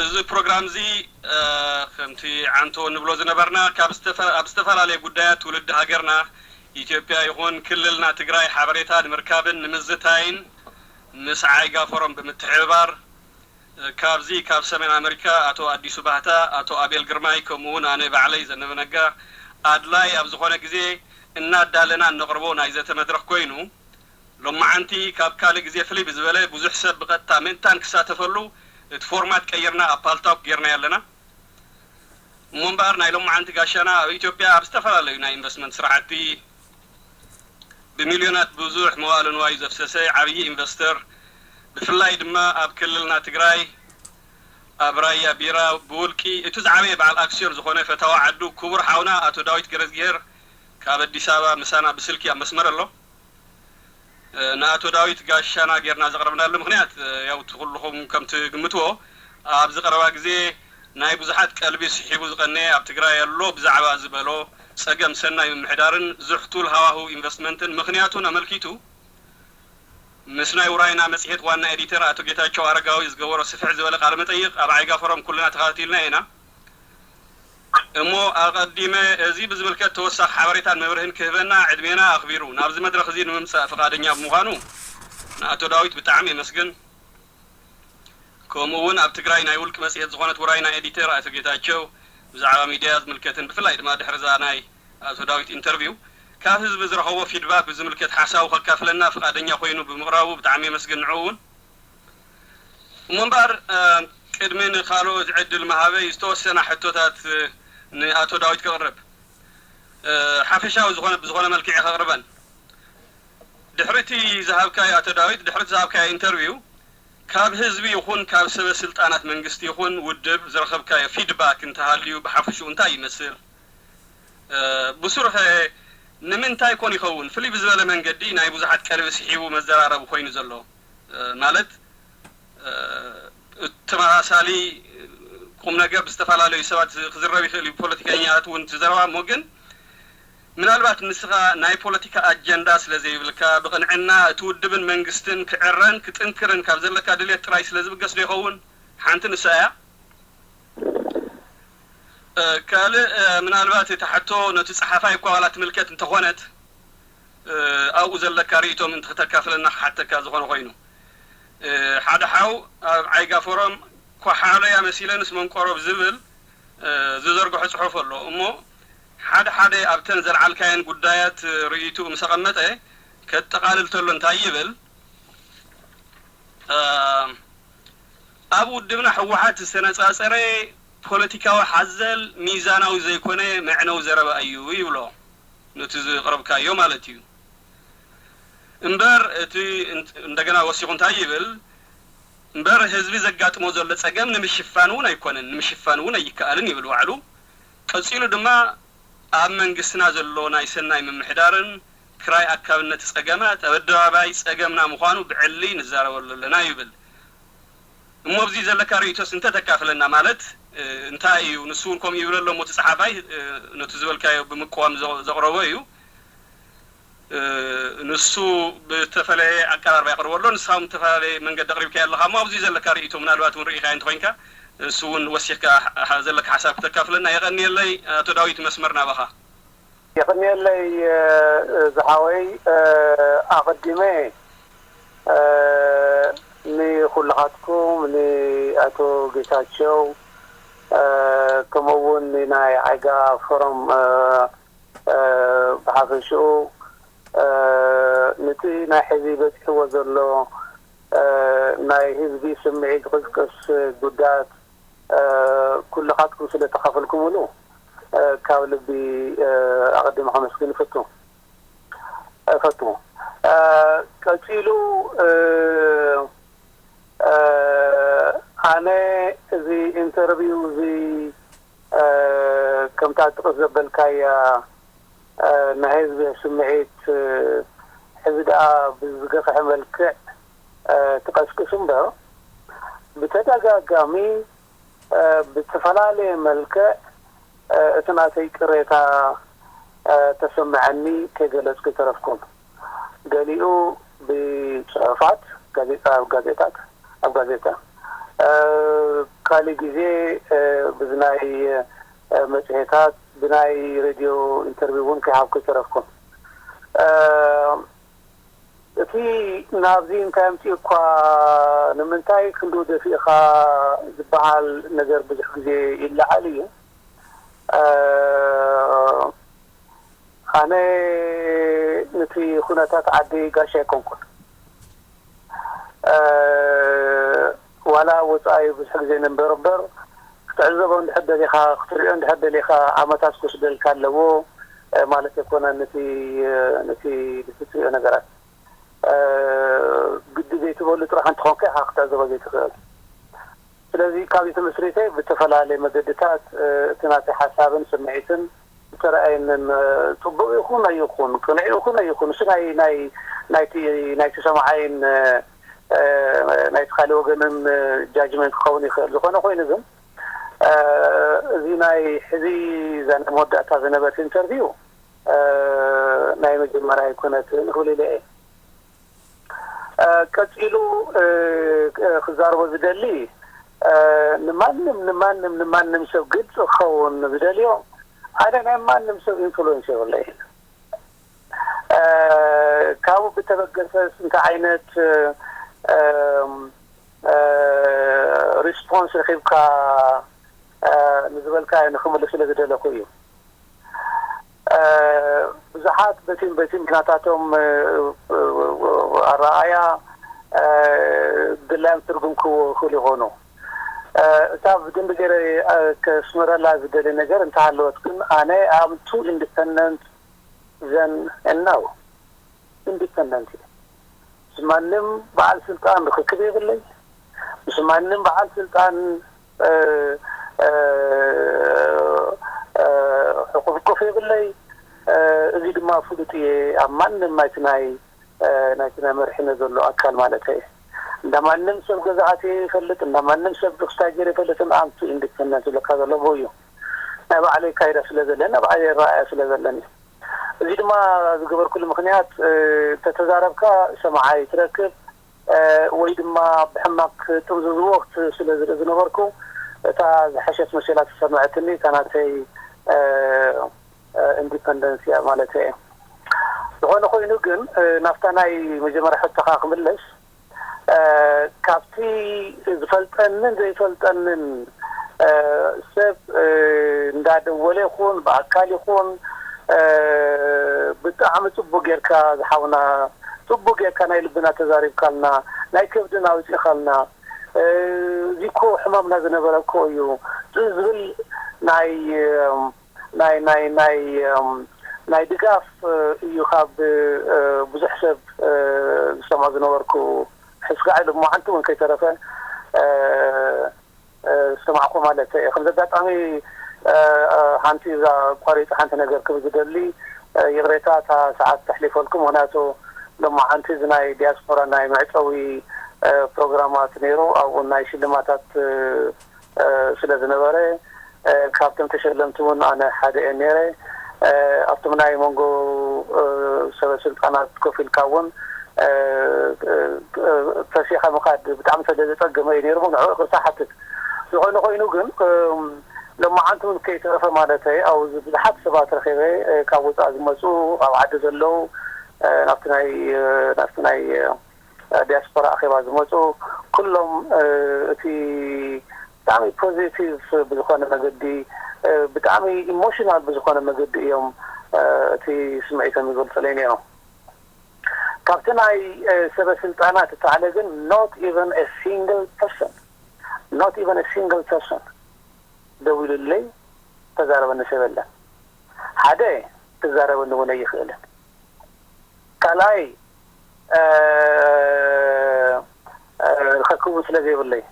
እዚ ፕሮግራም እዚ ከምቲ ዓንቶ ንብሎ ዝነበርና ካብ ኣብ ዝተፈላለየ ጉዳያት ትውልዲ ሃገርና ኢትዮጵያ ይኹን ክልልና ትግራይ ሓበሬታ ንምርካብን ንምዝታይን ምስ ዓይጋ ፎረም ብምትሕብባር ካብዚ ካብ ሰሜን ኣመሪካ ኣቶ ኣዲሱ ባህታ፣ ኣቶ ኣቤል ግርማይ፣ ከምኡ እውን ኣነ ባዕለይ ዘነበ ነጋ ኣድላይ ኣብ ዝኾነ ግዜ እናዳለና እነቕርቦ ናይ ዘተ መድረኽ ኮይኑ፣ ሎማዓንቲ ካብ ካልእ ግዜ ፍልይ ብዝበለ ብዙሕ ሰብ ብቐጥታ ምእንታን ክሳተፈሉ እቲ ፎርማት ቀይርና ኣብ ፓልታክ ጌርናዮ ኣለና። እሞ እምበኣር ናይ ሎማዓንቲ ጋሻና ኣብ ኢትዮጵያ ኣብ ዝተፈላለዩ ናይ ኢንቨስትመንት ስራሕቲ ብሚልዮናት ብዙሕ መዋእለ ንዋዩ ዘፍሰሰ ዓብዪ ኢንቨስተር፣ ብፍላይ ድማ ኣብ ክልልና ትግራይ ኣብ ራያ ቢራ ብውልቂ እቲ ዝዓበየ በዓል ኣክስዮን ዝኾነ ፈታዊ ዓዱ ክቡር ሓውና ኣቶ ዳዊት ገረዝግሄር ካብ ኣዲስ ኣበባ ምሳና ብስልኪ ኣብ መስመር ኣሎ። ንኣቶ ዳዊት ጋሻና ጌርና ዘቕረብናሉ ምኽንያት ያው እቲ ኩልኹም ከም ትግምትዎ ኣብዚ ቀረባ ግዜ ናይ ብዙሓት ቀልቢ ስሒቡ ዝቐነየ ኣብ ትግራይ ኣሎ ብዛዕባ ዝበሎ ጸገም ሰናይ ምምሕዳርን ዝሕቱል ሃዋህው ኢንቨስትመንትን ምኽንያቱን ኣመልኪቱ ምስ ናይ ውራይና መጽሔት ዋና ኤዲተር ኣቶ ጌታቸው ኣረጋዊ ዝገበሮ ስፍሕ ዝበለ ቃለ መጠይቕ ኣብ ዓይጋ ፎረም ኩልና ተኸታቲልና ኢና። እሞ ኣቐዲመ እዚ ብዝምልከት ተወሳኺ ሓበሬታን መብርህን ክህበና ዕድሜና ኣኽቢሩ ናብዚ መድረኽ እዚ ንምምጻእ ፍቓደኛ ብምዃኑ ንኣቶ ዳዊት ብጣዕሚ የመስግን። ከምኡ እውን ኣብ ትግራይ ናይ ውልቂ መጽሔት ዝኾነት ውራይና ኤዲተር ኣቶ ጌታቸው ብዛዕባ ሚድያ ዝምልከትን ብፍላይ ድማ ድሕሪ እዛ ናይ ኣቶ ዳዊት ኢንተርቪው ካብ ህዝቢ ዝረኸቦ ፊድባክ ብዝምልከት ሓሳቡ ከካፍለና ፍቓደኛ ኮይኑ ብምቕራቡ ብጣዕሚ የመስግን። ንዕኡ እውን እሞ እምበኣር ቅድሚ ንኻልኦት ዕድል ምሃበይ ዝተወሰና ሕቶታት ንኣቶ ዳዊት ከቕርብ ሓፈሻዊ ዝኾነ ብዝኾነ መልክዕ ከቕርበን። ድሕሪቲ ዝሃብካዮ ኣቶ ዳዊት ድሕሪቲ ዝሃብካዮ ኢንተርቪው ካብ ህዝቢ ይኹን ካብ ሰበ ስልጣናት መንግስቲ ይኹን ውድብ ዝረኸብካዮ ፊድባክ እንተሃልዩ ብሓፈሽኡ እንታይ ይመስል? ብሱሩኸ ንምንታይ ኮን ይኸውን ፍልይ ብዝበለ መንገዲ ናይ ብዙሓት ቀልቢ ስሒቡ መዘራረቢ ኮይኑ ዘሎ ማለት ተመሳሳሊ ቁም ነገር ብዝተፈላለዩ ሰባት ክዝረብ ይኽእል እዩ ብፖለቲከኛታት እውን ትዘረባ እሞ ግን ምናልባት ንስኻ ናይ ፖለቲካ ኣጀንዳ ስለ ዘይብልካ ብቕንዕና እቲ ውድብን መንግስትን ክዕረን ክጥንክርን ካብ ዘለካ ድልየት ጥራይ ስለ ዝብገስ ዶ ይኸውን? ሓንቲ ንሳ እያ። ካልእ ምናልባት እቲ ሕቶ ነቲ ጸሓፋይ እኳ ዋላ ትምልከት እንተኾነት ኣብኡ ዘለካ ርእይቶ ምእንቲ ክተካፍለና ክሓተካ ዝኾነ ኮይኑ ሓደ ሓው ኣብ ዓይጋ ፎረም ኳሓለያ መሲለንስ መንቆሮ ብዝብል ዝዘርግሖ ጽሑፍ ኣሎ እሞ ሓደ ሓደ ኣብተን ዘልዓልካየን ጉዳያት ርእይትኡ ምስ ኣቐመጠ ከጠቓልል ተሎ እንታይ ይብል ኣብ ውድብና ህወሓት ዝተነፃፀረ ፖለቲካዊ ሓዘል ሚዛናዊ ዘይኮነ መዕነዊ ዘረባ እዩ ይብሎ። ነቲ ዝቕረብካዮ ማለት እዩ። እምበር እቲ እንደገና ወሲኹ እንታይ ይብል? እምበር ህዝቢ ዘጋጥሞ ዘሎ ፀገም ንምሽፋን እውን ኣይኮነን፣ ንምሽፋን እውን ኣይከኣልን ይብል ባዕሉ። ቀፂሉ ድማ ኣብ መንግስትና ዘሎ ናይ ሰናይ ምምሕዳርን ክራይ ኣካብነት ፀገማት ኣብ ኣደባባይ ፀገምና ምዃኑ ብዕሊ ንዛረበሉ ኣለና ይብል። እሞ ኣብዚ ዘለካ ርእይቶስ እንተተካፍለና ማለት እንታይ እዩ? ንሱ እውን ከምኡ ይብለ ኣሎ እሞ እቲ ጸሓፋይ ነቲ ዝበልካዮ ብምቅዋም ዘቕረቦ እዩ። ንሱ ብተፈለየ ኣቀራርባ የቕርበ ኣሎ፣ ንስኻ እውን ዝተፈላለየ መንገዲ ኣቕሪብካዮ ኣለኻ እሞ ኣብዚ ዘለካ ርእይቶ ምናልባት እውን ርኢኻዮ እንተኾይንካ እሱ እውን ወሲኽካ ዘለካ ሓሳብ ክተካፍለና። የቐንየለይ ኣቶ ዳዊት መስመር ናባኻ። የቐንየለይ ዝሓወይ ኣቐዲመ ንኹልኻትኩም ንኣቶ ጌታቸው ከምኡ እውን ንናይ ዓይጋ ፎረም ብሓፈሽኡ ነቲ ናይ ሕዚ በፂሕዎ ዘሎ ናይ ህዝቢ ስምዒት ዝቕስቅስ ጉዳያት ኩልኻትኩም ስለ ተኻፈልኩምሉ ካብ ልቢ ኣቐዲመ ከመስግን እፈቱ እፈቱ። ቀፂሉ ኣነ እዚ ኢንተርቪው እዚ ከምታ ጥቕስ ዘበልካያ ናይ ህዝቢ ስምዒት ሕዚ ደኣ ብዝገፍሐ መልክዕ ትቐስቅስ እምበር ብተደጋጋሚ ብዝተፈላለየ መልክዕ እቲ ናተይ ቅሬታ ተሰምዐኒ ከይገለፅኩ ኣይተረፍኩን። ገሊኡ ብፅሑፋት፣ ጋዜጣ፣ ኣብ ጋዜጣት፣ ኣብ ጋዜጣ፣ ካልእ ግዜ ብዝናይ መፅሄታት ብናይ ሬድዮ ኢንተርቪው እውን ከይሃብኩ ይተረፍኩ። እቲ ናብዚ እንታይ ኣምፅኡ እኳ ንምንታይ ክንዱ ደፊእኻ ዝበሃል ነገር ብዙሕ ግዜ ይለዓል እዩ። ኣነ ነቲ ኩነታት ዓዲ ጋሻ ኣይኮንኩን። ዋላ ወፃኢ ብዙሕ ግዜ ንንበር እምበር ክትዕዘቦ እንድሕር ደሊኻ ክትሪኦ እንድሕር ደሊኻ ዓመታት ክወስደልካ ኣለዎ ማለት ኣይኮነን። ነቲ ነቲ ትሪኦ ነገራት ግዲ ዘይትበሉ ጥራሕ እንተኾንካ ኢኻ ክትዕዘቦ ዘይትኽእል። ስለዚ ካብዚ ትምስሪተይ ብዝተፈላለየ መገድታት እቲ ናተይ ሓሳብን ስምዒትን ዝተረኣየንን ፅቡቕ ይኹን ኣይኹን ቅኑዕ ይኹን ኣይኹን እሱ ናይ ናይ ናይቲ ናይቲ ሰማዓይን ናይቲ ካልእ ወገንን ጃጅመንት ክኸውን ይኽእል። ዝኾነ ኮይኑ ግን እዚ ናይ ሕዚ እዛ ናይ መወዳእታ ዝነበረት ኢንተርቪው ናይ መጀመርያ ኣይኮነትን ክብል ኢለ እየ። ቀፂሉ ክዛረቦ ዝደሊ ንማንም ንማንም ንማንም ሰብ ግልፂ ክኸውን ዝደልዮ ኣነ ናይ ማንም ሰብ ኢንፍሉዌንስ የብለይን። ካብኡ ብተበገሰስ እንታይ ዓይነት ሪስፖንስ ረኺብካ ንዝበልካ ንክምልስ ስለ ዝደለኹ እዩ። ብዙሓት በቲም በቲም ናታቶም ኣረኣያ ድላዮም ትርጉም ክህቡ ይኾኑ። እታ ብደንቢ ገይረ ከስምረላ ዝደሊ ነገር እንተሃለወት ግን ኣነ ኣም ቱ ኢንዲፐንደንት ዘን ነው ኢንዲፐንደንት እዩ። ምስ ማንም በዓል ስልጣን ርክክብ የብለይ። ምስ ማንም በዓል ስልጣን ሕቁፍቁፍ የብለይ። እዚ ድማ ፍሉጥ እየ ኣብ ማንም ናይቲ ናይ ናይቲ ናይ መርሒነ ዘሎ ኣካል ማለት እየ። እንዳ ማንም ሰብ ገዛኣት ይፈልጥ እንዳ ማንም ሰብ ዱክስታጀር ይፈልጥን ኣምቱ ኢንዲፐንደንት ዝብለካ ዘሎ ብኡ እዩ። ናይ ባዕለይ ካይዳ ስለ ዘለኒ ናይ ባዕለይ ረኣያ ስለ ዘለኒ እዚ ድማ ዝገበርኩሉ ምክንያት ተተዛረብካ ሰማዓይ ትረክብ ወይ ድማ ብሕማቅ ጥምዝዝዎ ስለ ዝርኢ ዝነበርኩ እታ ዝሐሸት መሲላ ተሰምዐትኒ እታ ናተይ ኢንዲፐንደንስ እያ ማለት እየ። ዝኾነ ኮይኑ ግን ናብታ ናይ መጀመርያ ሕቶኻ ክምለስ ካብቲ ዝፈልጠንን ዘይፈልጠንን ሰብ እንዳደወለ ይኹን ብኣካል ይኹን ብጣዕሚ ፅቡቅ ጌርካ ዝሓውና ፅቡቅ ጌርካ ናይ ልብና ተዛሪብካልና ናይ ከብድና ኣውፂእኻልና እዚ እኮ ሕማምና ዝነበረ እኮ እዩ ዝብል ናይ ናይ ናይ ናይ ናይ ድጋፍ እዩ ካብ ብዙሕ ሰብ ዝሰምዖ ዝነበርኩ ሕስጋዕ ኢሉ መዓንቲ እውን ከይተረፈ ዝሰማዕኩ ማለት እየ። ከምዚ ኣጋጣሚ ሓንቲ እዛ ቋሪፂ ሓንቲ ነገር ክብል ዝደሊ ይቕሬታ እታ ሰዓት ተሕሊፈልኩም ምክንያቱ ሎማዓንቲ እዚ ናይ ዲያስፖራ ናይ መዕፀዊ ፕሮግራማት ነይሩ ኣብኡ ናይ ሽልማታት ስለ ዝነበረ ካብቶም ተሸለምቲ እውን ኣነ ሓደ እየ ነይረ። ኣብቶም ናይ መንጎ ሰበ ስልጣናት ኮፍ ኢልካ እውን ፈሲኻ ምኻድ ብጣዕሚ ስለ ዘፀገመ እዩ ነይሩ ንዕኡ ይቅርታ ሓትት። ዝኾነ ኮይኑ ግን ሎማዓንቲ እውን ከይተረፈ ማለት ኣብ ብዙሓት ሰባት ረኺበ ካብ ወፃኢ ዝመፁ ኣብ ዓዲ ዘለዉ ናብቲ ናይ ናብቲ ናይ ዲያስፖራ ኣኼባ ዝመፁ ኩሎም እቲ ብጣዕሚ ፖዚቲቭ ብዝኾነ መገዲ ብጣዕሚ ኢሞሽናል ብዝኾነ መገዲ እዮም እቲ ስምዒቶም ይገልፁለይ ነይሮም። ካብቲ ናይ ሰበ ስልጣናት እተዓለ ግን not even a single person not even a single person ደዊሉለይ ተዛረበኒ ሰብ የለን። ሓደ ክዛረበኒ እውን ኣይኽእልን። ካልኣይ ርኸክቡ ስለ ዘይብለይ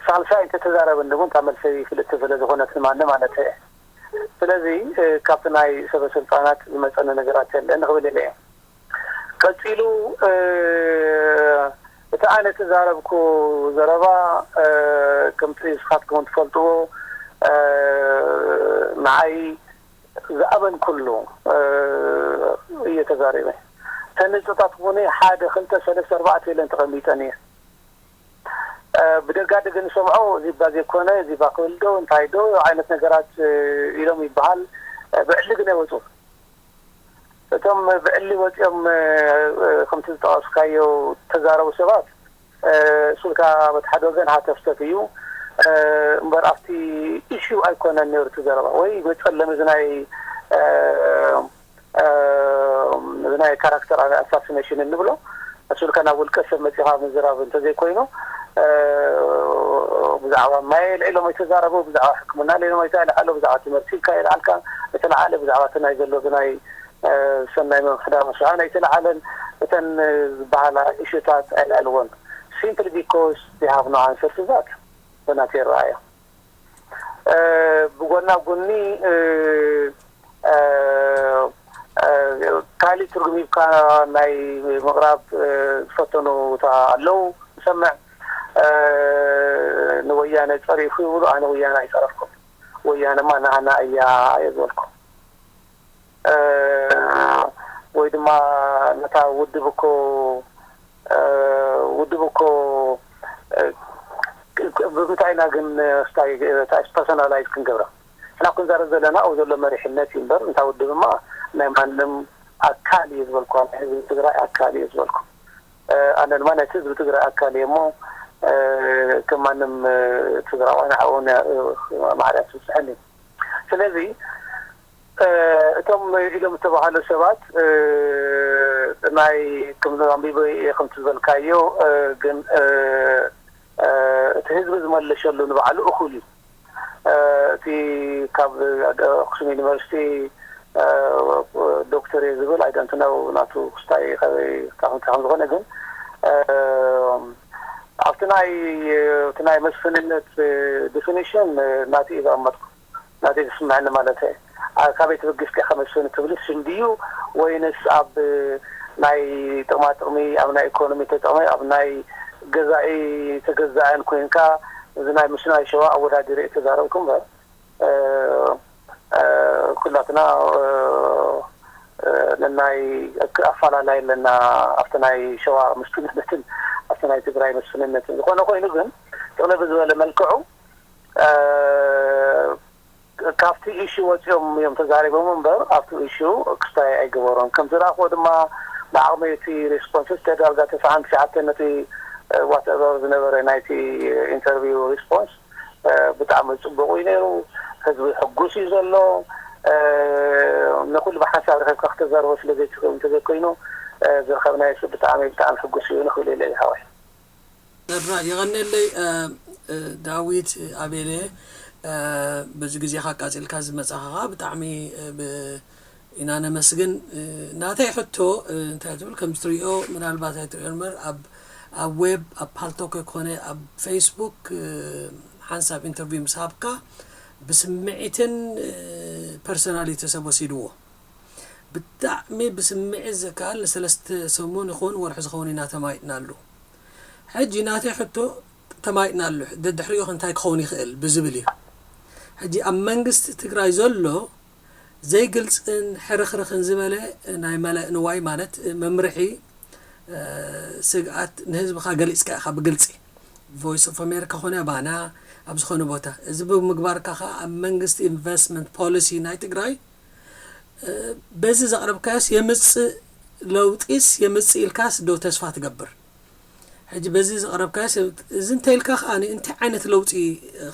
ሳልሳይ እንተተዛረበኒ እውን እታ መልሰይ ፍልጥቲ ስለ ዝኾነት ንማነ ማለት እየ። ስለዚ ካብቲ ናይ ሰበ ስልጣናት ዝመፀኒ ነገራት የለን ክብል ኢለ እየ። ቀፂሉ እቲ ኣነ ተዛረብኩ ዘረባ ከምቲ ንስኻትኩም ትፈልጥዎ ንዓይ ዝኣመንኩሉ እየ ተዛሪበ። ተን ነጥብታት እውን ሓደ ክልተ ሰለስተ ኣርባዕተ ኢለን ተቐሚጠን እየ። ብደጋደገ ንሰምዖ፣ እዚ ባ ዘይኮነ፣ እዚ ባ ክብል ዶ፣ እንታይ ዶ ዓይነት ነገራት ኢሎም ይበሃል። ብዕሊ ግን ኣይወፁ። እቶም ብዕሊ ወፂኦም፣ ከምቲ ዝጠቐስካዮ፣ ተዛረቡ ሰባት፣ እሱልካ በቲ ሓደ ወገን ሃተፍተፍ እዩ። እምበር ኣብቲ ኢሹ ኣይኮነን ነይሩ እቲ ዘረባ። ወይ መፀለሚ እዚ ናይ፣ እዚ ናይ ካራክተር ኣሳሲኔሽን እንብሎ፣ እሱልካ ናብ ውልቀ ሰብ መፂኻ ምዝራብ እንተዘይኮይኑ፣ ብዛዕባ ማይ ልዒሎም ኣይተዛረቡ፣ ብዛዕባ ሕክምና ልዒሎም ኣይተልዓሉ፣ ብዛዕባ ትምህርቲ ኢልካ ይልዓልካ፣ ኣይተልዓለ፣ ብዛዕባ እቲ ናይ ዘሎ ናይ ሰናይ ምምሕዳር መስርሓ ኣይተልዓለን። እተን ዝበሃላ ኢሹታት ኣይልዕልዎን። Simply because they have no answer to that። በናት ይረኣዮ። ብጎና ጎኒ ካልእ ትርጉም ሂብካ ናይ ምቕራብ ዝፈተኑ ኣለዉ። ሰምዕ፣ ንወያነ ጸሪፉ ይብሉ፣ ኣነ ወያነ ኣይጸረፍኩም። ወያነማ ንኣና እያ እየ ዝበልኩ። ወይ ድማ ነታ ውድብ እኮ፣ ውድብ እኮ ብምንታይ ኢና ግን ፐርሶናላይዝ ክንገብራ? ንሕና ክንዛረብ ዘለና ኣብኡ ዘሎ መሪሕነት እዩ እምበር፣ እንታ ውድብማ ናይ ማንም ኣካል እዩ ዝበልኩ፣ ናይ ህዝቢ ትግራይ ኣካል እዩ ዝበልኩ። ኣነ ድማ ናይቲ ህዝቢ ትግራይ ኣካል እየ እሞ፣ ከም ማንም ትግራዋይ ንዕኡ ማዕረ ትብፅሐኒ። ስለዚ እቶም ኢሎም ዝተባሃሉ ሰባት፣ ናይ ከም ኣንቢበ እየ ከምቲ ዝበልካዮ፣ ግን እቲ ህዝቢ ዝመለሸሉ ንባዕሉ እኹል እዩ። እቲ ካብ ኣክሱም ዩኒቨርሲቲ ዶክተር እየ ዝብል፣ I don't know ናቱ ክስታይ ካበይ፣ ካብ እንታይ ከም ዝኾነ፣ ግን ኣብቲ ናይ፣ እቲ ናይ መስፍንነት ዲፊኒሽን ናቱ እዩ ዘቐመጥኩ። ናተይ ዝስምዐኒ ማለት እየ። ኣብ ካበይ ተበጊስካ ኢኻ መስፍን ትብልስ እንድዩ፣ ወይንስ ኣብ ናይ ጥቕማ ጥቕሚ፣ ኣብ ናይ ኢኮኖሚ ተጠቕሚ፣ ኣብ ናይ ገዛኢ ተገዛእን ኮይንካ፣ እዚ ናይ ምስ ናይ ሸዋ ኣወዳዲረ እየ ተዛረብኩ እምበር፣ ኩላትና ነናይ ኣፈላላይ ኣለና፣ ኣብቲ ናይ ሸዋ መስፍንነትን ኣብቲ ናይ ትግራይ መስፍንነትን። ዝኾነ ኮይኑ ግን፣ ጥቕልል ብዝበለ መልክዑ፣ ካብቲ ኢሹ ወፂኦም እዮም ተዛሪቦም እምበር፣ ኣብቲ ኢሹ ክስታይ ኣይገበሮም። ከም ዝረኣኽዎ ድማ፣ ብዓቕሚ እቲ ሪስፖንስ፣ ዳርጋ ተስዓን ትሽዓተን ነቲ ዋትኤቨር ዝነበረ ናይቲ ኢንተርቪው ሪስፖንስ ብጣዕሚ ፅቡቕ እዩ ነይሩ። ህዝቢ ሕጉስ እዩ ዘሎ። ንኩሉ ብሓንሳብ ረኺብካ ክተዛርቦ ስለ ዘይትኽእል እንተዘይኮይኑ፣ ዝረኸብናዮ ሰብ ብጣዕሚ፣ ብጣዕሚ ሕጉስ እዩ ንኽብል ኢለ እየ፣ ሓወይ። የቐንየለይ ዳዊት ኣቤለ፣ በዚ ግዜኻ ኣቃጺልካ ዝመጻኻ ብጣዕሚ ኢና ነመስግን። ናተይ ሕቶ እንታይ ትብል፣ ከም ትሪኦ፣ ምናልባት ኣይትሪኦ እምበር፣ ኣብ ኣብ ዌብ፣ ኣብ ፓልቶክ ኮነ ኣብ ፌስቡክ ሓንሳብ ኢንተርቪው ምስ ሃብካ፣ ብስምዒትን ፐርሰናል እዩ ተሰብ ወሲድዎ። ብጣዕሚ ብስምዒት ዘካል ንሰለስተ ሰሙን ይኹን ወርሒ ዝኸውን ኢና ተማይጥናሉ። ሕጂ ናተይ ሕቶ፣ ተማይጥናሉ፣ ደድሕሪኡ እንታይ ክኸውን ይኽእል ብዝብል እዩ። ሕጂ ኣብ መንግስቲ ትግራይ ዘሎ ዘይግልፅን ሕርኽርኽን ዝበለ ናይ መላእ ንዋይ ማለት መምርሒ ስግኣት ንህዝብኻ ገሊፅካ ኢኻ ብግልፂ። ቮይስ ኦፍ ኣሜሪካ ኮነ ኣባና ኣብ ዝኾነ ቦታ እዚ ብምግባርካ ኸዓ ኣብ መንግስቲ ኢንቨስትመንት ፖሊሲ ናይ ትግራይ በዚ ዘቕረብካዮስ የምፅእ ለውጢስ የምፅእ ኢልካስ ዶ ተስፋ ትገብር? ሕጂ በዚ ዘቕረብካዮስ እዚ እንተኢልካ ከኣ እንታይ ዓይነት ለውጢ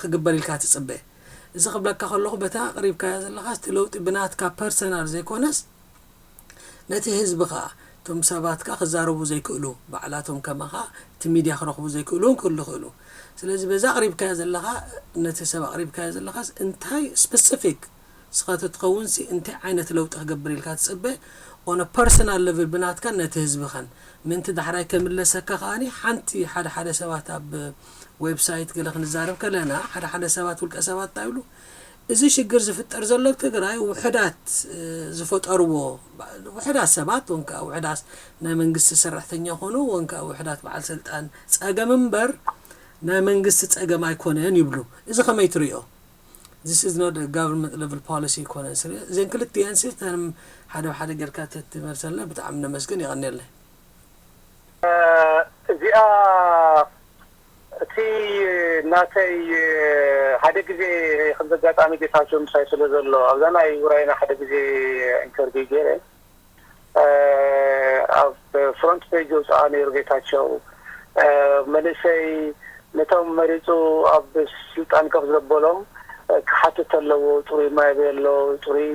ክግበር ኢልካ ትፅበ? እዚ ክብለካ ከለኹ በታ ኣቕሪብካያ ዘለኻስ እቲ ለውጢ ብናትካ ፐርሰናል ዘይኮነስ ነቲ ህዝቢ ከኣ እቶም ሰባት ከኣ ክዛረቡ ዘይክእሉ ባዕላቶም ከማኻ እቲ ሚድያ ክረኽቡ ዘይክእሉ እውን ክህሉ ይኽእሉ። ስለዚ በዛ ኣቕሪብካያ ዘለኻ ነቲ ሰብ ኣቕሪብካዮ ዘለኻስ እንታይ ስፐሲፊክ ንስኻ ተትኸውን ሲ እንታይ ዓይነት ለውጢ ክገብር ኢልካ ትጽበ? On a personal level ብናትካን ነቲ ህዝብኻን ምእንቲ ዳሕራይ ከምለሰካ ከኣ ሓንቲ ሓደ ሓደ ሰባት ኣብ ዌብሳይት ገለ ክንዛረብ ከለና ሓደ ሓደ ሰባት ውልቀ ሰባት እንታይ ይብሉ? እዚ ሽግር ዝፍጠር ዘሎ ኣብ ትግራይ ውሕዳት ዝፈጠርዎ ውሕዳት ሰባት ወንከ ውሕዳት ናይ መንግስቲ ሰራሕተኛ ይኾኑ ወንከ ውሕዳት በዓል ስልጣን ጸገም እምበር ናይ መንግስቲ ጸገም ኣይኮነን ይብሉ። እዚ ከመይ ትሪኦ? This is not a government level policy ይኮነ ስለ እዘን ክልቲኤን ሲ ተንም ሓደ ሓደ ጌርካ ተትመልሰልና ብጣዕሚ ነመስግን። የቐንየለይ። እዚኣ እቲ ናተይ ሓደ ግዜ ከምዚ ኣጋጣሚ ጌታቸው ምሳይ ስለ ዘሎ ኣብዛ ናይ ውራይና ሓደ ግዜ ኢንተርቪው ገይረ ኣብ ፍሮንት ፔጅ ውፅኣ ነይሩ ጌታቸው። መንእሰይ ነቶም መሪፁ ኣብ ስልጣን ከፍ ዘበሎም ክሓትት ኣለዎ። ፅሩይ ማይ ቤሎ፣ ፅሩይ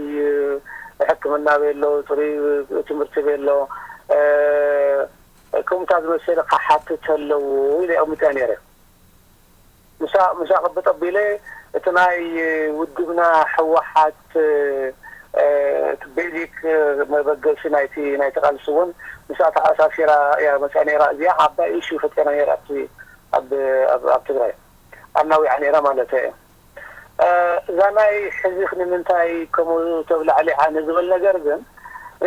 ሕክምና ቤሎ፣ ፅሩይ ትምህርቲ ቤሎ፣ ከምታ ዝመሰለ ክሓትት ኣለዎ ኢለ ኣቕሚጠ ነይረ። ምሳ ምሳ ቅብጥ ኣቢለ እቲ ናይ ውድብና ህወሓት እቲ ቤዚክ መበገሲ ናይቲ ናይቲ ቃልሲ እውን ምስኣ ተኣሳሲራ እያ መፅያ ነይራ። እዚኣ ዓባይ ኢሹ ፈጢራ ነይራ ኣብቲ ኣብ ኣብ ኣብ ትግራይ ኣናዊዓ ነይራ ማለት እየ። እዛ ናይ ሕዚ ንምንታይ ከምኡ ተብላዕሊዓ ንዝብል ነገር ግን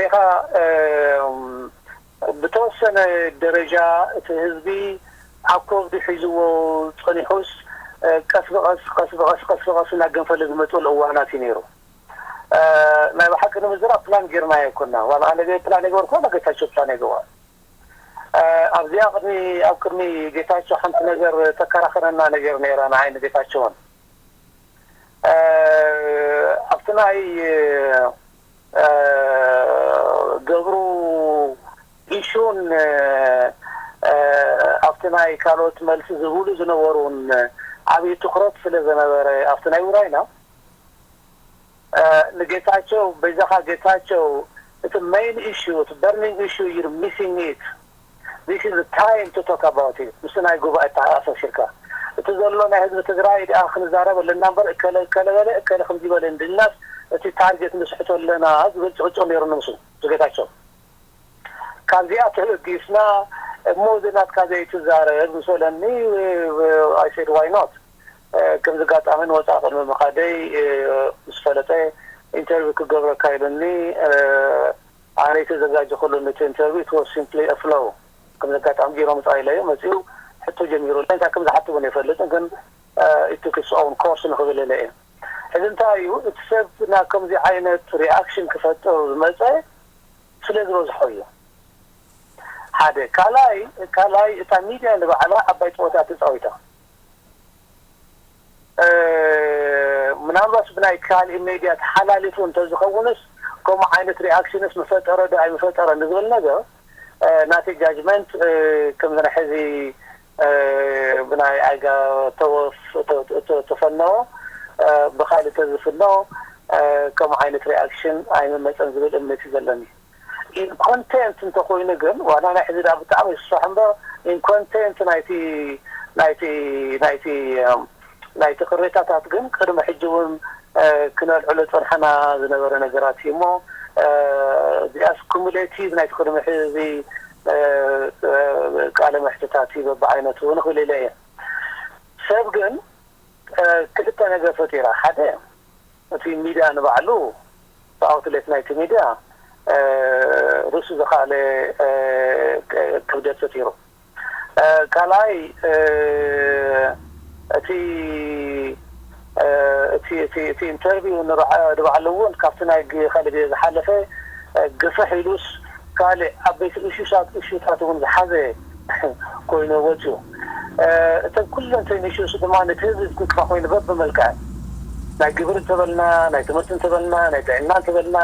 ሪኻ ብተወሰነ ደረጃ እቲ ህዝቢ ኣብ ከብዱ ሒዝዎ ፀኒሑስ ቀስ ብቐስ ቀስ ብቐስ ቀስ ብቐስ እናገንፈለ ዝመፅሉ እዋናት እዩ ነይሩ። ናይ ብሓቂ ንምዝራብ ፕላን ጌርና ኣይኮና ዋላ ኣነ ፕላን የገበርኩ ዋላ ጌታቸው ፕላን የገበረ ኣብዚኣ ቅድሚ ኣብ ቅድሚ ጌታቸው ሓንቲ ነገር ተከራኸረና ነገር ነይራ ንዓይ ንጌታቸውን ኣብቲ ናይ ገብሩ ኢሹን ኣብቲ ናይ ካልኦት መልሲ ዝብሉ ዝነበሩን ዓብዪ ትኩረት ስለ ዝነበረ ኣብቲ ናይ ውራይና ንጌታቸው በይዛኻ ጌታቸው እቲ ሜይን ኢሹ እቲ በርኒንግ ኢሹ you're missing it. This is time to talk about it. ምስ ናይ ጉባኤ ተኣሳሲርካ እቲ ዘሎ ናይ ህዝቢ ትግራይ ደኣ ክንዛረብ ኣለና እምበር እከለ እከለ በለ እከለ ከምዚ በለ እንድልናስ እቲ ታርጌት ንስሕቶ ኣለና ዝብል ጭቕጭቕ ነይሩ ንምሱ ዝጌታቸው ካብዚኣ ተበጊስና እሞ እዚ ናትካ ዘይትዛረብ ምስ በለኒ I said why not? ከምዚ ኣጋጣሚ ንወፃኢ ቅድሚ ምኻደይ ምስ ፈለጠ ኢንተርቪው ክገብረካ ኢሉኒ ኣነ ተዘጋጀኹሉ ነቲ ኢንተርቪው it was simply a flow። ከምዚ ኣጋጣሚ ቢሮ ምፃእ ኢለዮ መፂኡ ሕቶ ጀሚሩለይ እንታይ ከም ዝሓትዎ እውን ኣይፈልጥን ግን it took its own course ንክብል ኢለ እየ። ሕዚ እንታይ እዩ እቲ ሰብ ናብ ከምዚ ዓይነት ሪኣክሽን ክፈጥር ዝመፀ ስለ ዝበዝሖ እዩ። ሓደ ካልኣይ ካልኣይ እታ ሚድያ ንባዕላ ዓባይ ፀወታ ተፃዊታ ምናልባት ብናይ ካልእ ሜድያ ተሓላሊፉ እንተዝኸውንስ ከምኡ ዓይነት ሪኣክሽንስ ምፈጠረ ዶ ኣይምፈጠረ ንዝብል ነገር ናተይ ጃጅመንት ከምዚ ናይ ሕዚ ብናይ ኣይጋ ተወፍ ተፈነዎ ብካልእ ተዝፍኖ ከምኡ ዓይነት ሪኣክሽን ኣይምመፀን ዝብል እምነት እዩ ዘለኒ። ኢን ኮንቴንት እንተኮይኑ ግን ዋላ ናይ ሕዚ ዳ ብጣዕሚ ይስፋሕ እምበር ኢን ኮንቴንት ናይቲ ናይቲ ናይቲ ናይቲ ቅሬታታት ግን ቅድሚ ሕጂ እውን ክነልዕሎ ፀንሐና ዝነበረ ነገራት እዩ እሞ እዚኣስ ኩሙሌቲቭ ናይቲ ቅድሚ ሕዚ ቃለ መሕትታት እዩ በብዓይነቱ ንክብል ኢለ እየ። ሰብ ግን ክልተ ነገር ፈጢራ ሓደ እቲ ሚድያ ንባዕሉ ብኣውትሌት ናይቲ ሚድያ ርእሱ ዝኸኣለ ክብደት ፈጢሩ ካልኣይ እቲ እቲ ኢንተርቪው ንባዕሉ እውን ካብቲ ናይ ካልእ ግዜ ዝሓለፈ ግፍሕ ኢሉስ ካልእ ዓበይቲ እሹሳት እሹታት እውን ዝሓዘ ኮይኑ ወፅኡ። እተን ኩለን ተን ኢሹስ ድማ ነቲ ህዝቢ ዝትንክፋ ኮይኑ በብመልክዐን ናይ ግብሪ እንተበልና ናይ ትምህርቲ እንተበልና ናይ ጥዕና እንተበልና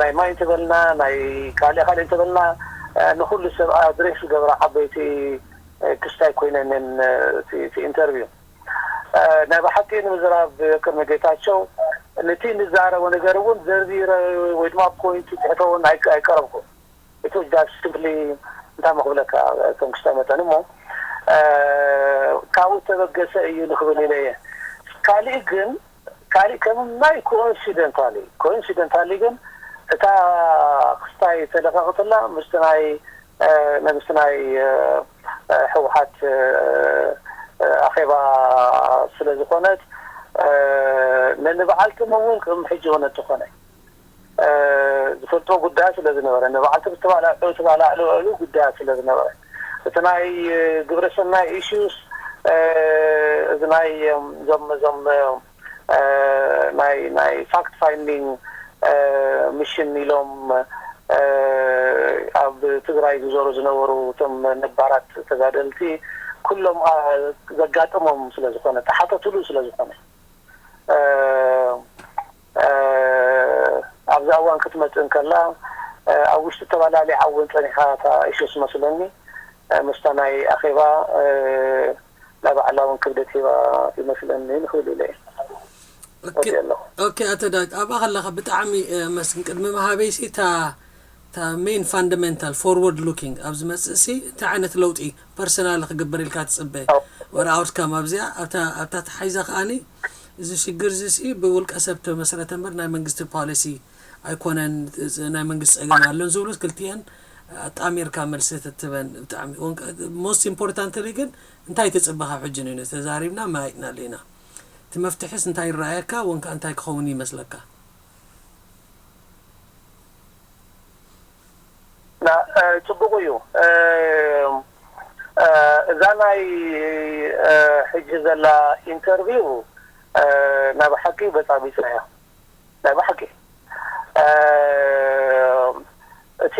ናይ ማይ እንተበልና ናይ ካልእ ካልእ እንተበልና ንኩሉ ሰብ ኣድሬስ ዝገብራ ዓበይቲ ክስታይ ኮይነን እቲ ኢንተርቪው ናይ ብሓቂ ንምዝራብ ቅድሚ ጌታቸው ነቲ ንዛረቦ ነገር እውን ዘርዚረ ወይ ድማ ፖይንት ፅሕፈ እውን ኣይቀረብኩ እቲ ዳስ ሲምፕሊ እንታይ መክብለካ ከም ክስታይ መጠን እሞ ካብኡ ተበገሰ እዩ ንክብል ኢለ እየ። ካሊእ ግን ካሊእ ከም ናይ ኮኢንሲደንታሊ ኮኢንሲደንታሊ ግን እታ ክስታይ ተለቀቅትላ ምስቲ ናይ ምስቲ ናይ ህወሓት ኣኼባ ስለ ዝኾነት ነንበዓልቲ እውን ከም ሕጂ እውን እንተኾነ ዝፈልጦ ጉዳይ ስለ ዝነበረ ንበዓልቲ ብተባላዕሉ ተባላዕሉ ጉዳያት ስለ ዝነበረ እቲ ናይ ግብረ ሰናይ ኢሹስ እዚ ናይ ዞም ዞም ናይ ናይ ፋክት ፋይንዲንግ ሚሽን ኢሎም ኣብ ትግራይ ዝዞሩ ዝነበሩ እቶም ነባራት ተጋደልቲ ኩሎም ዘጋጥሞም ስለ ዝኾነ፣ ተሓተትሉ ስለ ዝኾነ፣ ኣብዚ እዋን ክትመጽእ እንከላ ኣብ ውሽጢ ተባላሊዓ እውን ጸኒሓ እታ ኢሹ መስለኒ፣ ምስታ ናይ ኣኼባ ናይ ባዕላ እውን ክብደት ሂባ ይመስለኒ ንኽብል ኢለ እየ። ኦኬ ኣቶ ዳዊት፣ ኣብኣ ከለኻ ብጣዕሚ መስግን። ቅድሚ ምሃበይሲ እታ ሜን ፋንዳመንታል ፎርወርድ ሉኪንግ ኣብ ዝመፅእ ሲ እንታይ ዓይነት ለውጢ ፐርሰናል ክግበር ኢልካ ትፅበ? ወረ ኣውትካም ኣብዚኣ ኣብታ ተሓይዛ ከዓኒ እዚ ሽግር እዚ ሲ ብውልቀ ሰብ ተመስረተ እምበር ናይ መንግስቲ ፖሊሲ ኣይኮነን፣ ናይ መንግስቲ ፀገም ኣለን ዝብሉ ክልቲአን ኣጣሚርካ መልሲ ትትበን። ብጣዕሚ ሞስት ኢምፖርታንትሊ ግን እንታይ ትፅበ ካብ ሕጂ ንነ ተዛሪብና ማይጥና ኣለና። እቲ መፍትሕስ እንታይ ይረኣየካ ወንካ እንታይ ክኸውን ይመስለካ? ጽቡቕ እዩ። እዛ ናይ ሕጂ ዘላ ኢንተርቪው ናይ ብሓቂ በጻቢጻ እያ። ናይ ብሓቂ እቲ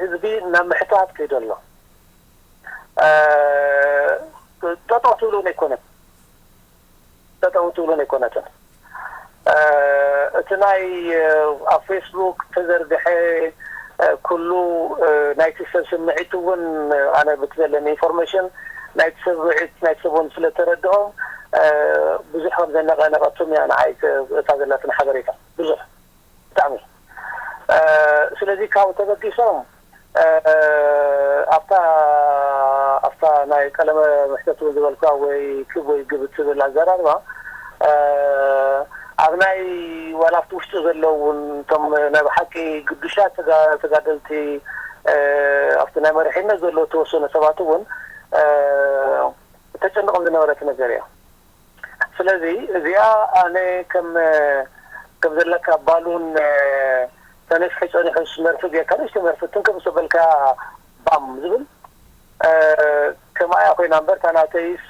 ህዝቢ ናብ ምሕታት ከይዱ ኣሎ። ጠጠው ትብሉን ኣይኮነን፣ ጠጠው ትብሉን ኣይኮነትን። እቲ ናይ ኣብ ፌስቡክ ተዘርግሐ ኩሉ ናይቲ ሰብ ስምዒት እውን ኣነ ብቲ ዘለኒ ኢንፎርሜሽን ናይቲ ሰብ ስምዒት ናይቲ ሰብ እውን ስለተረድኦም ብዙሕ ከም ዘነቐነቐቱም እያ ንዓይ እታ ዘላትን ሓበሬታ ብዙሕ ብጣዕሚ። ስለዚ ካብኡ ተበጊሶም ኣብታ ኣብታ ናይ ቀለመ ምሕተት እውን ዝበልካ ወይ ክብ ወይ ግብ እትብል ኣዘራርባ ኣብ ናይ ዋላ ኣብቲ ውሽጢ ዘለዉ እውን እቶም ናይ ብሓቂ ግዱሻት ተጋደልቲ ኣብቲ ናይ መሪሕነት ዘለዉ ተወሰኑ ሰባት እውን ተጨንቖም ዝነበረ እቲ ነገር እያ። ስለዚ እዚኣ ኣነ ከም ከም ዘለካ ባሉን ተነፍሒ ጸኒሑስ መርፍእ ጌርካ ንእሽቶ መርፍእ ትንክፍ ምስ በልካ ባም ዝብል ከምኣ እያ ኮይና እምበር እታ ናተይስ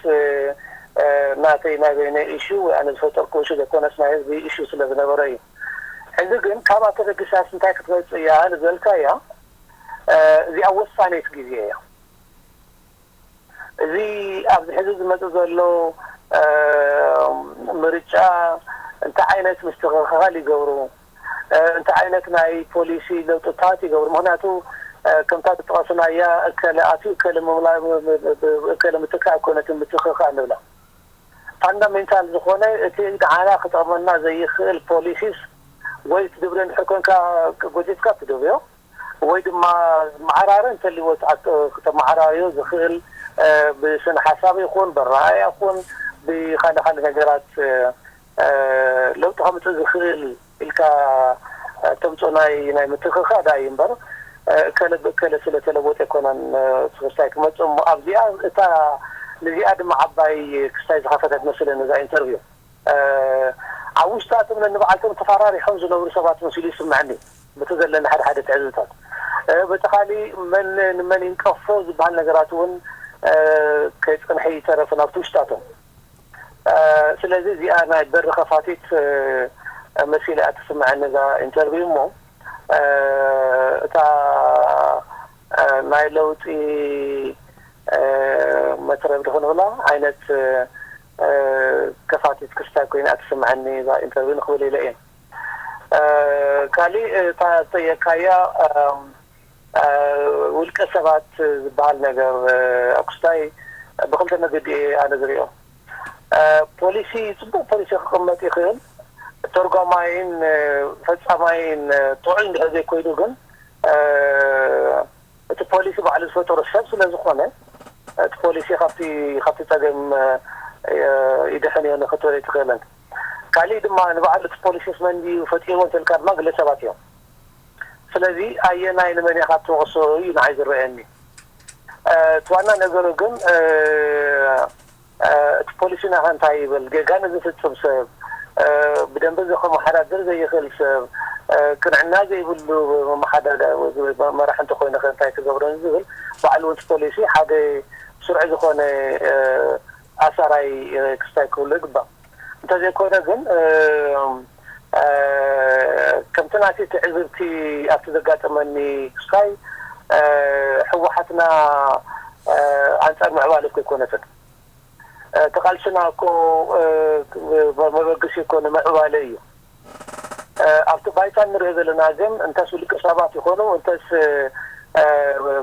ናተይ ናይ በይነ ኢሹ ወይ ኣነ ዝፈጠርኩ ኢሹ ዘይኮነስ ናይ ህዝቢ ኢሹ ስለ ዝነበረ እዩ። ሕዚ ግን ካብኣ ተበጊሳስ እንታይ ክትመጽእ እያ ንዝበልካያ እዚኣ ወሳኔት ግዜ እያ። እዚ ኣብዚ ሕዚ ዝመፅእ ዘሎ ምርጫ እንታይ ዓይነት ምስትኽኻል ይገብሩ፣ እንታይ ዓይነት ናይ ፖሊሲ ለውጥታት ይገብሩ። ምክንያቱ ከምታ ዝጠቐስናያ እከለ ኣትዩ እከለ ምምላእ እከለ ምትካእ ኣይኮነትን ምትኽኻል ንብላ። ፋንዳሜንታል ዝኾነ እቲ ንዓና ክጠቕመና ዘይኽእል ፖሊሲስ ወይ ትድብሪ እንድሕር ኮንካ ጎቲትካ ትደብዮ ወይ ድማ መዓራሪ እንተልዎ ተመዓራርዮ ዝኽእል ብስነ ሓሳብ ይኹን ብረኣያ ይኹን ብካልእ ካልእ ነገራት ለውጢ ከምፅእ ዝኽእል ኢልካ ተምፅኦ ናይ ናይ ምትኽኻእ ዳ እዩ እምበር እከለ ብእከለ ስለተለወጠ ኣይኮነን ክስታይ ክመፅእ እሞ ኣብዚኣ እታ ንዚኣ ድማ ዓባይ ክስታይ ዝኸፈተት መስለኒ እዛ ኢንተርቪው። ኣብ ውሽጣቶም ነንባዕልቶም ተፈራሪሖም ዝነብሩ ሰባት መሲሉ ይስምዐኒ በቲ ዘለኒ ሓደ ሓደ ትዕዝብታት። በቲ ካሊእ መን ንመን ይንቀፎ ዝበሃል ነገራት እውን ከይፀንሐ ይተረፍን ኣብቲ ውሽጣቶም። ስለዚ እዚኣ ናይ በሪ ከፋቲት መሲላ እያ ትስምዐኒ እዛ ኢንተርቪው እሞ እታ ናይ ለውጢ መትረብ ድኽንብላ ዓይነት ከፋቲት ክስታይ ኮይና ትስምዐኒ እዛ ኢንተርቪው ንክብል ኢለ እየ። ካሊእ እታ ዝጠየካያ ውልቀ ሰባት ዝበሃል ነገር ኣብ ክስታይ ብክልተ መገዲ እየ ኣነ ዝሪኦ። ፖሊሲ ፅቡቅ ፖሊሲ ክቅመጥ ይኽእል፣ ተርጓማይን ፈፃማይን ጥዑይ እንድሕር ዘይኮይኑ ግን እቲ ፖሊሲ ባዕሉ ዝፈጠሮ ሰብ ስለ ዝኾነ እቲ ፖሊሲ ካብቲ ካብቲ ፀገም ይድሕን እዮ ንክትብል ኣይትኽእልን። ካሊእ ድማ ንባዕሉ እቲ ፖሊሲስ መን ድዩ ፈጢርዎ እንተልካ ድማ ግለሰባት እዮም። ስለዚ ኣየናይ ንመን ኢኻ ትወቕሶ እዩ ንዓይ ዝረኣየኒ። እቲ ዋና ነገሩ ግን እቲ ፖሊሲና ከ እንታይ ይብል? ጌጋ ንዝፍፅም ሰብ፣ ብደንቢ ከመሓዳድር ዘይኽእል ሰብ፣ ቅንዕና ዘይብሉ መመሓዳዳ መራሒ እንተኮይኑ ከ እንታይ ክገብሮ ዝብል ባዕሉ እውን እቲ ፖሊሲ ሓደ ስሩዕ ዝኾነ ኣሳራይ ክስታይ ክህሉ ይግባእ። እንተዘይኮነ ግን ከምቲ ናተይ ትዕዝብቲ ኣብቲ ዘጋጠመኒ ክስታይ ህወሓትና ኣንፃር ምዕባለ እኮ ኣይኮነትን። እቲ ቃልስና እኮ መበገሲ እኮ ንምዕባለ እዩ። ኣብቲ ባይታ እንሪኦ ዘለና ግን እንተስ ውልቀ ሰባት ይኾኑ እንተስ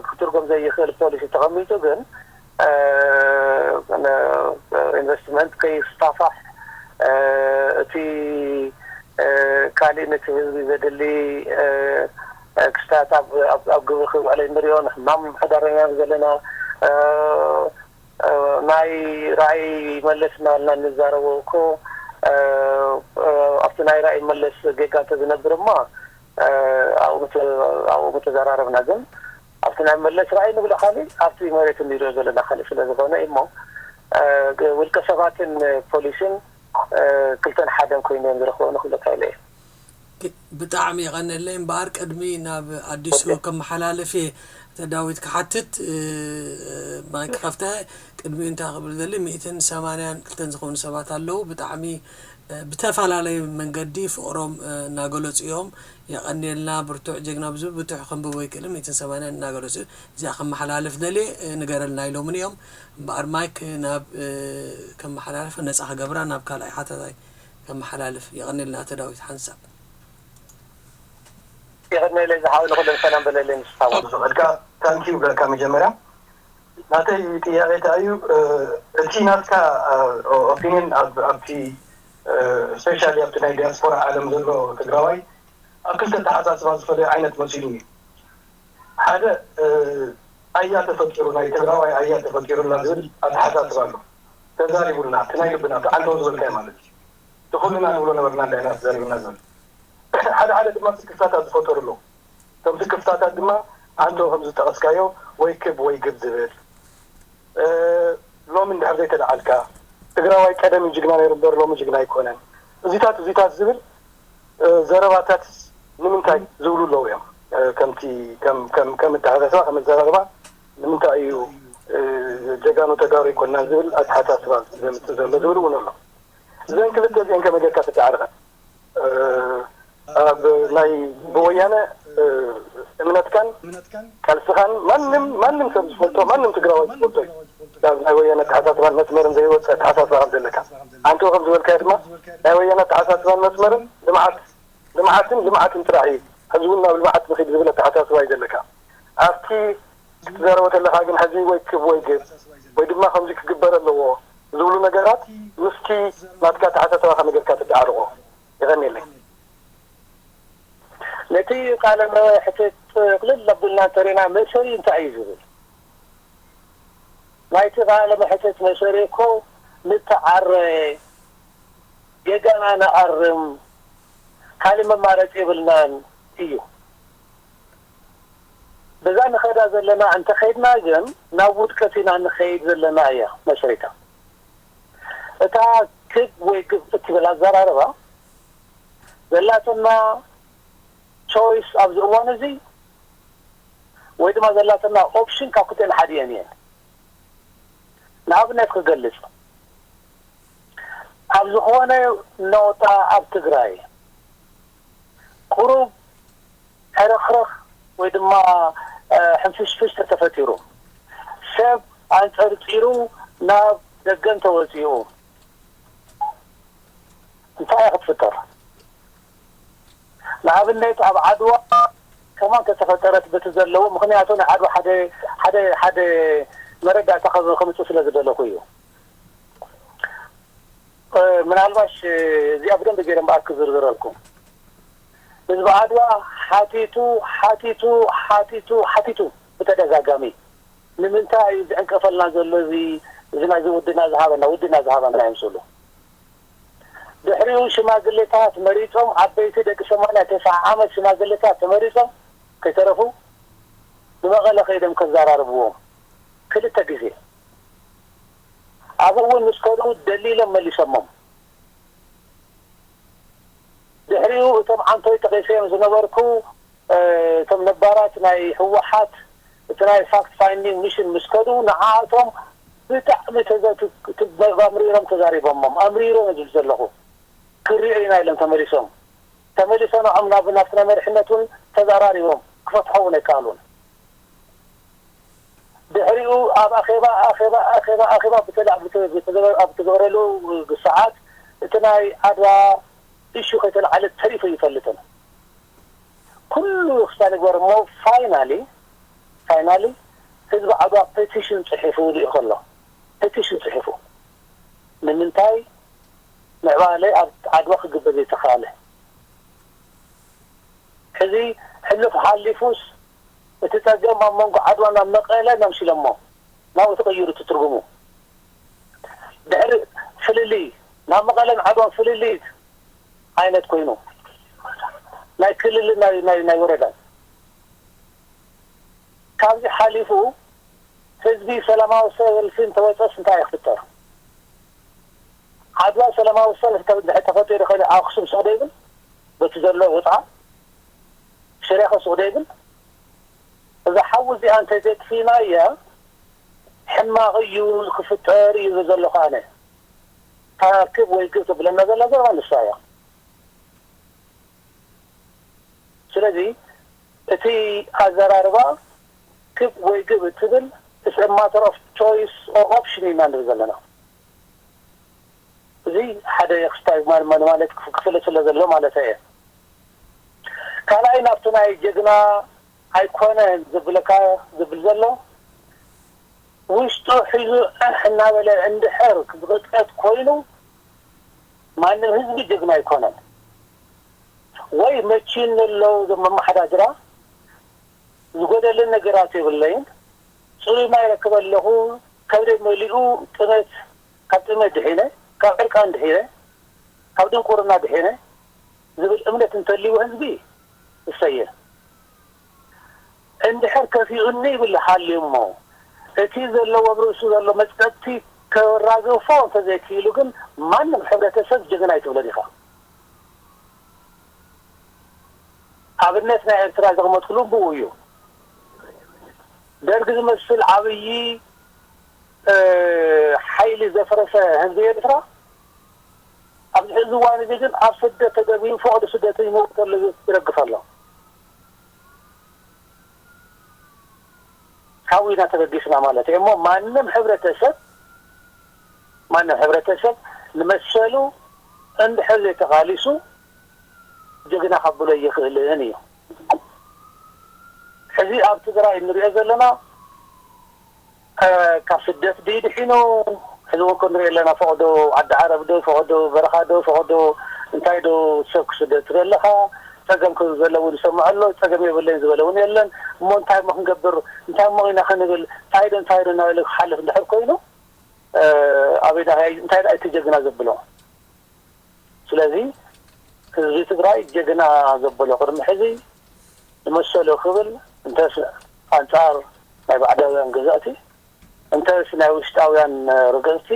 ክትርጎም ዘይኽእል ፖሊሲ ተቐሚጡ ግን ኢንቨስትመንት ከይስፋፋሕ እቲ ካሊእ ነቲ ህዝቢ ዘድሊ ክስታት ኣብ ግብሪ ክውዕል ንሪኦ ንሕማም ምምሕዳር ኢና ዘለና። ናይ ራእይ መለስ እናበልና እንዛረቦ እኮ ኣብቲ ናይ ራእይ መለስ ጌጋ እንተዝነብር እማ ኣብኡ ምተዘራረብና። ግን ኣብቲ ናይ መለስ ራእይ ንብሎ ካሊእ ኣብቲ መሬት እንሪኦ ዘለና ካሊእ ስለዝኾነ እሞ ውልቀ ሰባትን ፖሊስን ክልተን ሓደን ኮይኖም ዝረኽቦ ንክብለካ ኢለ እየ። ብጣዕሚ የቐነለይ። እምበኣር ቅድሚ ናብ ኣዲሱ ከመሓላልፍ እየ ተዳዊት ክሓትት ማይክ ከፍተ። ቅድሚኡ እንታይ ክብል ዘሊ ሚእትን ሰማንያን ክልተን ዝኾኑ ሰባት ኣለዉ። ብጣዕሚ ብተፈላለየ መንገዲ ፍቕሮም እናገለፁ እዮም። የቐንየልና ብርቱዕ ጀግና ብዙ ብትሕ ከንብቦ ይክእልን ሚእትን ሰማንያን እናገለፁ እዚኣ ከመሓላልፍ ደልየ ንገረልና ኢሎምን እዮም። እምበኣር ማይክ ናብ ከመሓላልፍ ነፃ ክገብራ ናብ ካልኣይ ሓታታይ ከመሓላልፍ። የቐንየልና ኣቶ ዳዊት ሓንሳብ። የቐንየለይ ዝሓወይ ንኹሎም ሰላም በለለይ ንስኻ እውን። ዝቐድካ ታንኪዩ ብለካ መጀመርያ ናተይ ጥያቄ እንታይ እዩ እቲ ናትካ ኦፒኒን ኣብቲ ስፔሻሊ ኣብቲ ናይ ዲያስፖራ ዓለም ዘሎ ትግራዋይ ኣብ ክልተ ተሓሳስባ ዝፈለዩ ዓይነት መሲሉ እዩ ሓደ ኣያ ተፈጢሩ ናይ ትግራዋይ ኣያ ተፈጢሩና ዝብል ኣተሓሳስባ ኣሎ ተዛሪቡልና እቲ ናይ ልብና ዓንተው ዝበልካዮ ማለት እዩ እቲ ኩልና ንብሎ ነበርና እንታይ ኢና ተዛሪብና ዝብል ሓደ ሓደ ድማ ስክፍታታት ዝፈጠሩ ኣለዉ እቶም ስክፍታታት ድማ ዓንተው ከም ዝጠቐስካዮ ወይ ክብ ወይ ግብ ዝብል ሎሚ እንድሕር ዘይተለዓልካ ትግራዋይ ቀደም እዩ ጅግና ነይሩ እምበር ሎሚ ጅግና ኣይኮነን እዚታት እዚታት ዝብል ዘረባታት ንምንታይ ዝብሉ ኣለዉ እዮም ከምቲ ከም ኣተሓሳስባ ከም ኣዘራርባ ንምንታይ እዩ ጀጋኑ ተጋሩ ኣይኮንናን ዝብል ኣተሓሳስባ ዘምፅእ ዘሎ ዝብል እውን ኣሎ እዘን ክልተ እዚአን ከመይ ጌርካ ትዳዓርኸን ኣብ ናይ ብወያነ እምነትካን ቃልስኻን ማንም ማንም ሰብ ዝፈልጦ ማንም ትግራዋይ ዝፈልጦ እዩ ካብ ናይ ወያነ ኣተሓሳስባን መስመርን ዘይወፀ ኣተሓሳስባ ከም ዘለካ ኣንተ ከም ዝበልካዮ ድማ ናይ ወያነ ኣተሓሳስባን መስመርን ልምዓት ልምዓትን ልምዓትን ጥራሕ እዩ ሕዚ እውን ናብ ልምዓት ንኺድ ዝብል ኣተሓሳስባ እዩ ዘለካ ኣብቲ ክትዛረቦ ተለኻ ግን ሕዚ ወይ ክብ ወይ ግብ ወይ ድማ ከምዚ ክግበር ኣለዎ ዝብሉ ነገራት ምስቲ ናትካ ኣተሓሳስባ ከመይ ጌርካ ትደዓርቆ የቐንየለይ ነቲ ቃለ መሕትት ጥቕልል ኣቢልና እንተሪእና መእሰሪ እንታይ እዩ ዝብል ናይቲ ቃለ መሕትት መእሰሪ እኮ ንተዓረ ጌጋና ንኣርም ካልእ መማረፂ የብልናን እዩ በዛ ንኸዳ ዘለና እንተኸይድና ግን ናብ ውድቀት ኢና ንኸይድ ዘለና እያ መስሪታ እታ ክብ ወይ ግብ እትብል ኣዘራርባ ዘላትና choice ኣብዚ እዋን እዚ ወይ ድማ ዘላትና option ካብ ክልተን ሓደ እየን እየን ንኣብነት ክገልፅ ኣብ ዝኾነ ነወጣ ኣብ ትግራይ ቁሩብ ሕርኽርኽ ወይ ድማ ሕንፍሽፍሽ ተተፈጢሩ ሰብ ኣንፀርፂሩ ናብ ደገ እንተወፂኡ እንታይ እያ ክትፍጠር? ንኣብነት ኣብ ዓድዋ ከማን ተተፈጠረት በቲ ዘለዎ ምክንያቱ ናይ ዓድዋ ሓደ ሓደ ሓደ መረዳእታ ከምፅእ ስለ ዝደለኩ እዩ። ምናልባሽ እዚኣ ብደንብ ገይረ እምበኣር ክዝርዝረልኩም። ህዝቢ ዓድዋ ሓቲቱ ሓቲቱ ሓቲቱ ሓቲቱ ብተደጋጋሚ ንምንታይ እዩ ዝዕንቀፈልና ዘሎ እዚ እዚ ናይዚ ውድና ዝሃበና ውድና ዝሃበና ይምስሉ ድሕሪኡ ሽማግሌታት መሪፆም ዓበይቲ ደቂ ሰማንያ ተስዓ ዓመት ሽማግሌታት ተመሪፆም ከይተረፉ ንመቐለ ከይዶም ከዘራርብዎም ክልተ ግዜ ኣብኡ እውን ምስ ከዱ ደሊሎም መሊሶሞም ድሕሪኡ እቶም ዓንቶይ ጠቒሰዮም ዝነበርኩ እቶም ነባራት ናይ ህወሓት እቲ ናይ fact finding mission ምስ ከዱ ንዓኣቶም ብጣዕሚ ኣምሪሮም ተዛሪቦሞም ኣምሪሮም ዝብል ዘለኹ ክሪኦ ኢና ኢሎም ተመሊሶም ተመሊሶ ንዖም ናብ ናብቲ ናይ መሪሕነት እውን ተዛራሪቦም ክፈትሖ እውን ኣይከኣሉን ድሕሪኡ ኣብ ኣኼባ ኣኼባ ኣኼባ ኣኼባ ብተላ- ብተ- ብተገበ- ኣብ ተገበረሉ ሰዓት እቲ ናይ ዓድዋ ኢሹ ከይተለዓለ ተሪፉ ይፈልጥን። ኩሉ ክስታይ ንግበር እሞ ፋይናሊ ፋይናሊ ህዝቢ ዓድዋ ፔቲሽን ጽሒፉ ይብሉ ከሎ፣ ፔቲሽን ጽሒፉ ንምንታይ ምዕባለ ኣብ ዓድዋ ክግበር ዘይተኻለ? ሕዚ ሕሉፍ ሓሊፉስ እቲ ጸገም ኣብ መንጎ ዓድዋ ናብ መቐለ እናምሲለሞ ናብኡ ተቐይሩ እቲ ትርጉሙ። ድሕሪ ፍልልይ ናብ መቐለን ዓድዋን ፍልልይ ዓይነት ኮይኑ ናይ ክልልን ናይ ናይ ናይ ወረዳን ካብዚ ሓሊፉ ህዝቢ ሰላማዊ ሰልፊ እንተወፀስ እንታይ ክፍጠር? ዓድዋ ሰላማዊ ሰልፊ ተፈጢሩ ከ ኣክሱም ሱቕ ዶ ይብል? በቲ ዘሎ ወፅዓ ሽረ ከ ሱቕ ዶ ይብል? እዛ ሓዊ እዚኣ እንተዘይጥፊእናያ ሕማቕ እዩ ክፍጠር እዩ ዘለኹ ኣነ። ታክብ ወይ ግብ ትብለና ዘላ ዘረባ ንሳ እያ። ስለዚ እቲ ኣዘራርባ ክብ ወይ ግብ እትብል it's a matter of choice or option ኢና ንብል ዘለና። እዚ ሓደ ክስታይ ማለት ክፍለ ስለ ዘሎ ማለት እየ። ካልኣይ ናብቲ ናይ ጀግና ኣይኮነን ዝብለካ ዝብል ዘሎ ውሽጡ ሒዙ ዕሕ እናበለ እንድሕር ዝቕጥቀጥ ኮይኑ ማንም ህዝቢ ጀግና ኣይኮነን። ወይ መቺን ኣለዉ እዞም መመሓዳድራ ዝጎደለ ነገራት የብለይን። ፅሩይ ማይ ረክበ ኣለኹ፣ ከብደይ መሊኡ፣ ጥመት ካብ ጥመት ድሒነ፣ ካብ ዕርቃን ድሒነ፣ ካብ ድንቁርና ድሒነ ዝብል እምነት እንተልይዎ ህዝቢ እሰየ። እንድሕር ከፊኡኒ ይብል ሃልዩ እሞ እቲ ዘለዎ ኣብ ርእሱ ዘሎ መፅቀጥቲ ከራግፎ እንተዘይክኢሉ ግን ማንም ሕብረተሰብ ጀግና ኣይትብሎን ኢኻ። ኣብነት ናይ ኤርትራ ዘቕመጥኩሉ ብኡ እዩ። ደርግ ዝመስል ዓብዪ ሓይሊ ዘፍረሰ ህዝቢ ኤርትራ ኣብዚ ሕዚ እዋን እዚ ግን ኣብ ስደት ተደርቢዩ ፈቐዶ ስደተኛ ይመውት ኣሎ ይረግፍ ኣሎ። ካብኡ ኢና ተበጊስና ማለት እዩ እሞ ማንም ሕብረተሰብ ማንም ሕብረተሰብ ንመሰሉ እንድሕር ዘይተቓሊሱ ጅግና ከብሎ ኣይኽእልን እዩ። ሕዚ ኣብ ትግራይ እንሪኦ ዘለና ካብ ስደት ድዩ ድሒኑ ሕዚ እውን ክንሪኦ ኣለና። ፈቕዶ ዓዲ ዓረብ ዶ ፈቕዶ በረኻ ዶ ፈቕዶ እንታይ ዶ ሰብ ክስደድ ትርኢ ኣለኻ? ፀገም ከም ዘሎ እውን ይሰምዖ ኣሎ። ፀገም የብለይን ዝበለ እውን የለን። እሞ እንታይ እሞ ክንገብር እንታይ እሞ ኢና ክንብል እንታይ ዶ እንታይ ዶ እናበለ ክሓልፍ እንድሕር ኮይኑ ኣበይ እንታይ ደኣ እቲ ጀግና ዘብሎ? ስለዚ ህዝቢ ትግራይ ጀግና ዘበሎ ቅድሚ ሕዚ ንመሰሉ ክብል እንተስ ኣንፃር ናይ ባዕዳውያን ገዛእቲ እንተስ ናይ ውሽጣውያን ረገፅቲ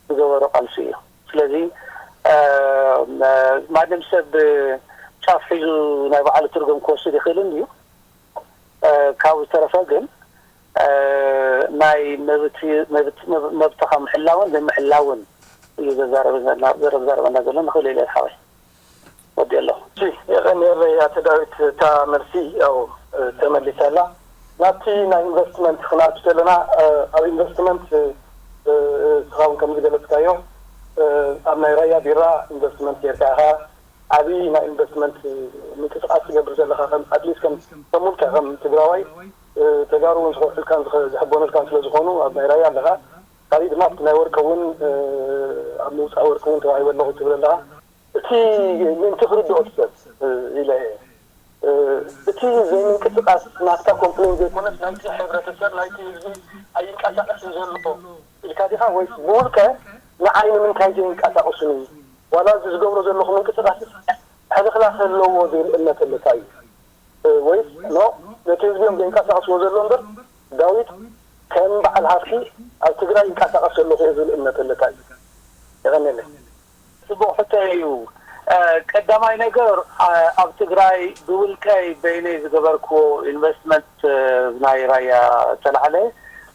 ዝገበሮ ቃልሲ እዩ። ስለዚ ማንም ሰብ ጫፍ ሒዙ ናይ ባዕሉ ትርጉም ክወስድ ይኽእልን እዩ። ካብ ዝተረፈ ግን ናይ መብትኻ ምሕላውን ዘይምሕላውን እዩ ዘዛረበና ዘሎ ንኽእል ኢለ ሓወይ ወዲ ኣለኹ። የቐንየለይ ኣቶ ዳዊት እታ መልሲ ያው ተመሊሳ ኣላ። ናብቲ ናይ ኢንቨስትመንት ክንኣቱ ዘለና ኣብ ኢንቨስትመንት እስኻ እውን ከም ዝገለፅካዮ ኣብ ናይ ራያ ቢራ ኢንቨስትመንት ጌርካ ኢኻ። ዓብዪ ናይ ኢንቨስትመንት ምንቅስቃስ ትገብር ዘለኻ ከም ኣትሊስት ከም ከም ውልቀ ከም ትግራዋይ ተጋሩ እውን ዝኮርሑልካን ዝሕበኑልካን ስለ ዝኾኑ ኣብ ናይ ራያ ኣለኻ። ካልእ ድማ ኣብቲ ናይ ወርቂ እውን ኣብ ምውፃእ ወርቂ እውን ተዋሂበ ኣለኹ ትብል ኣለኻ። እቲ ምእንቲ ክርድኦ ሰብ ኢለ እየ እቲ ዘይምንቅስቃስ ናትካ ኮምፕሌን ዘይኮነስ ናይቲ ሕብረተሰብ ናይቲ ህዝቢ ኣይንቀሳቀስን ዘሎ ኢልካ ዲኻ ወይስ ብውልቀ ንዓይ ንምንታይ ዘይንቀሳቀሱኒ ዋላ እዚ ዝገብሮ ዘለኹ ምንቅስቃስ ሕልኽላኽ ኣለዎ ዝብል እምነት ኣለካ እዩ ወይስ ኖ ነቲ ህዝቢ እዮም ዘንቀሳቅስዎ ዘሎ እምበር ዳዊት ከም በዓል ሃፍቲ ኣብ ትግራይ ይንቀሳቀስ ዘለኹ እየ ዝብል እምነት ኣለካ እዩ የቀንየለይ ፅቡቕ ሕቶ እዩ። ቀዳማይ ነገር ኣብ ትግራይ ብውልቀይ በይነይ ዝገበርክዎ ኢንቨስትመንት ናይ ራያ ዝተላዕለ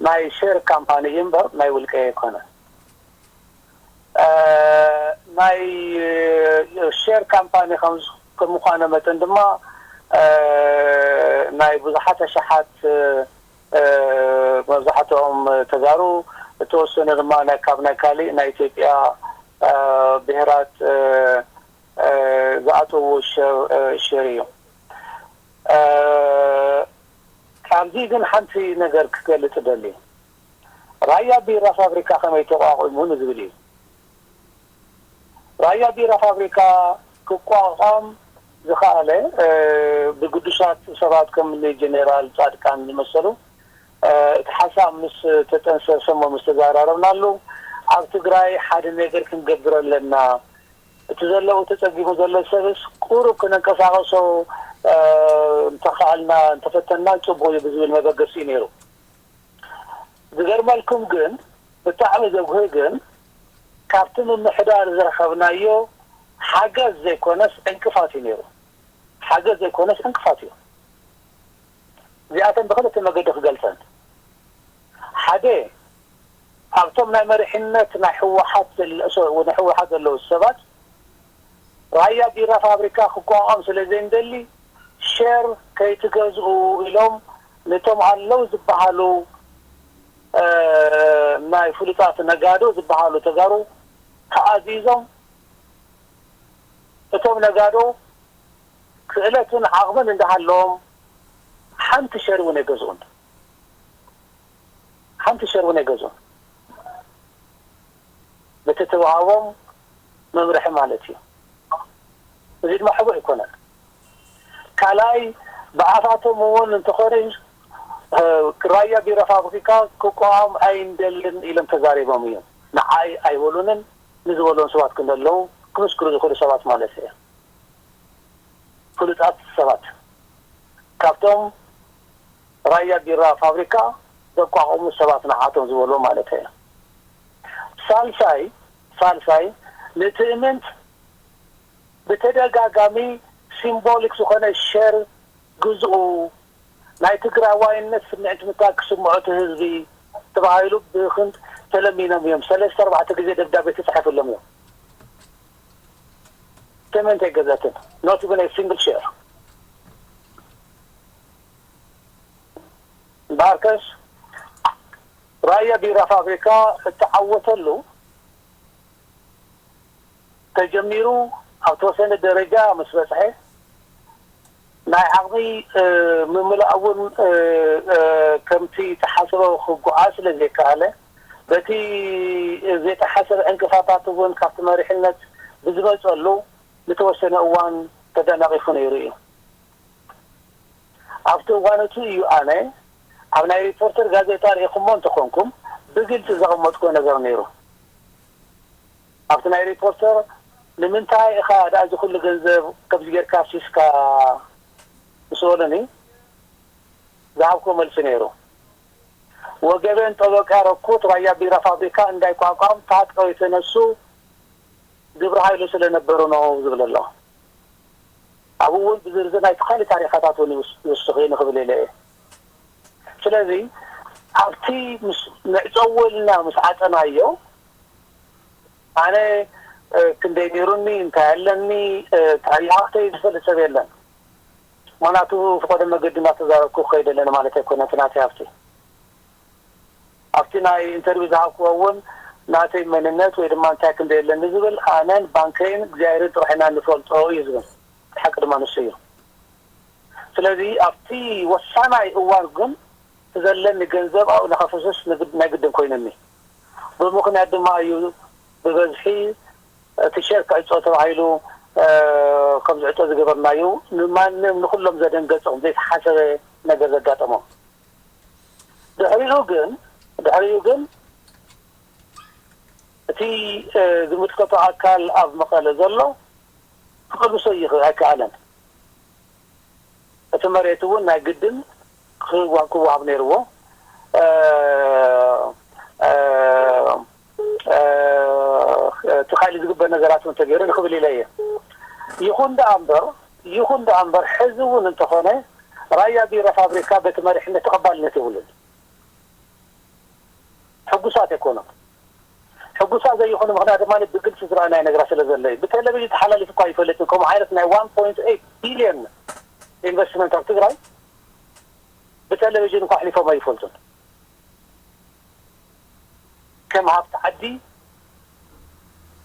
ናይ ሼር ካምፓኒ እዩ እምበር ናይ ውልቀይ ኣይኮነን። ናይ ሼር ካምፓኒ ከምምዃነ መጠን ድማ ናይ ብዙሓት ኣሽሓት መብዛሕትኦም ተጋሩ፣ እተወሰነ ድማ ናይ ካብ ናይ ካሊእ ናይ ኢትዮጵያ ብሄራት ዝኣተዎ ሸር እዩ። ካብዚ ግን ሓንቲ ነገር ክገልጽ እደሊ። ራያ ቢራ ፋብሪካ ከመይ ተቋቒሙ ንዝብል እዩ። ራያ ቢራ ፋብሪካ ክቋቋም ዝኸኣለ ብግዱሳት ሰባት ከም ጀኔራል ጻድቃን ዝመሰሉ፣ እቲ ሓሳብ ምስ ተጠንሰሰ እሞ ምስ ተዘራረብናሉ፣ ኣብ ትግራይ ሓደ ነገር ክንገብር ኣለና፣ እቲ ዘለዎ ተጸጊሙ ዘሎ ሰብስ ቁሩብ ክነንቀሳቐሶ እንተኸኣልና፣ እንተፈተና ጽቡቕ እዩ ብዝብል መበገሲ እዩ ነይሩ። ዝገርመልኩም ግን፣ ብጣዕሚ ዘጉህ ግን፣ ካብቲ ምምሕዳር ዝረኸብናዮ ሓገዝ ዘይኮነስ ዕንቅፋት እዩ ነይሩ። ሓገዝ ዘይኮነስ ዕንቅፋት እዩ። እዚኣተን ብክልተ መገዲ ክገልጸን። ሓደ፣ ኣብቶም ናይ መሪሕነት ናይ ህወሓት ዘለ-፣ ሶ-፣ ናይ ህወሓት ዘለዉ ሰባት፣ ራያ ቢራ ፋብሪካ ክቋቋም ስለ ዘይንደሊ፣ ሸር ከይትገዝኡ ኢሎም ነቶም ኣለዉ ዝበሃሉ፣ እ፣ ናይ ፍሉጣት ነጋዶ ዝበሃሉ ተጋሩ ተኣዚዞም፣ እቶም ነጋዶ ክእለትን ዓቕምን እንዳሃለዎም ሓንቲ ሸር እውን ኣይገዝኡን። ሓንቲ ሸር እውን ኣይገዝኡን። በቲ ተዋሃቦም መምርሒ ማለት እዩ። እዚ ድማ ሕቡእ ኣይኮነን። ካልኣይ፣ ብኣፋቶም እውን እንተኾነ፣ እ፣ ራያ ቢራ ፋብሪካ ክቋም ኣይንደልን ኢሎም ተዛሪቦም እዮም። ንዓይ ኣይበሉንን፣ ንዝበሎም ሰባት ግን ዘለዉ ክምስክሩ ዝኽእሉ ሰባት ማለት እዩ። ፍሉጣት ሰባት ካብቶም ራያ ቢራ ፋብሪካ ዘቋቋሙ ሰባት ንዓቶም ዝበልዎ ማለት እዩ። ሳልሳይ፣ ሳልሳይ፣ ንትእምንት ብተደጋጋሚ ሲምቦሊክ ዝኾነ ሸር ግዝኡ፣ ናይ ትግራዋይነት ስምዒት ምታ ክስምዖ እቲ ህዝቢ ተባሂሉ ብክንድ ተለሚኖም እዮም። ሰለስተ ኣርባዕተ ግዜ ደብዳቤ ተጻሒፉሎም እዮም። ትእምንት ኣይገዘትን። Not even a single share። እምበኣርከስ ራያ ቢራ ፋብሪካ እተዓወተሉ ተጀሚሩ ኣብ ተወሰነ ደረጃ ምስ በጽሐ፣ ናይ ዓቕሚ፣ እ፣ ምምላእ እውን፣ እ፣ እ፣ ከምቲ ተሓስበ ክጓዓዝ ስለ ዘይከኣለ፣ በቲ ዘይተሓሰበ ዕንቅፋታት እውን ካብቲ መሪሕነት ብዝመጸሉ ንተወሰነ እዋን ተደናቒፉ ነይሩ እዩ። ኣብቲ እዋን እቲ እዩ ኣነ ኣብ ናይ ሪፖርተር ጋዜጣ ርኢኹሞ እንተኾንኩም ብግልጺ ዘቐመጥኩዎ ነገር ነይሩ። ኣብቲ ናይ ሪፖርተር፣ "ንምንታይ ኢኻ ደኣ እዚ ኩሉ ገንዘብ ከምዚ ጌርካ ኣፍሲስካ?" ምስ በሉኒ፣ ዝሃብኩዎ መልሲ ነይሩ። "ወገቤን ጠበቃ ያረኩት ራያ ቢራ ፋብሪካ እንዳይቋቋም ታጥቀው የተነሱ ግብረ ኃይሉ ስለነበሩ ነው" ዝብል ኣሎ። ኣብኡ እውን ብዝርዝር ናይቲ ካልእ ታሪኻታት እውን ይውስ-፣ ይውስኽ እዩ ንኽብል ኢለ እየ። ስለዚ ኣብቲ ምስ መዕጸዊ ኢልና ምስ ዓጸናዮ፣ ኣነ፣ እ፣ ክንደይ ነይሩኒ፣ እንታይ ኣለኒ፣ እ፣ ታሪኽ ሃብተይ ዝፈልጥ ሰብ የለን። ምኽንያቱ፣ ፍቆዶ መገዲ እናተዛረብኩ ክኸይድ ኣለኒ ማለት ኣይኮነን፣ እቲ ናተይ ሃብቲ። ኣብቲ ናይ ኢንተርቪው ዝሃብክዎ እውን ናተይ መንነት ወይ ድማ እንታይ ክንደይ ኣለኒ ዝብል ኣነን ባንከይን እግዚኣብሔርን ጥራሕ ኢና ንፈልጦ እዩ ዝብል። እቲ ሓቂ ድማ ንሱ እዩ። ስለዚ ኣብቲ ወሳናይ እዋን ግን እቲ ዘለኒ ገንዘብ ኣብኡ ንኸፍስስ ንግድ-፣ ናይ ግድን ኮይኑኒ። ብምኽንያት ድማ እዩ ብበዝሒ እቲ ሸር ክዕጾ ተባሂሉ፣ እ፣ ከም ዝዕጾ ዝገበርናዩ። ንማንም ንኹሎም ዘደንገጾም ዘይተሓሰበ ነገር ዘጋጠሞም። ድሕሪኡ ግን፣ ድሕሪኡ ግን እቲ፣ እ፣ ዝምልከቶ ኣካል ኣብ መቐለ ዘሎ ክቕልሶ ይኽ-፣ ኣይከኣለን። እቲ መሬት እውን ናይ ግድን ክዋ-፣ ክወሃብ ነይርዎ። እ፣ እ፣ እ፣ እቲ ካልእ ዝግበር ነገራት እውን ተገይሩ ንክብል ኢለ እየ። ይኹን ደኣ እምበር፣ ይኹን ደኣ እምበር፣ ሕዚ እውን እንተኾነ ራያ ቢራ ፋብሪካ በቲ መሪሕነት ተቐባልነት የብሉን። ሕጉሳት ኣይኮኑን። ሕጉሳት ዘይኾኑ ምኽንያት ድማ ብግልፂ ዝረኣናዮ ነገራት ስለ ዘሎ እዩ። ብቴሌቪዥን ተሓላሊፉ እኳ ኣይፈልጥን። ከምኡ ዓይነት ናይ ዋን ፖይንት ኤይት ቢልዮን ኢንቨስትመንት ኣብ ትግራይ ብቴሌቪዥን እኳ ኣሕሊፎም ኣይፈልጡን። ከም ሃብቲ ዓዲ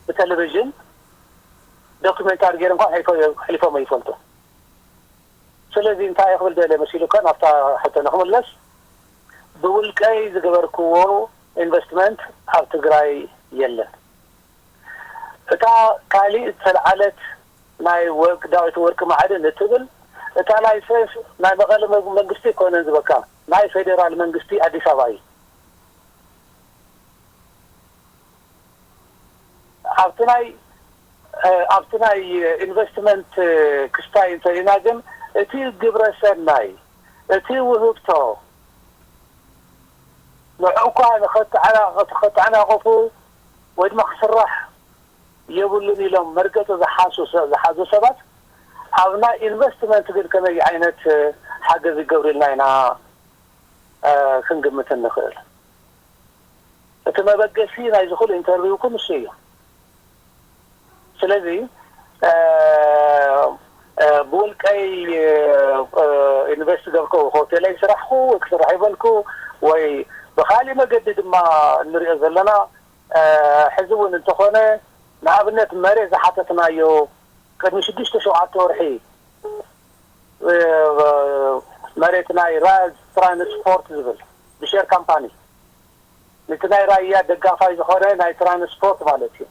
ብቴሌቪዥን ዶክመንታሪ ገይሮም እኳ ኣሕሊፎም ኣይፈልጡን። ስለዚ እንታይ ክብል ደለ መሲሉካ፣ ናብታ ሕቶ ንክምለስ፣ ብውልቀይ ዝገበርክዎ ኢንቨስትመንት ኣብ ትግራይ የለን። እታ ካሊእ ዝተለዓለት ናይ ወርቂ፣ ዳዊት ወርቂ ማዕድን እትብል፣ እታ ላይሰንስ ናይ መቐለ መ-፣ መንግስቲ ኣይኮነን ዝበካ፣ ናይ ፌዴራል መንግስቲ ኣዲስ ኣበባ እዩ። ኣብቲ ናይ፣ እ፣ ኣብቲ ናይ ኢንቨስትመንት ክስታይ እንተሪና ግን፣ እቲ ግብረ ሰናይ፣ እቲ ውህብቶ ንዕኡ እኳ ንኸተዓና-፣ ንኸተዓናቕፉ ወይ ድማ ክስራሕ የብሉን ኢሎም መርገፂ ዝሓሱ ሰ-፣ ዝሓዙ ሰባት፣ ኣብ ናይ ኢንቨስትመንት ግን ከመይ ዓይነት ሓገዝ ይገብሩልና ኢና፣ እ፣ ክንግምት እንኽእል? እቲ መበገሲ ናይ ዝኹሉ ኢንተርቪው እኮ ንሱ እዩ። ስለዚ፣ እ፣ እ፣ ብውልቀይ፣ እ፣ ኢንቨስት ገብርኩ፣ ሆቴለይ ስራሕኩ ወይ ክስራሕ ይበልኩ ወይ ብኻሊእ መገዲ ድማ እንሪኦ ዘለና፣ እ፣ ሕዚ እውን እንተኾነ ንኣብነት መሬት ዝሓተትናዮ ቅድሚ ሽዱሽተ ሸውዓተ ወርሒ፣ እ፣ መሬት ናይ ራዝ ትራንስፖርት ዝብል ብሼር ካምፓኒ፣ ነቲ ናይ ራያ ደጋፋይ ዝኾነ ናይ ትራንስፖርት ማለት እዩ።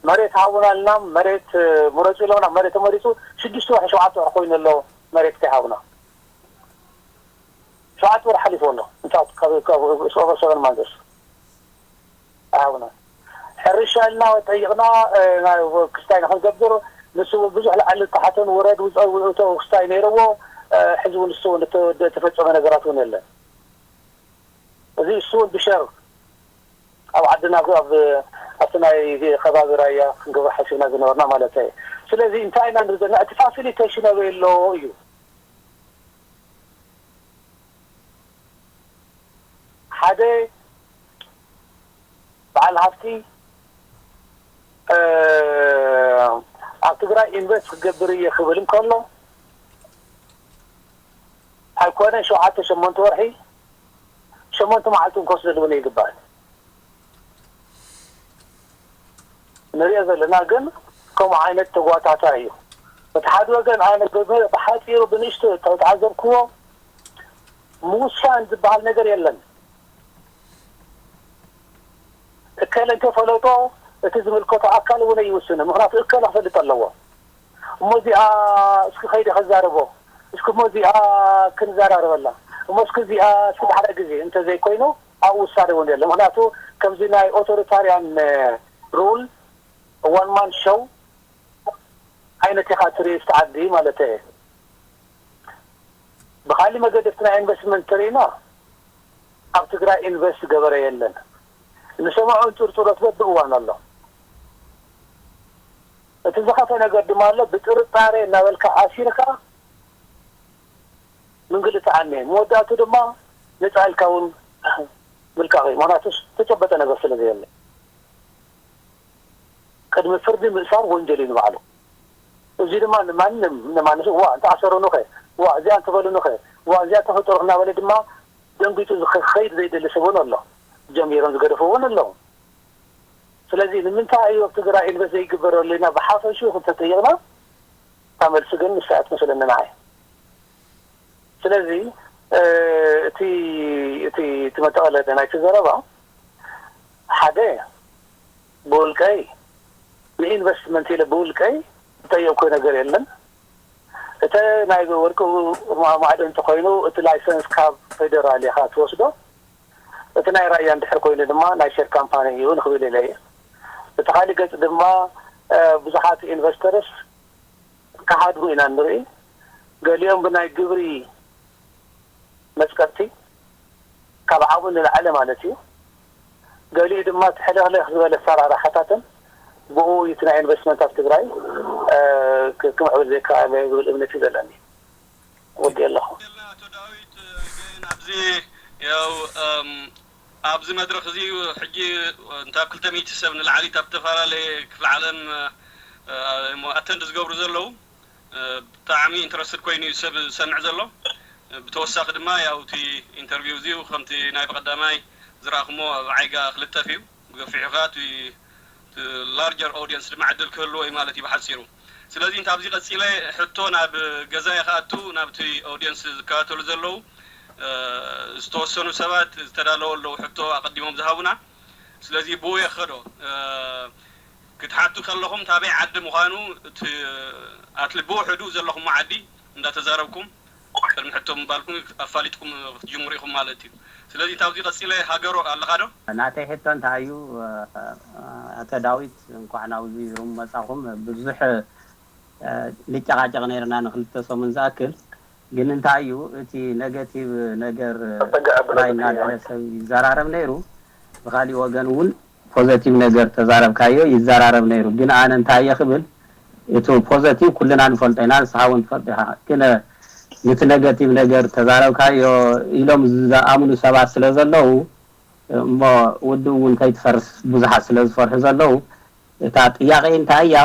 መሬት ሃቡና ኢልና፣ መሬት፣ እ፣ ምረፁ ኢሎምና፣ መሬት ተመሪፁ ሽዱሽተ ወርሒ ሸውዓተ ወርሒ ኮይኑ ኣሎ መሬት ከይሃቡና። ሸውዓተ ወርሒ ሓሊፉ ኣሎ። እንታይ ካብ፣ ካብ፣ ኦቨር ሰቨን ማንዘስ ኣይሃቡና። ሕርሻ ኢልና ጠይቕና፣ እ፣ ናይ ክስታይ ንክንገብር፣ ንሱ እውን ብዙሕ ላዕሊ ታሕትን ውረድ ውፀ-፣ ውእቶ ክስታይ ነይርዎ። እ፣ ሕዚ እውን ንሱ እውን እተ-፣ እተፈፀመ ነገራት እውን የለን። እዚ እሱ እውን ብሸር ኣብ ዓድና፣ ኣብ፣ ኣብ፣ ኣብቲ ናይ ከባቢ ራያ ክንገብሮ ሓሲብና ዝነበርና ማለት እዩ። ስለዚ እንታይ ኢና ንርኢ ዘለና? እቲ ፋሲሊቴሽን ኣበይ ኣሎ እዩ። ሓደ በዓል ሃፍቲ፣ እ፣ ኣብ ትግራይ ኢንቨስት ክገብር እየ ክብል እንከሎ፣ ኣይኮነን ሸውዓተ ሸሞንተ ወርሒ፣ ሸሞንተ መዓልቲ እውን ክወስደሉ እውን ይግባእ። ንሪኦ ዘለና ግን ከምኡ ዓይነት ተጓታታ እዩ። እቲ ሓደ ወገን ኣነ ብ-፣ ብሓፂሩ ብንእሽቶ ዝተዓዘብክዎ፣ ምውሳን ዝበሃል ነገር የለን። እከለ እንተፈለጦ፣ እቲ ዝምልከቶ ኣካል እውን ኣይውስንን። ምኽንያቱ እከለ ክፈልጥ ኣለዎ። እሞ እዚኣ እስኪ ከይደ ከዛርቦ፣ እስኪ እሞ እዚኣ ክንዘራረበላ፣ እሞ እስኪ እዚኣ እስኪ ድሕረ ግዜ እንተዘይኮይኑ፣ ኣብኡ ውሳነ እውን የለን። ምኽንያቱ ከምዚ ናይ ኦቶሪታርያን፣ እ፣ ሩል፣ ዋን ማን ሾው ዓይነት ኢኻ ትርኢ፣ እቲ ዓዲ ማለት እየ። ብኻሊእ መገዲ እቲ ናይ ኢንቨስትመንት ተሪእና፣ ኣብ ትግራይ ኢንቨስት ገበረ የለን። ንሰምዖ እንጥርጥሮት በብእዋን ኣሎ። እቲ ዝኸፈ ነገር ድማ ኣሎ፣ ብጥርጣሬ እናበልካ ኣሲርካ ምንግልታዕ እኒሀ። መወዳእቱ ድማ ነፃ ኢልካ እውን ምልቃቕ እዩ። ምኽንያቱ ዝተጨበጠ ነገር ስለ ዘየለ። ቅድሚ ፍርዲ ምእሳር ወንጀል እዩ ንባዕሉ። እዚ ድማ ንማንም፣ ንማንም፣ "ዋ፣ እንተኣሰሩኑኸ? ዋ፣ እዚኣ እንተበሉኑኸ? ዋ፣ እዚኣ እንተፈጠሩኽ?" እናበለ ድማ ደንጊጹ ዝኸ-፣ ክኸይድ ዘይደሊ ሰብ እውን ኣሎ። ጀሚሮም ዝገደፉ እውን ኣለዉ። ስለዚ ንምንታይ እዩ ኣብ ትግራይ ኢንቨስት ዘይግበረሉ ኢልና ብሓፈሽኡ ክንተጠየቕና፣ እታ መልሲ ግን ንሳ እያ ትመስለኒ ንዓይ። ስለዚ፣ እ፣ እቲ፣ እቲ፣ እቲ መጠቐለሊ ናይቲ ዘረባ፣ ሓደ፣ ብውልቀይ፣ ንኢንቨስትመንት ኢለ ብውልቀይ ዝጠየቕኩ ነገር የለን። እተ ናይ ወርቂ ማ-፣ ማዕድን እንተኾይኑ፣ እቲ ላይሰንስ ካብ ፌደራል ኢኻ ትወስዶ። እቲ ናይ ራያ እንድሕር ኮይኑ ድማ ናይ ሸር ካምፓኒ እዩ ንኽብል ኢለ እየ። እቲ ካሊእ ገጽ ድማ፣ እ፣ ብዙሓት ኢንቨስተርስ ክሃድሙ ኢና ንርኢ። ገሊኦም ብናይ ግብሪ መጽቀጥቲ ካብ ዓቕሙ ንላዕሊ ማለት እዩ። ገሊኡ ድማ ትሕልኽልኽ ዝበለ ኣሰራርሓታትን ብኡ እዩ እቲ ናይ ኢንቨስትመንት ኣብ ትግራይ፣ እ፣ ክ-፣ ክምዕብል ዘይከኣለ ዝብል እምነት እዩ ዘለኒ። ወዲ ኣለኹ። ኣቶ ዳዊት፣ ግን ኣብዚ ያው፣ እም፣ ኣብዚ መድረኽ እዚ ሕጂ እንታ ክልተ ሚእቲ ሰብ ንላዕሊ ኣብ ዝተፈላለየ ክፍለ ዓለም፣ እ፣ ኣተንድ ዝገብሩ ዘለዉ፣ እ፣ ብጣዕሚ ኢንትረስትድ ኮይኑ እዩ ሰብ ዝሰምዕ ዘሎ። ብተወሳኺ ድማ ያው እቲ ኢንተርቪው እዚኡ ከምቲ ናይ ብቐዳማይ ዝረኣኹሞ ኣብ ዓይጋ ክልጠፍ እዩ። ብገፊሑ ከዓ እቲ ላርጀር ኦዲየንስ ድማ ዕድል ክህልዎ እዩ ማለት እዩ ብሓፂሩ። ስለዚ እንተ ኣብዚ ቀፂለ ሕቶ ናብ ገዛይ ክኣቱ ናብቲ ኦዲየንስ ዝከታተሉ ዘለዉ ዝተወሰኑ ሰባት ዝተዳለወ ኣለዉ ሕቶ ኣቐዲሞም ዝሃቡና። ስለዚ ብኡ የኸዶ ክትሓቱ ከለኹም ታበይ ዓዲ ምዃኑ ኣትሊ ብውሕዱ ዘለኹም ዓዲ እንዳተዛረብኩም ቅድሚ ሕቶ ምባልኩም ኣፋሊጥኩም ክትጅምሩ ኢኹም ማለት እዩ። ስለዚ ካብዚ ቀፂለ ሃገሮ ኣለኻ ዶ? ናተይ ሕቶ እንታይ እዩ? ኣቶ ዳዊት፣ እንኳዕ ናብዚ ሩም መጻኹም። ብዙሕ ልጨቃጨቅ ነይርና ንክልተ ሰሙን ዝኣክል። ግን እንታይ እዩ እቲ ኔጋቲቭ ነገር ጥራይ እናልዐለ ሰብ ይዘራረብ ነይሩ። ብካሊእ ወገን እውን ፖዘቲቭ ነገር ተዛረብካዮ ይዘራረብ ነይሩ። ግን ኣነ እንታይ እየ ክብል፣ እቲ ፖዘቲቭ ኩልና ንፈልጦ ኢና፣ ንስኻ እውን ትፈልጦ ኢኻ። ግን ንቲ ኔጋቲቭ ነገር ተዛረብካዮ ኢሎም ዝኣምኑ ሰባት ስለ ዘለዉ፣ እሞ ውድብ እውን ከይትፈርስ ብዙሓት ስለ ዝፈርሑ ዘለዉ፣ እታ ጥያቄ እንታይ እያ?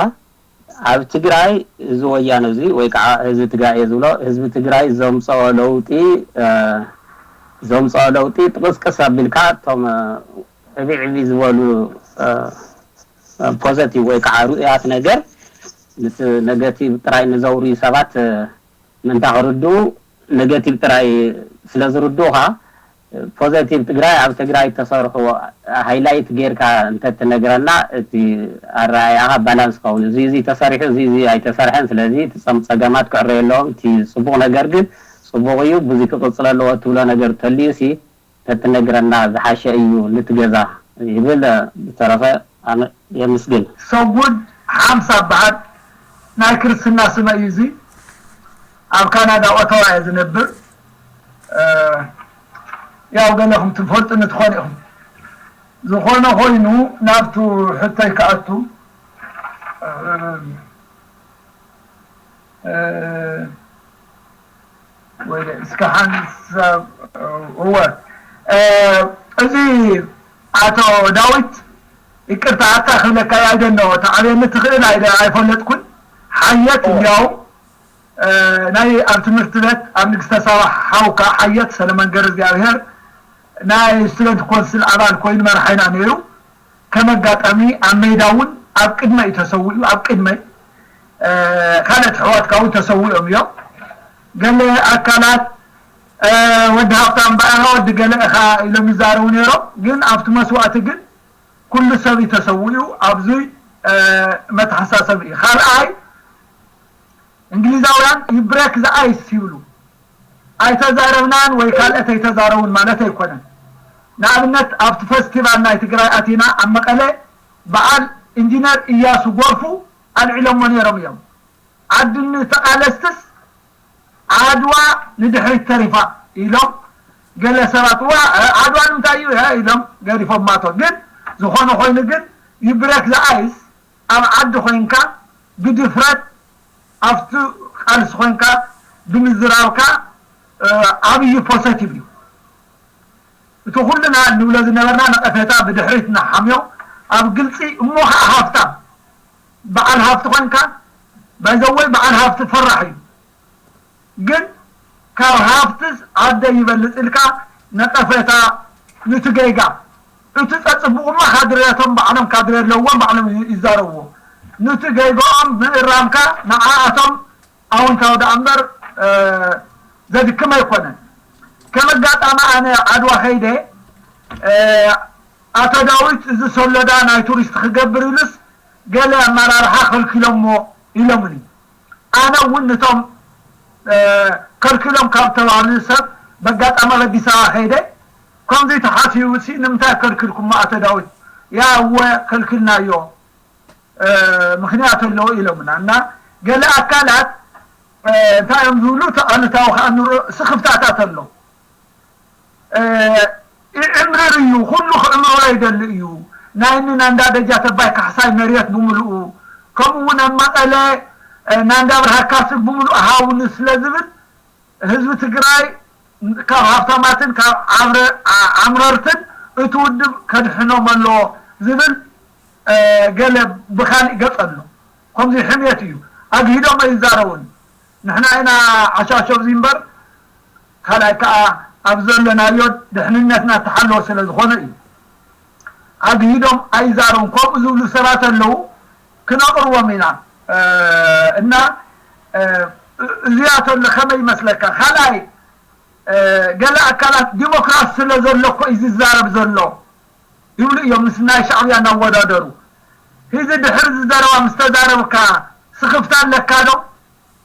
ኣብ ትግራይ እዚ ወያነ እዚ ወይ ከዓ ህዝቢ ትግራይ እየ ዝብሎ፣ ህዝቢ ትግራይ ዘምፀኦ ለውጢ ዘምፀኦ ለውጢ ጥቅስቅስ ኣቢልካ እቶም ዕብይ ዕብይ ዝበሉ ፖዘቲቭ ወይ ከዓ ርኡያት ነገር ንቲ ኔጋቲቭ ጥራይ ንዘውርዩ ሰባት ምእንታ ክርድኡ፣ ኔጋቲቭ ጥራይ ስለ ዝርድኡኻ፣ ፖዘቲቭ ትግራይ ኣብ ትግራይ እተሰርሑ ሃይላይት ጌርካ እንተትነግረና እቲ ኣረኣእያኻ ባላንስ ክኸውን። እዚ እዚ ተሰሪሑ፣ እዚ እዚ ኣይተሰርሐን፣ ስለዚ እቲ ጸም-፣ ጸገማት ክዕረዩ ኣለዎም። እቲ ጽቡቕ ነገር ግን ጽቡቕ እዩ፣ ብዙ ክቕጽል ኣለዎ እትብሎ ነገር ተልዩሲ ተትነግረና ዝሓሸ እዩ። ንትገዛ ይብል። ብተረፈ ኣነ የምስግን። ሰጉድ ሓምሳ በዓል ናይ ክርስትና ስመ እዩ እዚ። ኣብ ካናዳ ኦታዋ እየ ዝነብር። ያው ገለኹም ትፈልጡኒ ትኾኑ ኢኹም። ዝኾነ ኮይኑ ናብቱ ሕቶይ ክኣቱ ወይ እስከ ሓንሳብ እወ እዚ ኣቶ ዳዊት ይቅርታ ኣታ ክብለካ ኣይደኖ ተዓብየኒ ትኽእል ኣይደ ኣይፈለጥኩን ሓየት እንዲያው ናይ ኣብ ትምህርቲ ቤት ኣብ ንግስተ ሳባ ሓውካ ሓየት ሰለመን ገር እግዚኣብሔር ናይ ስቱደንት ኮንስል ኣባል ኮይኑ መርሓይና ነይሩ። ከም ኣጋጣሚ ኣብ ሜዳ እውን ኣብ ቅድመይ ተሰዊኡ ኣብ ቅድመይ ካልኦት ኣሕዋትካ እውን ተሰዊኦም እዮም። ገለ ኣካላት ወዲ ሃብታም በኣኻ ወዲ ገለ ኢኻ ኢሎም ይዛረቡ ነይሮም። ግን ኣብቲ መስዋእቲ ግን ኩሉ ሰብ እዩ ተሰዊኡ። ኣብዚ መተሓሳሰቢ እዩ። ካልኣይ እንግሊዛውያን you break the ice ይብሉ። ኣይተዛረብናን ወይ ካልኦት ኣይተዛረቡን ማለት ኣይኮነን። ንኣብነት ኣብቲ ፈስቲቫል ናይ ትግራይ ኣቲና ኣብ መቐለ በዓል ኢንጂነር እያሱ ጎርፉ ኣልዒሎሞ ነይሮም እዮም። ዓዲ ንተቓለስትስ ዓድዋ ንድሕሪት ተሪፋ ኢሎም ገለ ሰባት ዋ ዓድዋ ንምንታይ እዩ ኢሎም ገዲፎማቶ። ግን ዝኾነ ኮይኑ ግን you break the ice ኣብ ዓዲ ኮይንካ ብድፍረት ኣብቲ ቃልሲ ኮይንካ ብምዝራብካ ዓብዪ ፖዘቲቭ እዩ። እቲ ኩልና ንብሎ ዝነበርና ነቐፌታ ብድሕሪት ንሓምዮ ኣብ ግልፂ እሞ ከዓ ሃፍታም በዓል ሃፍቲ ኮይንካ ባይዘወይ በዓል ሃፍቲ ፈራሕ እዩ። ግን ካብ ሃፍትስ ዓደ ይበልፅ ኢልካ ነቐፌታ ንቲ ገይጋ እቲ ፀፅቡቑማ ካድሬያቶም ባዕሎም ካድሬ ኣለዎም ባዕሎም ይዛረብዎ ንቲ ገይጋኦም ምእራምካ ንዓኣቶም ኣውንታዊ ደኣ እምበር ዘድክም ኣይኮነን። ከም ኣጋጣሚ ኣነ ዓድዋ ከይደ ኣቶ ዳዊት እዚ ሶሎዳ ናይ ቱሪስት ክገብር ኢሉስ ገለ ኣመራርሓ ከልኪሎሞ ኢሎምኒ። ኣነ እውን ንቶም ከልኪሎም ካብ ተባህሉ ሰብ በጋጣሚ ኣብ ኣዲስ ኣበባ ከይደ ከምዚ ተሓሲቡ ሲ ንምንታይ ከልክልኩሞ ኣቶ ዳዊት? ያ እወ ከልክልናዮ ምኽንያት ኣለዎ ኢሎምና እና ገለ ኣካላት እንታይ እዮም ዝብሉ ኣሉታዊ ከዓ ንርኦ ስኽፍታታት ኣሎ። ይዕምርር እዩ፣ ኩሉ ክዕምሮ ይደሊ እዩ። ናይ እኒ ናንዳ ደጃ ተባይ ካሕሳይ መርየት ብምልኡ፣ ከምኡ እውን ኣብ መቐለ ናንዳ ብርሃ ካስል ብምልኡ ሃውኒ ስለ ዝብል ህዝቢ ትግራይ ካብ ሃብታማትን ካብ ዓምረርትን እቲ ውድብ ከድሕኖም ኣለዎ ዝብል ገለ ብካሊእ ገፅ ኣሎ። ከምዚ ሕምየት እዩ። ኣግሂዶም ኣይዛረቡን። ንሕና ኢና ዓሻሾ እዚ እምበር ካልኣይ ከዓ ኣብ ዘለናዮ ድሕንነትና ተሓለወ ስለ ዝኾነ እዩ። ኣግሂዶም ኣይዛረቡን። ከምኡ ዝብሉ ሰባት ኣለዉ፣ ክነቕርቦም ኢና። እ፣ እና እ፣ እዚኣ ተሎ ከመይ ይመስለካ? ካልኣይ፣ እ፣ ገለ ኣካላት ዲሞክራሲ ስለ ዘሎ እኮ እዩ ዝዛረብ ዘሎ ይብሉ እዮም፣ ምስ ናይ ሻዕብያ እናወዳደሩ። ሕዚ ድሕሪ ዝዘረባ ምስ ተዛረብካ ስኽፍታ ኣለካ ዶ?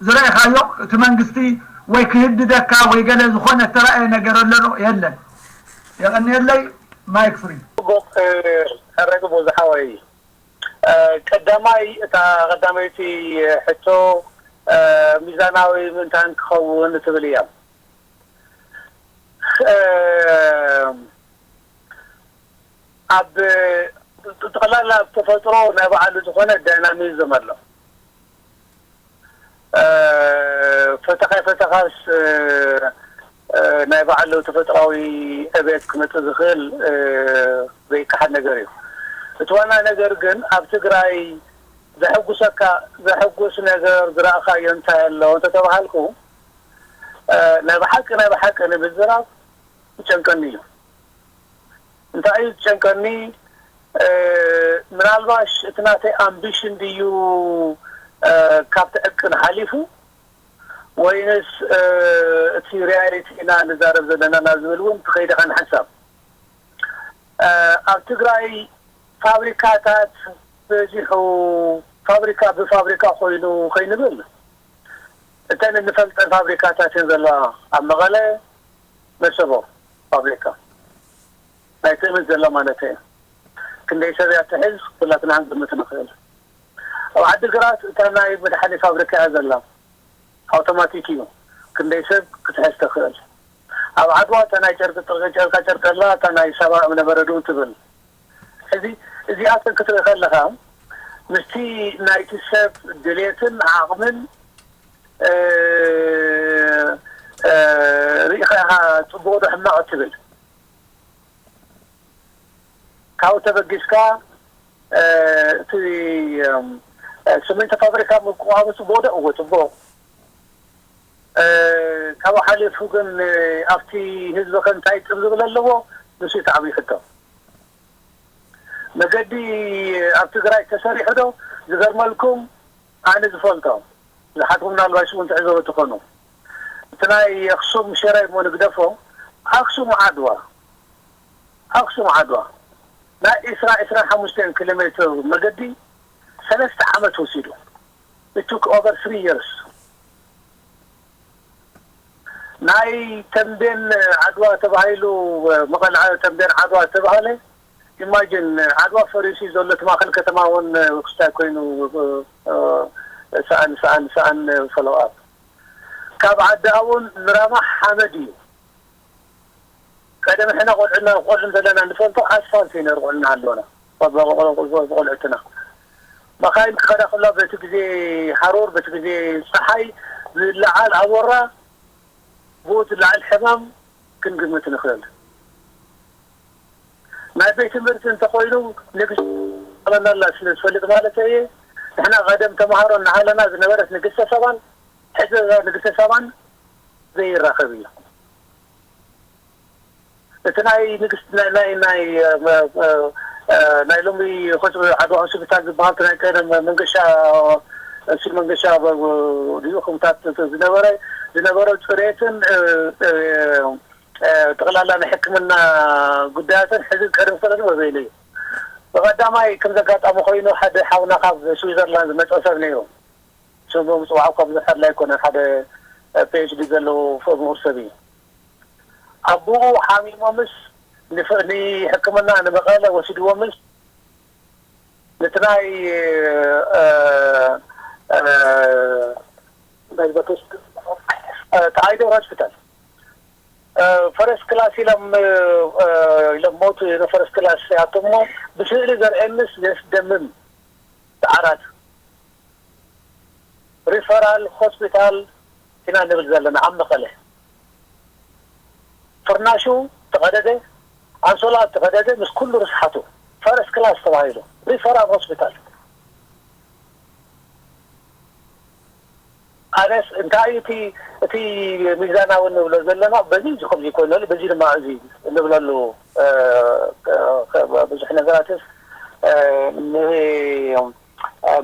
ዝረእኻዮ እቲ መንግስቲ ወይ ክህድደካ ወይ ገለ ዝኾነ እተራእየ ነገር ኣሎ ዶ? የለን። የቐንየለይ። ማይክ ፍሪ። ጽቡቕ፣ እ፣ ሕረግ ብዙሓወይ። እ፣ ቀዳማይ፣ እታ ቀዳመይቲ ሕቶ፣ እ፣ ሚዛናዊ ምእንታን ክኸውን ትብል እያ። እ፣ ኣብ ጠቕላላ ኣብ ተፈጥሮ ናይ ባዕሉ ዝኾነ ዳይናሚዝም ኣሎ። እ፣ ፈተኻ ፈተኻስ፣ እ፣ እ፣ ናይ ባዕሉ ተፈጥሯዊ ዕብየት ክመጽእ ዝኽእል፣ እ፣ ዘይከሓድ ነገር እዩ። እቲ ዋና ነገር ግን ኣብ ትግራይ ዘሐጉሰካ፣ ዘሐጉስ ነገር ዝረኣኻዮ እንታይ ኣሎ እንተተባሃልኩ፣ እ፣ ናይ ብሓቂ፣ ናይ ብሓቂ ንምዝራብ ይጨንቀኒ እዩ። እንታይ እዩ ዝጨንቀኒ? እ፣ ምናልባሽ እቲ ናተይ ኣምቢሽን ድዩ፣ እ፣ ካብቲ ዕቅን ሓሊፉ፣ ወይንስ፣ እ፣ እቲ ሪያሊቲ ኢና ንዛረብ ዘለና ናብ ዝብል እውን ትኸይድ ኢኻ ንሓንሳብ። እ፣ ኣብ ትግራይ ፋብሪካታት በዚሑ፣ ፋብሪካ ብፋብሪካ ኮይኑ ከይንብል፣ እተን እንፈልጠን ፋብሪካታት እየን ዘለዋ። ኣብ መቐለ መሰቦ ፋብሪካ፣ ናይ ትእምት ዘሎ ማለት እዩ። ክንደይ ሰብ እያ ትሕዝ? ኩላትና ክንግምት ንኽእል። ኣብ ዓዲግራት እታ ናይ መድሓኒ ፋብሪካ እያ ዘላ። ኣውቶማቲክ እዩ። ክንደይ ሰብ ክትሕዝ ትኽእል? ኣብ ዓድዋ እታ ናይ ጨርቂ፣ ጨርቃ ጨርቂ ኣላ፣ እታ ናይ ሳባ እምነበረድ እውን ትብል። እዚ፣ እዚኣተን ክትርኢ ከለኻ፣ ምስቲ ናይቲ ሰብ ድሌትን ዓቕምን፣ እ፣ እ፣ ርኢኻ ኢኻ ጽቡቕ ዶ ሕማቕ እትብል። ካብኡ ተበጊስካ፣ እ፣ እቲ፣ እም፣ እ፣ ስሚንቶ ፋብሪካ ምቋሙ ጽቡቕ ዶ? እወ፣ ጽቡቕ። እ፣ ካብኡ ሓሊፉ ግን፣ እ፣ ኣብቲ ህዝቢ ከ እንታይ ጥብ ዝብል ኣለዎ? ንሱ እዩ እቲ ዓብዪ ሕቶ። መገዲ ኣብ ትግራይ ተሰሪሑ ዶ? ዝገርመልኩም፣ ኣነ ዝፈልጦ፣ ብዙሓትኩም ምናልባሽ እውን ትዕዘቡ ትኾኑ፣ እቲ ናይ ኣኽሱም ሽረ እሞ ንግደፎ፣ ኣኽሱም ዓድዋ፣ ኣኽሱም ዓድዋ ናይ ዒስራ፣ ዒስራን ሓሙሽተን ኪሎ ሜትር መገዲ ሰለስተ ዓመት ወሲዱ። It took over three years። ናይ ተምቤን ዓድዋ ተባሂሉ፣ መቐል ዓ-፣ ተምቤን ዓድዋ ተባሃለ። ኢማጂን፣ ዓድዋ ፈሪሱ ዘሎ፣ እቲ ማእከል ከተማ እውን ክስታይ ኮይኑ፣ እ፣ እ፣ ሰኣን፣ ሰኣን፣ ሰኣን ፎሎው ኣፕ። ካብ ዓዲ ኣቡን ንራማ ሓመድ እዩ። ቀደም ሕና ቆልዕና፣ ቆልዑ እንተለና ንፈልጦ ኣስፋልት እዩ ነይሩ ቆልዑና ኣለና። ቆልዑትና። መኻይን ክኸዳ ከላ በቲ ግዜ ሃሩር፣ በቲ ግዜ ጸሓይ ዝለዓል ኣቦራ፣ ብኡ ዝለዓል ሕማም ክንግምት ንኽእል። ናይ ቤት ትምህርቲ እንተኾይኑ ንግስ ኣለና ኣላ ስለ ዝፈልጥ ማለት እየ። ንሕና ቀደም ተምሃሮ እናሃለና ዝነበረት ንግስተ ሰባን ሕዚ ንግስተ ሰባን ዘይራኸብ እዩ። እቲ ናይ ንግስቲ ናይ፣ ናይ፣ ናይ፣ እ፣ እ፣ እ፣ ናይ ሎሚ ሆስ-፣ ዓድዋ ሆስፒታል ዝበሃል እቲ ናይ ቀደም መንገሻ፣ እሱ መንገሻ ብ-፣ ብ-፣ ድዩ ከምታት ዝነበረ፣ ዝነበረ ጽሬትን፣ እ፣ እ፣ እ፣ ጠቕላላ ናይ ሕክምና ጉዳያትን ሕዚ ቀደም ሰለዚ ወዘይለ እዩ። ብቐዳማይ ከምዚ ኣጋጣሚ ኮይኑ ሓደ ሓውና ካብ ስዊዘርላንድ ዝመጸ ሰብ ነይሩ። ስሙ ምጽዋዕ እኳ ብዙሕ ኣድላይ ኣይኮነን። ሓደ ፒ ኤች ዲ ዘለዎ ፍቕሪ ምሁር ሰብ እዩ። ኣቦኡ ሓሚሞምስ ንፍ-፣ ንሕክምና ንመቐለ ወሲድዎምስ ነቲ ናይ፣ እ፣ እ፣ እንታይ ዝበሃል፣ እ፣ ተኣይደር ሆስፒታል፣ እ፣ ፈረስ ክላስ ኢሎም፣ እ፣ እ፣ ኢሎም ሞቱ። ፈረስ ክላስ ኣቶሞ ብስእሊ ዘርእየንስ ዘስደምም ሰዓራት። ሪፈራል ሆስፒታል ኢና ንብል ዘለና ኣብ መቐለ። ፍርናሹ ተቐደደ፣ ኣንሶላ ተቐደደ፣ ምስ ኩሉ ርስሓቱ ፈረስ ክላስ ተባሂሉ ሪፈራል ሆስፒታል። ኣነስ እንታይ እቲ እቲ ሚዛናዊ እንብሎ ዘለና በዚ እዚ ከምዚ ኮይነሉ በዚ ድማ እዚ እንብለሉ ብዙሕ ነገራትስ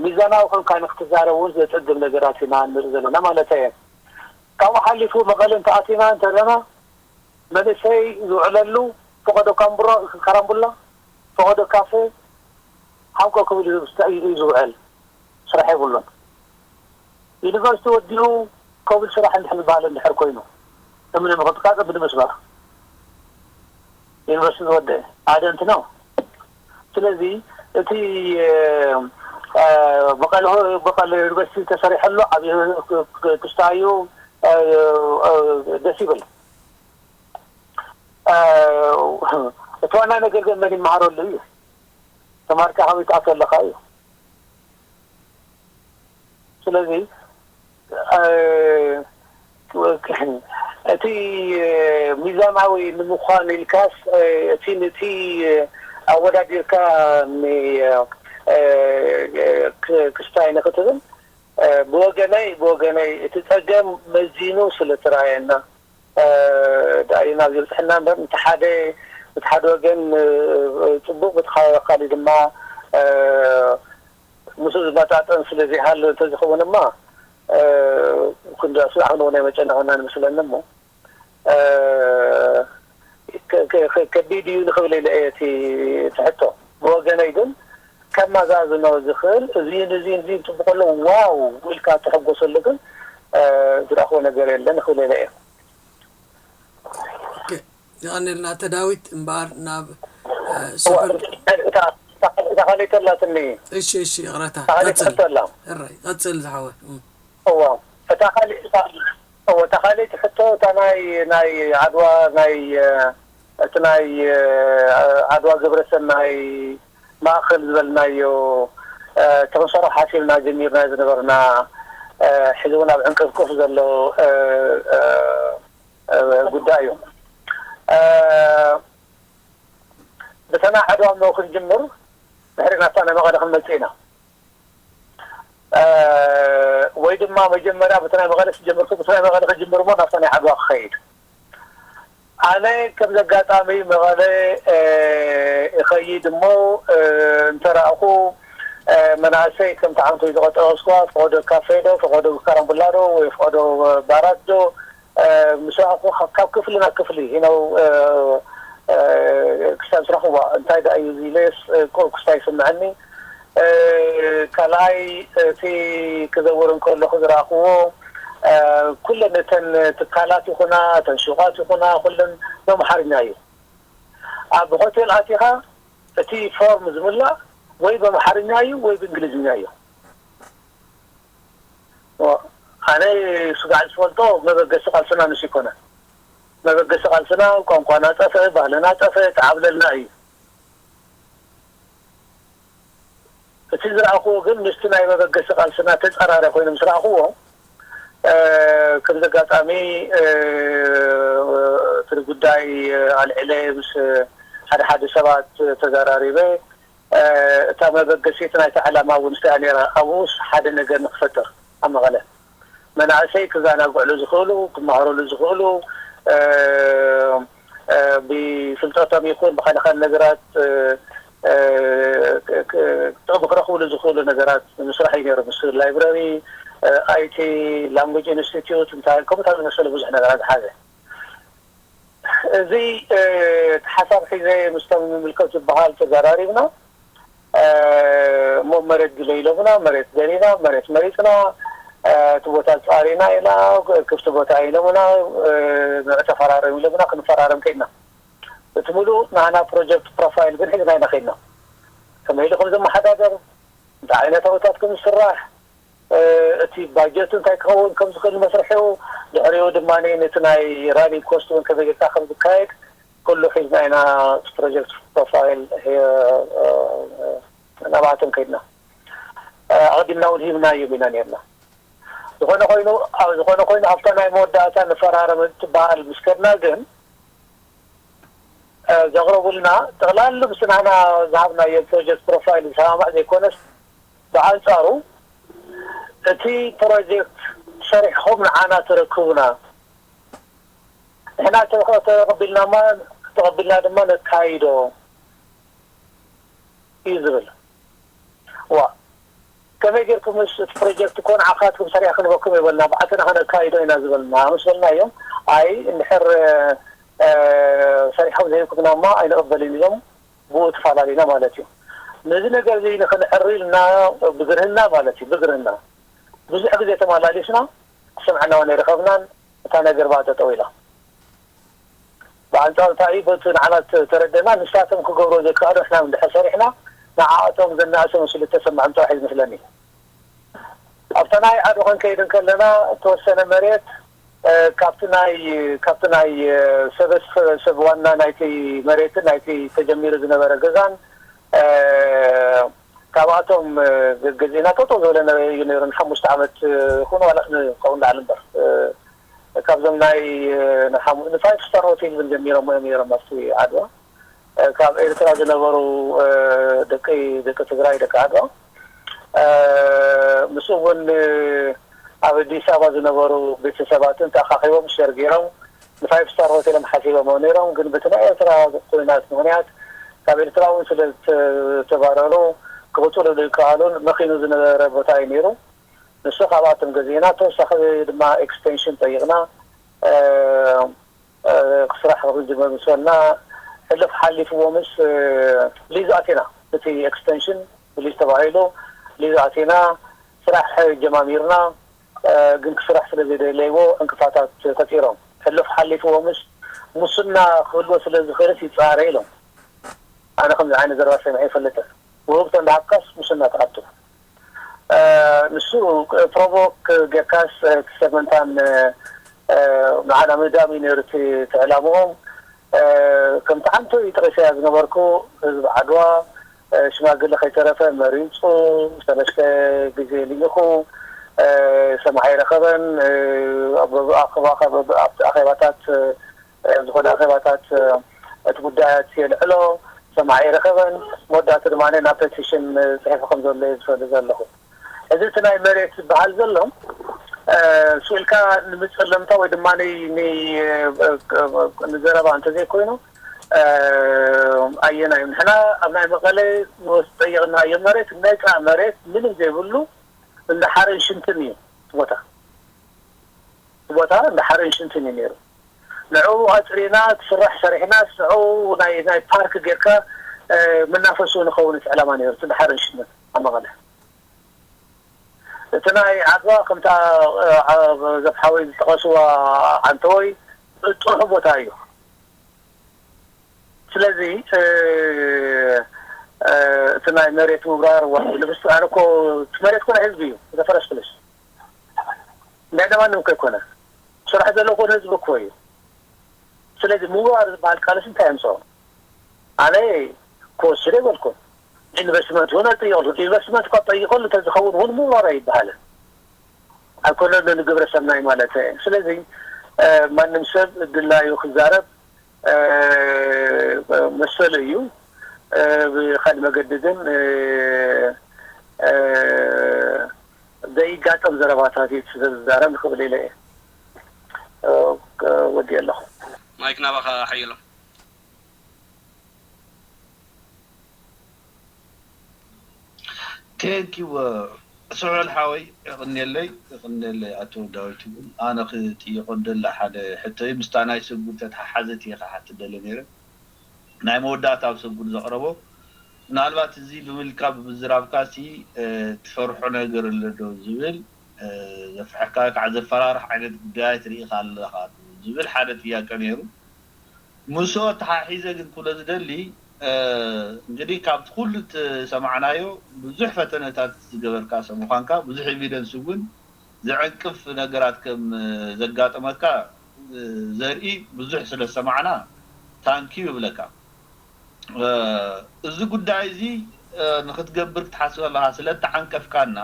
ሚዛናዊ ኮንካ ንክትዛረብ እውን ዘፀግም ነገራት ኢና ንርኢ ዘለና ማለት እየ። ካብኡ ሓሊፉ መቐለ እንተኣቲና እንተለና መንእሰይ ዝውዕለሉ ፈቐዶ ካምቡራ ካራምቡላ ፈቐዶ ካፌ ሓንቆ ክብል እዩ ዝውዕል። ስራሕ የብሉን። ዩኒቨርሲቲ ወዲኡ ከብል ስራሕ እንድሕር ዝበሃል እንድሕር ኮይኑ እምኒ ምቕጥቃጥ እምኒ ምስባር ዩኒቨርሲቲ ዝወደአ ኣደንት ነው። ስለዚ እቲ በቐል በቐል ዩኒቨርሲቲ ተሰሪሐሉ ዓብዪ ክስታዩ ደስ ይብል። እቲ ዋና ነገር ግን መን ይመሃረሉ እዩ። ተማርካ ካበይ ትኣቱ ኣለካ እዩ። ስለዚ እቲ ሚዛናዊ ንምዃን ኢልካስ እቲ ነቲ ኣወዳዲርካ ክስታይ ንክትብል ብወገነይ ብወገነይ እቲ ፀገም መዚኑ ስለ ትረኣየና ዳእዩ ናብ ዝብፅሕና እምበር እቲ ሓደ እቲ ሓደ ወገን ፅቡቅ እቲ ካሊእ ድማ ምስ ዝመጣጠን ስለ ዘይሃሉ እንተዝኸውን እማ ክንዲ ስራሕ ክንውን ኣይመጨነቐናን ይመስለኒ እሞ ከቢድ እዩ ንኽብል ኢለ እየ እቲ ሕቶ። ብወገነይ ግን ከመዛዝኖ ዝኽእል እዚን እዚን እዚን ፅቡቅ ኣሎ ዋው ኢልካ ትሕጎሰሉ ግን ዝረኽቦ ነገር የለን ንኽብል ኢለ እየ። የቐንልና ኣተ ዳዊት እምበኣር ናብ ስሑል እታ ካልእተላትኒ እሺ እሺ ይቕረታ ካልእተላ ራይ ቀፅል ዝሓወ እዋ እታ ካልእ እዋ እታ ካልእቲ ሕቶ እታ ናይ ናይ ዓድዋ ናይ እቲ ናይ ዓድዋ ግብረሰናይ ማእኸል ዝበልናዮ ተምሰሮ ሓሲብና ጀሚርና ዝነበርና ሕዚ እውን ኣብ ዕንቅፍቅፍ ዘሎ ጉዳይ እዩ። ብተና ዓድዋ እሞ ክንጅምር ድሕሪ ናብታ ናይ መቐለ ክንመፅእ ኢና። ወይ ድማ መጀመርያ ብቲ ናይ መቐለ ክጀምር ብቲ ናይ መቐለ ክጅምር እሞ ናብታ ናይ ዓድዋ ክኸይድ ኣነ ከምዚ ኣጋጣሚ መቐለ ይኸይድ እሞ እንተረእኹ መናእሰይ ከምቲ ዓንቱ ዝቐጠቐስኳ ፈቐዶ ካፌ ዶ ፈቐዶ ካራምቡላ ዶ ወይ ፈቐዶ ባራት ዶ ምስ ረኣኹ ካብ ክፍሊ ናብ ክፍሊ ነው ክስታይ ምስ ረኽዋ እንታይ ዳ እዩ ኢለስ ክስታይ ይስምዐኒ። ካልኣይ እቲ ክዘውር እንከለኹ ዝረኣኽዎ ኩለን እተን ትካላት ይኹና እተን ሹቓት ይኹና ኩለን በምሓርኛ እዩ። ኣብ ሆቴል ኣቲኻ እቲ ፎርም ዝምላእ ወይ በምሓርኛ እዩ ወይ ብእንግሊዝኛ እዩ። ኣነ ስጋዕ ዝፈልጦ መበገሲ ቃልስና ንሱ ይኮነ። መበገሲ ቃልስና ቋንቋና ጠፍአ፣ ባህልና ጠፍአ፣ ተዓብለልና እዩ። እቲ ዝረኣኽዎ ግን ምስቲ ናይ መበገሲ ቃልስና ተጸራሪ ኮይኑ ምስ ረኣኽዎ ከምዚ ኣጋጣሚ እቲ ጉዳይ ኣልዒለ ምስ ሓደ ሓደ ሰባት ተዘራሪበ እታ መበገሲት ናይቲ ዕላማ እውን ስቲኣ ነይራ ኣብኡስ ሓደ ነገር ንክፈጥር ኣብ መቐለ መናእሰይ ክዘናግዕሉ ዝኽእሉ ክመሃረሉ ዝኽእሉ ብፍልጠቶም ይኹን ብካልእ ካልእ ነገራት ጥቕሚ ክረኽብሉ ዝኽእሉ ነገራት ንምስራሕ እዩ ነይሩ። ምስ ላይብረሪ፣ ኣይቲ፣ ላንጉጅ ኢንስቲትዩት እንታይ ከምኡታት ዝመሰለ ብዙሕ ነገራት ዝሓዘ እዚ እቲ ሓሳብ ሒዘ ምስቶም ዝምልከቱ ዝበሃል ተዘራሪብና እሞ መሬት ግለ ኢሎምና መሬት ደሊና መሬት መሪፅና እቲ ቦታ ፃሪና ኢና ክፍቲ ቦታ ኢሎምና ንዕ ተፈራረም ኢሎምና ክንፈራረም ከድና እቲ ሙሉእ ናህና ፕሮጀክት ፕሮፋይል ግን ሒዝና ኢና ከድና ከመይ ኢሉ ከም ዘመሓዳደር እንታይ ዓይነት ኣውታት ከም ዝስራሕ እቲ ባጀት እንታይ ክኸውን ከም ዝኽእል መስርሑ ድሕሪኡ ድማ ነቲ ናይ ራኒንግ ኮስት እውን ከመይ ጌርካ ከም ዝካየድ ኩሉ ሒዝና ኢና ፕሮጀክት ፕሮፋይል ናብኣቶም ከድና ኣቐዲምና እውን ሂብናዮም ኢና ነርና ዝኾነ ኮይኑ ዝኾነ ኮይኑ ኣብታ ናይ መወዳእታ ንፈራረም ትበሃል ምስ ከድና ግን ዘቕረቡልና ጠቕላሉ ምስ ናህና ዝሃብናዮ ፕሮጀክት ፕሮፋይል ዝሰማማዕ ዘይኮነስ ብኣንፃሩ እቲ ፕሮጀክት ሰሪሕኹም ንዓና ተረክቡና፣ ንሕና ተቐ- ተቐቢልናማ ተቐቢልና ድማ ነካይዶ እዩ ዝብል። ዋ፣ ከመይ ጌርኩምስ እቲ ፕሮጀክት እኮ ንዓኻትኩም ሰሪሕና ክንበኩም ይበልና፣ ብዓትና ከነካይዶ ኢና ዝበልና ምስ በልናዮም፣ ኣይ እንድሕር ሰሪሖም ዘይብኩምናማ ኣይንቕበልን ኢሎም፣ ብኡ ተፈላለዩና ማለት እዩ። ነዚ ነገር እዚ ንክንዕሪ ኢልና ብግርህና ማለት እዩ፣ ብግርህና ብዙሕ ግዜ ተመላሊስና፣ ክሰምዐና እውን ኣይረኸብናን። እታ ነገር ብኣ ጠጠው ኢላ። ብኣንፃር እንታይ እዩ፣ በቲ ንዓና ተረደና፣ ንሳቶም ክገብሮ ዘይከኣሉ ንሕና እንድሕር ሰሪሕና፣ ንዓኣቶም ዘናእሰ መሲሉ ተሰምዖም ጥራሕ እዩ ዝመስለኒ። ኣብታ ናይ ዓድዋ ክንከይድ እንከለና፣ እተወሰነ መሬት ካብቲ ናይ ካብቲ ናይ ሰበስ ሰብ ዋና ናይቲ መሬትን ናይቲ ተጀሚሩ ዝነበረ ገዛን ካብኣቶም ገዚእና ጠጠው ዝበለ እዩ ነይሩ። ንሓሙሽተ ዓመት ይኹን ዋላ ክኸውን ላዕሊ እምበር፣ ካብዞም ናይ ንፋይፍ ስታር ሆቴል እውን ጀሚሮም እዮም ነይሮም ኣብቲ ዓድዋ። ካብ ኤርትራ ዝነበሩ ደቂ ደቂ ትግራይ፣ ደቂ ዓድዋ፣ ምስኡ እውን ኣብ ኣዲስ ኣበባ ዝነበሩ ቤተሰባትን ተኣኻኺቦም ሸር ገይሮም ንፋይፍ ስታር ሆቴሎም ሓሲቦም ነይሮም። ግን በቲ ናይ ኤርትራ ኩናት ምኽንያት ካብ ኤርትራ እውን ስለ ዝተባረሩ ክቕፅሉ ዘይከኣሉን መኺኑ ዝነበረ ቦታ እዩ ነይሩ። ንሱ ካብኣቶም ገዚእና፣ ተወሳኺ ድማ ኤክስቴንሽን ጠይቕና። ክስራሕ ክጅመር ምስ በልና፣ ሕሉፍ ሓሊፍዎ ምስ ሊዝ ኣቲና፣ እቲ ኤክስቴንሽን ብሊዝ ተባሂሉ ሊዝ ኣቲና፣ ስራሕ ጀማሚርና። ግን ክስራሕ ስለ ዘይደለይዎ ዕንቅፋታት ፈጢሮም። ሕሉፍ ሓሊፍዎ ምስ ሙስና ክህልዎ ስለ ዝኽእልስ ይፃረ ኢሎም። ኣነ ከምዚ ዓይነት ዘረባ ሰሚዐ ይፈልጥን። ውህብቶ እንዳሃብካስ ሙስና ትኣቱ። ንሱ ፕሮቮክ ጌርካስ እቲ ሰብ መንታን ንዓና ምህዳም እዩ ነይሩ እቲ ዕላምኦም። ከምቲ ዓንቶ እዩ ጠቒሰያ ዝነበርኩ፣ ህዝቢ ዓድዋ ሽማግለ ከይተረፈ መሪፁ፣ ሰለስተ ግዜ ልኢኹ፣ ሰማዒ ረኸበን። ኣብቲ ኣኼባታት ዝኾነ ኣኼባታት እቲ ጉዳያት የልዕሎ፣ ሰማዒ ረኸበን። መወዳእቱ ድማ ናብ ፔቲሽን ፅሒፉ ከም ዘሎ እየ ዝፈልጥ ዘለኹ። እዚ እቲ ናይ መሬት ዝበሃል ዘሎ ስኢልካ ንምፀለምታ ወይ ድማ ንዘረባ እንተዘይኮይኑ ኣየናይ ንሕና ኣብ ናይ መቐለ ንወስ ጠየቕናዮ መሬት ናይ ጥራሕ መሬት ምንም ዘይብሉ እንዳ ሓረን ሽንትን እዩ። ቦታ ቦታ እንዳ ሓረን ሽንትን እዩ ነይሩ። ንዕኡ ኣፅሪና ትስራሕ ሰሪሕና ንዕኡ ናይ ናይ ፓርክ ጌርካ መናፈሱ ንኸውን እቲ ዕላማ ነይሩ። እቲ እንዳ ሓረን ሽንትን ኣብ መቐለ እቲ ናይ ዓድዋ ከምታ ዘፍሓወይ ዝጠቐስዋ ዓንተወይ ጥርሑ ቦታ እዩ። ስለዚ እቲ ናይ መሬት ምብራር ንስ ኣነ እኮ እቲ መሬት ኮነ ህዝቢ እዩ ዘፈረስኩልስ ናይ ደማንም ከይኮነ ስራሕ ዘሎ ኮነ ህዝቢ እኮ እዩ። ስለዚ ምውራር ዝበሃል ቃልስ እንታይ የምፅኦ? ኣነ ክወስድ የበልኩን። ኢንቨስትመንት እውን ኣይጠይቀሉ። ኢንቨስትመንት ካብ ጠይቀሉ እንተዝኸውን እውን ምውራር ኣይበሃልን። ኣይኮነ ንግብረ ሰናይ ማለት እየ። ስለዚ ማንም ሰብ ድላዩ ክዛረብ መሰሉ እዩ። ብካሊእ መገዲ ግን ዘይጋጠም ዘረባታት እዩ ዝዛረብ ክብል ኢለ እየ ወዲእ ኣለኹ። ማይክ ናባኻ ሓየሎም። ቴንኪው ስሑል ሓወይ፣ የቕንየለይ። የቕንየለይ ኣቶ ዳዊት እውን ኣነ ክጥይቆ ደለ ሓደ ሕቶ እዩ። ምስታ ናይ ሰጉድ ተተሓሓዘት እየ ክሓት ደለ ነይረ። ናይ መወዳእታ ኣብ ሰጉድ ዘቕረቦ ምናልባት እዚ ብምልካ ብምዝራብካ ሲ ትፈርሖ ነገር ኣሎ ዶ ዝብል ዘፍርሐካ ከዓ ዘፈራርሕ ዓይነት ጉዳያት ርኢኻ ኣለኻ ዝብል ሓደ ጥያቄ ነይሩ። ምስኡ ኣተሓሒዘ ግን ክብሎ ዝደሊ እንግዲህ ካብቲ ኩሉ ዝሰማዕናዮ ብዙሕ ፈተነታት ዝገበርካ ሰብ ምዃንካ ብዙሕ ኤቪደንስ እውን ዘዕንቅፍ ነገራት ከም ዘጋጠመካ ዘርኢ ብዙሕ ስለ ዝሰማዕና ታንኪዩ ይብለካ። እዚ ጉዳይ እዚ ንክትገብር ክትሓስብ ኣለካ ስለ እተዓንቀፍካና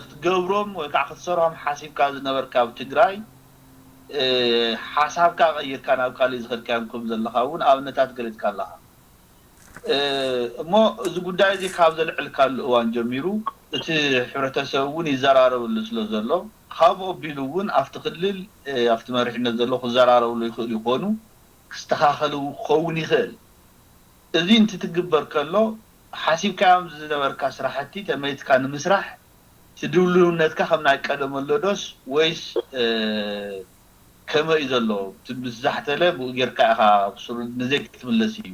ክትገብሮም ወይ ከዓ ክትሰርሖም ሓሲብካ ዝነበርካ ኣብ ትግራይ ሓሳብካ ቀይርካ ናብ ካሊእ ዝኸድካዮም ከም ዘለኻ እውን ኣብነታት ገሊፅካ ኣለኻ። እሞ እዚ ጉዳይ እዚ ካብ ዘልዕልካሉ እዋን ጀሚሩ እቲ ሕብረተሰብ እውን ይዘራረበሉ ስለ ዘሎ፣ ካብኡ ኣቢሉ እውን ኣብቲ ክልል ኣብቲ መሪሕነት ዘሎ ክዘራረብሉ ይኽእሉ ይኾኑ፣ ክስተኻኸል ክኸውን ይኽእል። እዚ እንትትግበር ከሎ ሓሲብካዮም ዝነበርካ ስራሕቲ ተመይትካ ንምስራሕ ትድልውነትካ ከም ናይ ቀደም ኣሎ ዶስ ወይስ ከመይ እዩ ዘሎ? እቲ ምስ ዛሕተለ ብኡ ጌርካ ኢኻ ብስሩ ንዘይ ክትምለስ እዩ።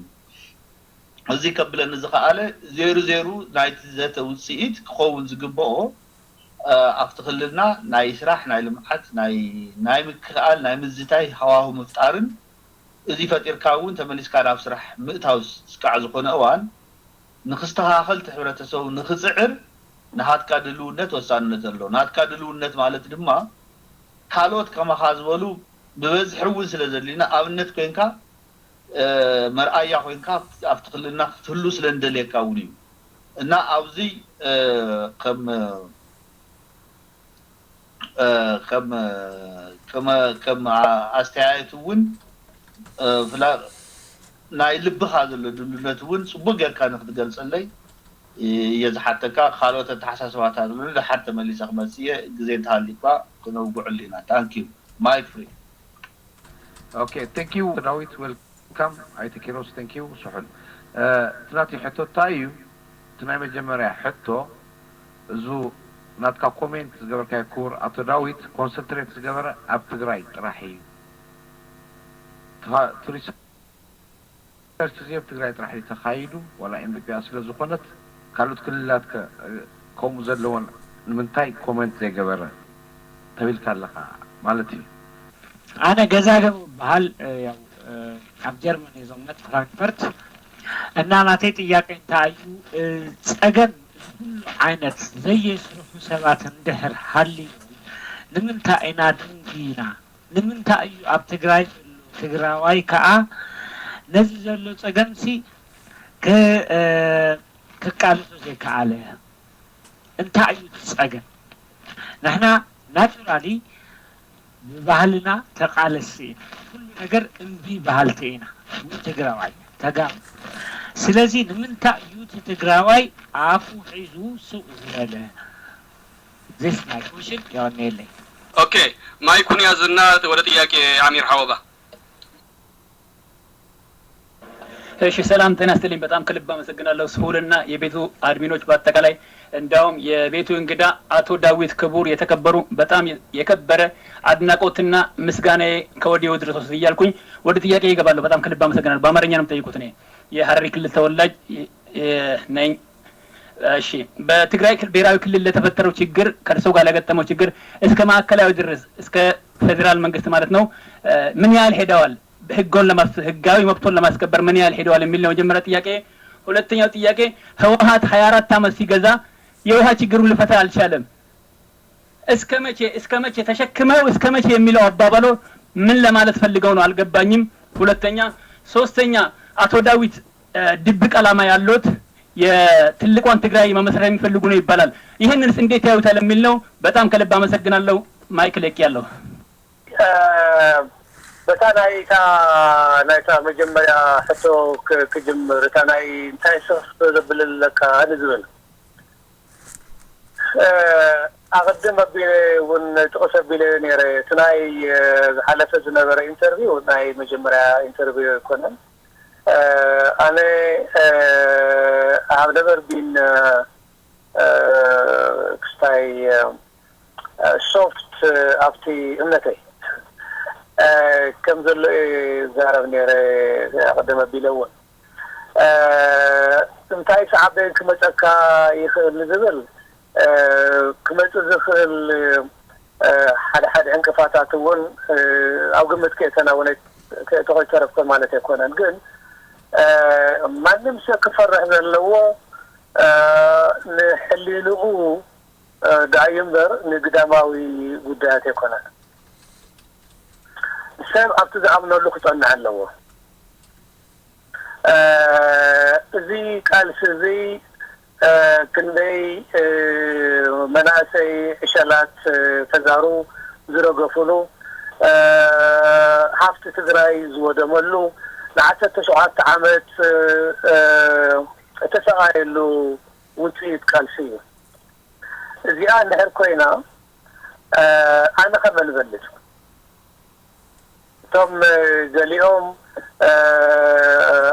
እዚ ከብለኒ ዝኸኣለ ዜሩ ዜሩ ናይቲ ዘተ ውፅኢት ክኸውን ዝግበኦ ኣብቲ ክልልና ናይ ስራሕ ናይ ልምዓት ናይ ናይ ምክእኣል ናይ ምዝታይ ሃዋሁ ምፍጣርን እዚ ፈጢርካ እውን ተመሊስካ ናብ ስራሕ ምእታው ዝስካዕ ዝኾነ እዋን ንክስተኻኸል እቲ ሕብረተሰቡ ንክፅዕር ናሃትካ ድልውነት ወሳንነት ኣሎ። ናትካ ድልውነት ማለት ድማ ካልኦት ከማኻ ዝበሉ ብበዝሒ እውን ስለ ዘድልዩና ኣብነት ኮይንካ መርኣያ ኮይንካ ኣብቲ ክልልና ክትህሉ ስለ እንደልየካ እውን እዩ እና ኣብዚ ከም ከም ከም ኣስተያየት እውን ናይ ልብኻ ዘሎ ድሉነት እውን ፅቡቅ ጌርካ ንክትገልፀለይ እየ ዝሓተካ። ካልኦት ኣተሓሳስባታት ኣለኒ፣ ደሓር ተመሊሰ ክመፅእ እየ። ግዜ እንተሃልዩካ ክነውግዐሉ ኢና። Thank you. Mic free. Okay, thank you ዳዊት፣ welcome። ኣይተ ኪሮስ፣ thank you። ስሑል እቲ ናተይ ሕቶ እንታይ እዩ? እቲ ናይ መጀመርያ ሕቶ፣ እዙ ናትካ comment ዝገበርካዮ ክቡር ኣቶ ዳዊት፣ concentrate ዝገበረ ኣብ ትግራይ ጥራሕ እዩ። እቲ research እዚ ኣብ ትግራይ ጥራሕ እዩ ተኻይዱ ዋላ MBPA ስለ ዝኾነት ካልኦት ክልላት ከ ከምኡ ዘለወን ንምንታይ comment ዘይገበረ ተቢልካ ኣለኻ ማለት እዩ። ኣነ ገዛገቡ በሃል ያው ኣብ ጀርመን እየ ዝቕመጥ ፍራንክፈርት እና ናተይ ጥያቄ እንታይ እዩ ጸገም ኩሉ ዓይነት ዘየስርሑ ሰባት እንድሕር ሃልዩ ንምንታይ ኢና ድንጊና ንምንታይ እዩ ኣብ ትግራይ ዘሎ ትግራዋይ ከዓ ነዚ ዘሎ ፀገምሲ ክቃልሶ ዘይከኣለ እንታይ እዩ እቲ ፀገም ንሕና ናቹራሊ ብባህልና ተቃለስቲ ኢና ኩሉ ነገር እምቢ በሃልቲ ኢና ትግራዋይ ተጋሩ ስለዚ ንምንታይ እዩ እቲ ትግራዋይ ኣፉ ሒዙ ስቕ ዝበለ This my question የቀንየለይ። ኦኬ ማይኩን ያዝና ወደ ጥያቄ አሚር ሐወባ። እሺ ሰላም ጤና ይስጥልኝ። በጣም ከልብ አመሰግናለሁ ስሁልና የቤቱ አድሚኖች በአጠቃላይ እንዲያውም የቤቱ እንግዳ አቶ ዳዊት ክቡር የተከበሩ በጣም የከበረ አድናቆትና ምስጋናዬ ከወዲሁ ይድረሶት እያልኩኝ ወደ ጥያቄ እገባለሁ። በጣም ከልብ አመሰግናለሁ። በአማርኛ ነው የምጠይቁት። እኔ የሀረሪ ክልል ተወላጅ ነኝ። እሺ በትግራይ ብሔራዊ ክልል ለተፈጠረው ችግር ከእርሶ ጋር ለገጠመው ችግር እስከ ማዕከላዊ ድረስ እስከ ፌዴራል መንግስት ማለት ነው ምን ያህል ሄደዋል? ህጎን ለማስ ህጋዊ መብቶን ለማስከበር ምን ያህል ሄደዋል የሚል ነው የመጀመሪያ ጥያቄ። ሁለተኛው ጥያቄ ህወሓት ሀያ አራት አመት ሲገዛ የውሃ ችግሩን ሊፈታ አልቻለም። እስከ መቼ እስከ መቼ ተሸክመው እስከ መቼ የሚለው አባባሎ ምን ለማለት ፈልገው ነው አልገባኝም። ሁለተኛ ሶስተኛ አቶ ዳዊት ድብቅ አላማ ያሎት የትልቋን ትግራይ መመስረት የሚፈልጉ ነው ይባላል። ይህንንስ እንዴት ያዩታል የሚል ነው። በጣም ከልብ አመሰግናለሁ። ማይክ ለቅያለሁ። በታ ናይታ ናይታ መጀመርያ ሕቶ ክጅምር እታ ናይ እንታይ ሰፍ ዘብልለካ ንዝብል ኣቐድም ኣቢለ እውን ጥቕስ ኣቢለ ነይረ። እቲ ናይ ዝሓለፈ ዝነበረ ኢንተርቪው ናይ መጀመርያ ኢንተርቪው ኣይኮነን። ኣነ I have never been ክስታይ ሶፍት ኣብቲ እምነተይ ከም ዘሎ እየ ዝዛረብ ነይረ። ኣቐድም ኣቢለ እውን እንታይ ሰዓበ ክመፀካ ይኽእል ንዝብል ክመፅእ ዝኽእል ሓደ ሓደ ዕንቅፋታት እውን ኣብ ግምት ከእተና እውን ተኾይተረፍከ ማለት ኣይኮነን። ግን ማንም ሰብ ክፈርሕ ዘለዎ ንሕሊንኡ ደኣዩ እምበር ንግዳማዊ ጉዳያት ኣይኮነን። ሰብ ኣብቲ ዝኣምነሉ ክፀንዕ ኣለዎ። እዚ ቃልሲ እዚ ክንደይ መናእሰይ ዕሸላት ተጋሩ ዝረገፉሉ፣ ሃፍቲ ትግራይ ዝወደመሉ፣ ንዓሰርተ ሸውዓተ ዓመት እተሰቓየሉ ውፅኢት ቃልሲ እዩ። እዚኣ እንድሕር ኮይና ኣነ ከመን እበልፅ? እቶም ገሊኦም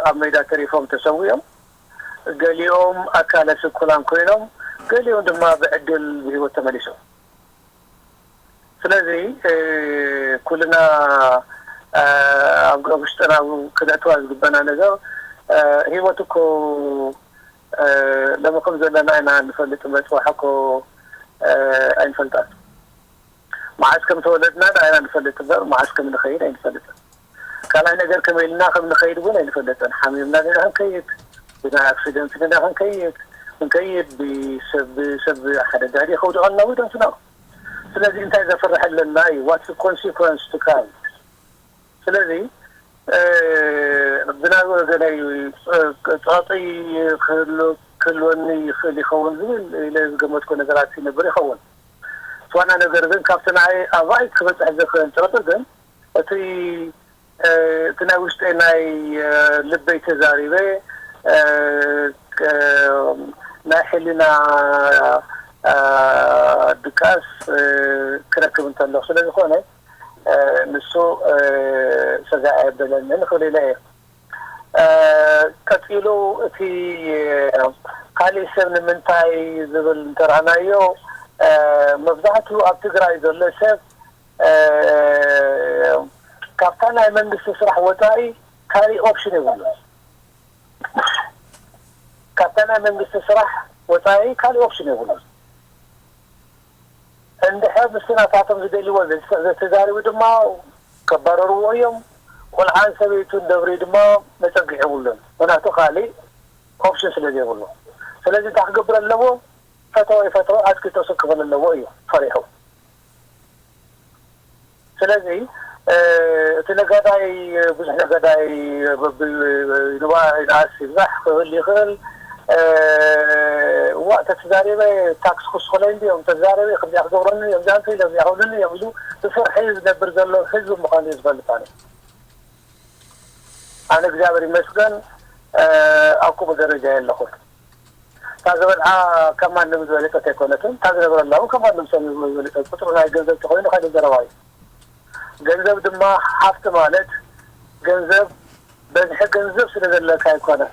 ኣብ ሜዳ ተሪፎም ተሰዊኦም፣ ገሊኦም ኣካለ ስንኩላን ኮይኖም፣ ገሊኦም ድማ ብዕድል ብህይወት ተመሊሶም። ስለዚ ኩልና ኣብ ውሽጥና ክነእትዋ ዝግበና ነገር፣ ህይወት እኮ ሎሚ ከም ዘለና ኢና ንፈልጥ፣ መፅባሕ እኮ ኣይንፈልጣን። መዓስ ከም ተወለድና ኢና ንፈልጥ እምበር መዓስ ከም ንኸይድ ኣይንፈልጥን። ካልኣይ ነገር ከመይ ኢልና ከም ንኸይድ እውን ኣይንፈልጥን። ሓሚምና ዲና ክንከይድ፣ ብናይ ኣክሲደንት ዲና ክንከይድ፣ ክንከይድ ብሰብ ብሰብ ሓደጋ ድዩ ከውድቐልና ወይ ደንስና። ስለዚ እንታይ ዘፍርሐለና እዩ? What's the consequence to come? ስለዚ ብናይ ወገነይ ፀቕጢ ክህልወኒ ይኽእል ይኸውን ዝብል ኢለ ዝገመትኮ ነገራት ይነብር ይኸውን። ዋና ነገር ግን ካብቲ ንዓይ ኣባይ ክበፅሕ ዝኽእል ፀቕጢ ግን እቲ እቲ ናይ ውሽጠይ ናይ ልበይ ተዛሪበ ናይ ሕልና ድቃስ ክረክብ እንተሎ ስለ ዝኾነ ንሱ ሰጋኢ የብለኒ ንኽእል ኢለ እየ። ቀፂሉ እቲ ካሊእ ሰብ ንምንታይ ዝብል እንተረኣናዮ መብዛሕትኡ ኣብ ትግራይ ዘሎ ሰብ ካብታ ናይ መንግስቲ ስራሕ ወፃኢ ካሊእ ኦፕሽን የብሉ። ካብታ ናይ መንግስቲ ስራሕ ወፃኢ ካሊእ ኦፕሽን የብሉ። እንድሕር ምስቲ ናታቶም ዝደልይዎ ዘተዛሪቡ ድማ ከባረርዎ እዮም። ቆልዓን ሰበይቱን ደብሪ ድማ መፀግዒ የብሉን። ምክንያቱ ካሊእ ኦፕሽን ስለ ዘይብሉ። ስለዚ እንታይ ክገብር ኣለዎ? ፈተወ ይፈተወ ኣጥቂጦ ስቅ ክብል ኣለዎ እዩ ፈሪሑ። ስለዚ እቲ ነጋዳይ ብዙሕ ነጋዳይ ንዋይ ንኣስ ይብዛሕ ክህል ይኽእል። እዋ ተተዛሪበ ታክስ ክስኩለይ እንዲዮም ተዛሪበ ከምዚኣ ክገብረኒ እዮም ዛንተ ኢሎም እዚኣ ክብልኒ እዮም ኢሉ ብፍርሒ ዝነብር ዘሎ ህዝቢ ምዃኑ እዩ ዝፈልጥ ኣነ። ኣነ እግዚኣብሔር ይመስገን ኣብ ክቡር ደረጃ የለኹን። እታ ዝበልዓ ካብ ማንም ዝበለፀት ኣይኮነትን። እታ ዝነብረላ እውን ካብ ማንም ሰብ ዝበለፀት ቁፅሩ ናይ ገንዘብ ተኮይኑ ካልእ ዘረባ እዩ። ገንዘብ ድማ ሃፍቲ ማለት ገንዘብ በዝሒ ገንዘብ ስለ ዘለካ ኣይኮነን።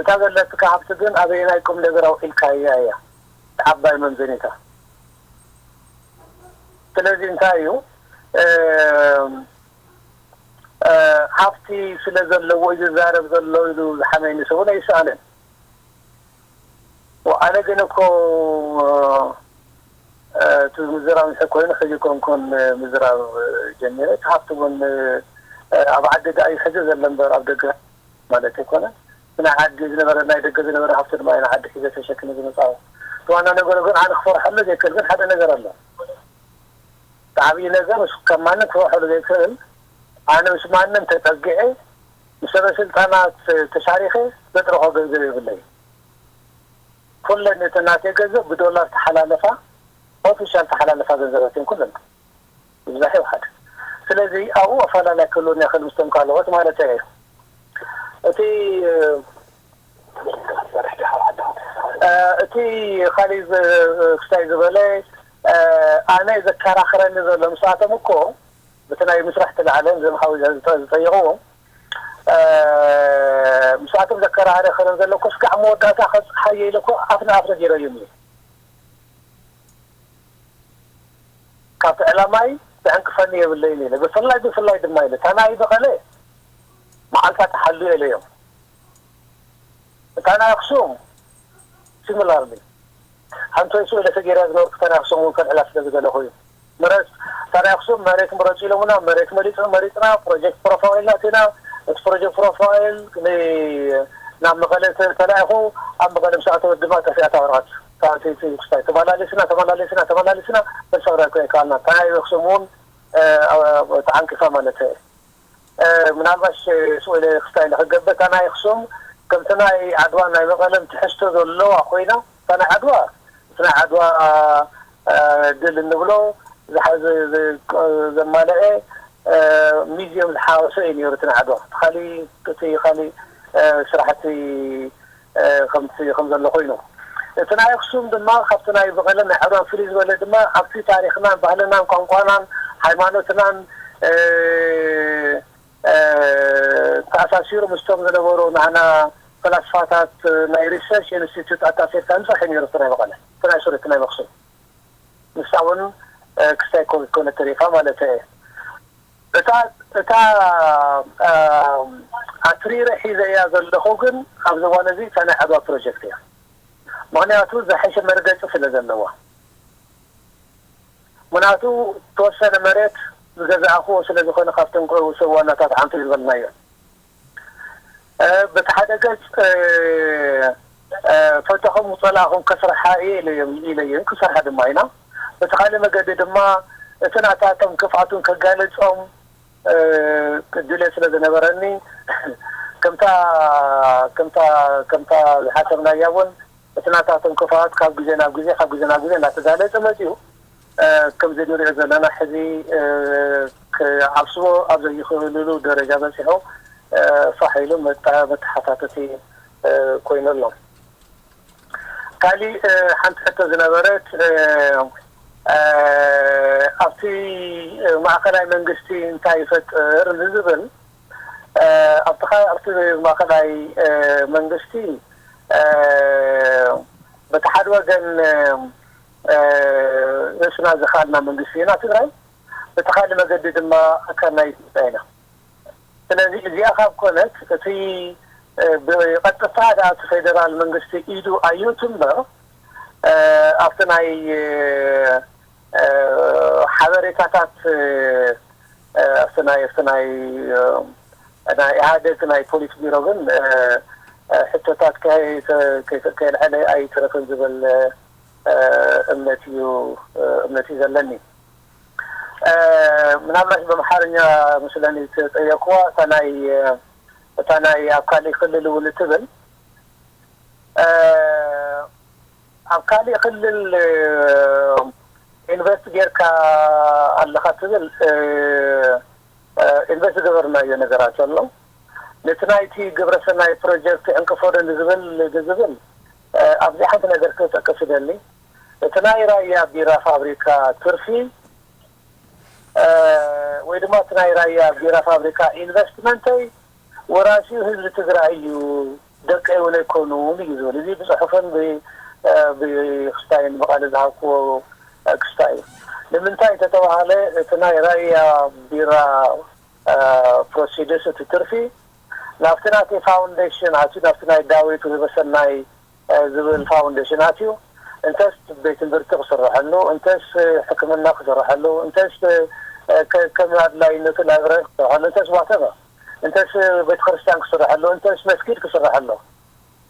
እታ ዘለትካ ሃፍቲ ግን ኣበየናይ ቁም ነገር ኣውዒልካያ እያ ዓባይ መምዘኒታ። ስለዚ እንታይ እዩ ሃፍቲ ስለ ዘለዎ እዩ ዝዛረብ ዘሎ ኢሉ ዝሓመኒ ሰብ እውን ኣይሰኣንን። ኣነ ግን እኮ እቲ ምዝራብ እንተ ኮይኑ ሕዚ ኮንኩን ምዝራብ ጀሚረ። እቲ ሃፍቲ እውን ኣብ ዓዲ ደኣ እዩ ሕዚ ዘሎ እምበር ኣብ ደገ ማለት ኣይኮነን። ናይ ዓዲ ዝነበረ ናይ ደገ ዝነበረ ሃፍቲ ድማ ናይ ዓዲ ሒዘ ተሸክመ ዝመፃኹ። እቲ ዋና ነገሩ ግን ኣነ ክፈርሐሉ ዘይክእል ግን ሓደ ነገር ኣሎ። እቲ ዓብዪ ነገር ምስ ከም ማንም ክፈርሐሉ ዘይክእል ኣነ ምስ ማንም ተፀጊዐ ምስ ሰበ ስልጣናት ተሻሪኸ ዘጥረኾ ገንዘብ የብለይ። ኩለን እቲ ናተይ ገንዘብ ብዶላር ተሓላለፋ ኦፊሻል ተሓላለፋ ገንዘባት እየን ኩለን። ብዝሕ ይውሓድ። ስለዚ ኣብኡ ኣፈላላይ ክህልወኒ ይኽእል ምስቶም ካልኦት ማለት እየ። እቲ እቲ ካሊእ ክስታይ ዝበለ ኣነ ዘከራኽረኒ ዘሎ ምስኣቶም እኮ በቲ ናይ ምስራሕ ተላዕለን ዘምሃዊ ዝጠየቕዎ ምስኣቶም ዘከራኽረን ዘሎ እኮ ስጋዕ መወዳእታ ከፅሓየ ኢለ እኮ ኣፍ ንኣፍ ነጊረዮም እዩ። ካብቲ ዕላማይ ዘዕንቅፈኒ የብለይን ኢለ ብፍላይ ብፍላይ ድማ ኢለ እታ ናይ መቐለ መዓልታ ተሓልዮ ኢለዮም። እታ ናይ ኣክሱም ሲሚላርሊ ሓንቲ ወይ ስኡ ኢለ ሰጊረ ዝነበርኩ እታ ናይ ኣክሱም እውን ከልዕላ ስለ ዝደለኹ እዩ። ምረፅ እታ ናይ ኣክሱም መሬት ምረፁ ኢሎምና መሬት መሊፅ መሪፅና ፕሮጀክት ፕሮፋይል ኣቲና እቲ ፕሮጀክት ፕሮፋይል ናብ መቐለ ተላኢኹ ኣብ መቐለ ምስ ኣተወት ድማ ጠፊኣታ ወረቐት ክስታይ ተመላሊስና ተመላሊስና ተመላሊስና በሳብራ ኮይካልና እታ ናይ ኣክሱም እውን ተዓንቂፋ ማለት ምናልባሽ ስኡለ ክስታይ ንክገብር እታ ናይ ኣክሱም ከምቲ ናይ ዓድዋ ናይ መቐለም ትሕዝቶ ዘለዋ ኮይና እታ ናይ ዓድዋ እቲ ናይ ዓድዋ ድል እንብሎ ዝሓዘ ዘማለአ ሚዝየም ዝሓወሰ እዩ ነይሩ እቲ ናይ ዓድዋ። እቲ ካሊእ እቲ ካሊእ ስራሕቲ ከምቲ ከም ዘሎ ኮይኑ፣ እቲ ናይ ኣክሱም ድማ ካብቲ ናይ መቐለን ናይ ዓድዋን ፍልይ ዝበለ ድማ ኣብቲ ታሪኽናን ባህልናን ቋንቋናን ሃይማኖትናን ተኣሳሲሩ ምስቶም ዝነበሩ ናህና ፈላስፋታት ናይ ሪሰርች ኢንስቲትዩት ኣታሲርካ ምሳሕ ነይሩ እቲ ናይ መቐለ እቲ ናይ ሱር እቲ ናይ መክሱም ንሳ እውን ክስታይ ኮነ ተሪፋ ማለት እየ። እታ እታ ኣትሪረ ሒዘያ ዘለኹ ግን ኣብዚ እዋን እዚ እታ ናይ ዓድዋ ፕሮጀክት እያ። ምኽንያቱ ዝሐሸ መርገፂ ስለ ዘለዋ። ምኽንያቱ ተወሰነ መሬት ዝገዛእኽዎ ስለ ዝኾነ ካብቶም ከውሰ ዋናታት ሓንቲ ዝበልናዮ በቲ ሓደ ገፅ ፈተኹም ፀላእኹም ከስርሓ እየ ኢለዮም ኢለዮም ክሰርሓ ድማ ኢና። በቲ ካልእ መገዲ ድማ እቲ ናታቶም ክፍኣቱን ከጋልፆም ድሌት ስለ ዝነበረኒ ከምታ ከምታ ከምታ ዝሓሰብናያ እውን እቲ ናታቶም ክፍኣት ካብ ግዜ ናብ ግዜ ካብ ግዜ ናብ ግዜ እናተጋለፀ መፅኡ። ከምዚ ንሪኦ ዘለና ሕዚ ክዓብስዎ ኣብ ዘይኽእልሉ ደረጃ በፂሑ ፋሕ ኢሉ መተሓታተቲ ኮይኑ ኣሎ። ካሊእ ሓንቲ ሕቶ ዝነበረት ኣብቲ ማእኸላይ መንግስቲ እንታይ ይፈጥር ዝብል ኣብቲ ኣብቲ ማእኸላይ መንግስቲ በቲ ሓደ ወገን ርእስና ዝኸኣልና መንግስቲ ኢና ትግራይ፣ በቲ ካልእ መገዲ ድማ ኣካል ናይ ኢትዮጵያ ኢና። ስለዚ እዚኣ ካብ ኮነት እቲ ብቐጥታ ደኣ እቲ ፌደራል መንግስቲ ኢዱ ኣየእቱ እምበር ኣብቲ ናይ ሓበሬታታት ኣብቲ ናይ ኣብቲ ናይ ናይ ኢህኣደግ ናይ ፖሊስ ቢሮ ግን ሕቶታት ከየልዐለ ኣይትረፍን ዝብል እምነት እዩ እምነት እዩ ዘለኒ። ምናልባት በምሓርኛ ምስለኒ ተጠየቅዋ እታ ናይ እታ ናይ ኣብ ካሊእ ክልል እውን እትብል ኣብ ካሊእ ክልል ኢንቨስት ጌርካ ኣለኻ ትብል ኢንቨስት ዝገበርናዮ ነገራት ኣሎ። ነቲ ናይቲ ግብረሰናይ ፕሮጀክት ዕንቅፎ ዶ ንዝብል ንዝብል ኣብዚ ሓንቲ ነገር ክጠቅስ ይደሊ። እቲ ናይ ራያ ቢራ ፋብሪካ ትርፊ ወይ ድማ እቲ ናይ ራያ ቢራ ፋብሪካ ኢንቨስትመንተይ ወራሲኡ ህዝቢ ትግራይ እዩ፣ ደቀይ እውን ኣይኮኑን እዩ ዝብል። እዚ ብፅሑፍን ብክስታይን ብቃል ዝሃብክዎ ክስታይ እዩ። ንምንታይ እንተተባሃለ እቲ ናይ ራያ ቢራ ፕሮሲድስ እቲ ትርፊ ናብቲ ናተይ ፋውንዴሽን ኣትዩ ናብቲ ናይ ዳዊት ውህበሰናይ ዝብል ፋውንዴሽን ኣትዩ እንተስ ቤት ትምህርቲ ክስረሐሉ እንተስ ሕክምና ክስረሐሉ እንተስ ከም ኣድላይነቱ ላይብረሪ ክስረሐሉ እንተስ ዋተቨር እንተስ ቤተክርስትያን ክስረሐሉ እንተስ መስጊድ ክስረሐሉ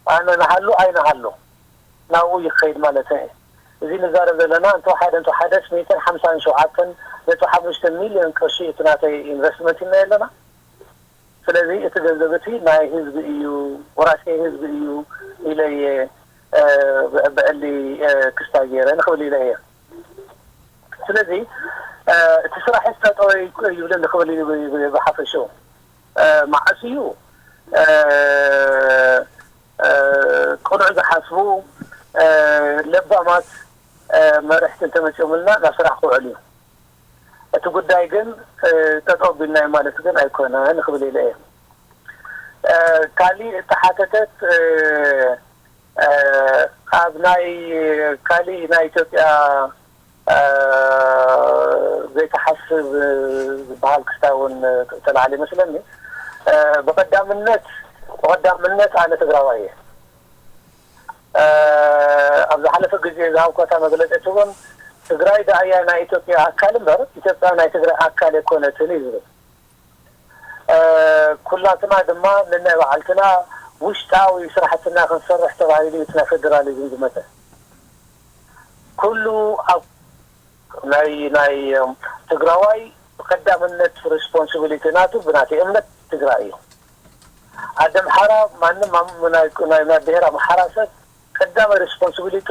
ኣነ ንሃሉ ኣይንሃሉ ናብኡ ይኸይድ ማለት እየ። እዚ ንዛረብ ዘለና እንተ ሓደ እንተ ሓደ ስሚትን ሓምሳን ሸውዓተን ነጥቢ ሓሙሽተ ሚልዮን ቅርሺ እቲ ናተይ ኢንቨስትመንት ኢና ኣለና። ስለዚ እቲ ገንዘብ እቲ ናይ ህዝቢ እዩ፣ ወራሽይ ህዝቢ እዩ ኢለ እየ ብዕሊ ክስታይ ገይረ ንክብል ኢለ እየ። ስለዚ እቲ ስራሕ ጠጠው ይብለ ንክብል ብሓፈሽኡ መዓስ እዩ ቅኑዕ ዝሓስቡ ለባማት መርሕቲ እንተመፅኦምልና ናብ ስራሕ ክውዕል እዩ። እቲ ጉዳይ ግን ጠጠው ቢልናዮ ማለት ግን ኣይኮነን ክብል ኢለ እየ። ካሊእ እተሓተተት ኣብ ናይ ካሊእ ናይ ኢትዮጵያ ዘይተሓስብ ዝበሃል ክስታይ እውን ተላዓለ ይመስለኒ። ብቀዳምነት ብቀዳምነት ኣነ ትግራዋይ እየ። ኣብ ዝሓለፈ ግዜ ዝሃብኳታ መግለፂ እውን ትግራይ ደኣያ ናይ ኢትዮጵያ ኣካል እምበር ኢትዮጵያ ናይ ትግራይ ኣካል ኣይኮነትን እዩ ዝብል። ኩላትና ድማ ነናይ በዓልትና ውሽጣዊ ስራሕትና ክንሰርሕ ተባሂሉ እዩ እቲ ናይ ፌደራሊዝም ዝመፀ። ኩሉ ኣብ ናይ ናይ ትግራዋይ ብቀዳምነት ሬስፖንሲቢሊቲ ናቱ ብናተይ እምነት ትግራይ እዩ። ኣደ ኣምሓራ ማንም ናይ ብሄር ኣምሓራ ሰብ ቀዳማይ ሬስፖንሲቢሊቱ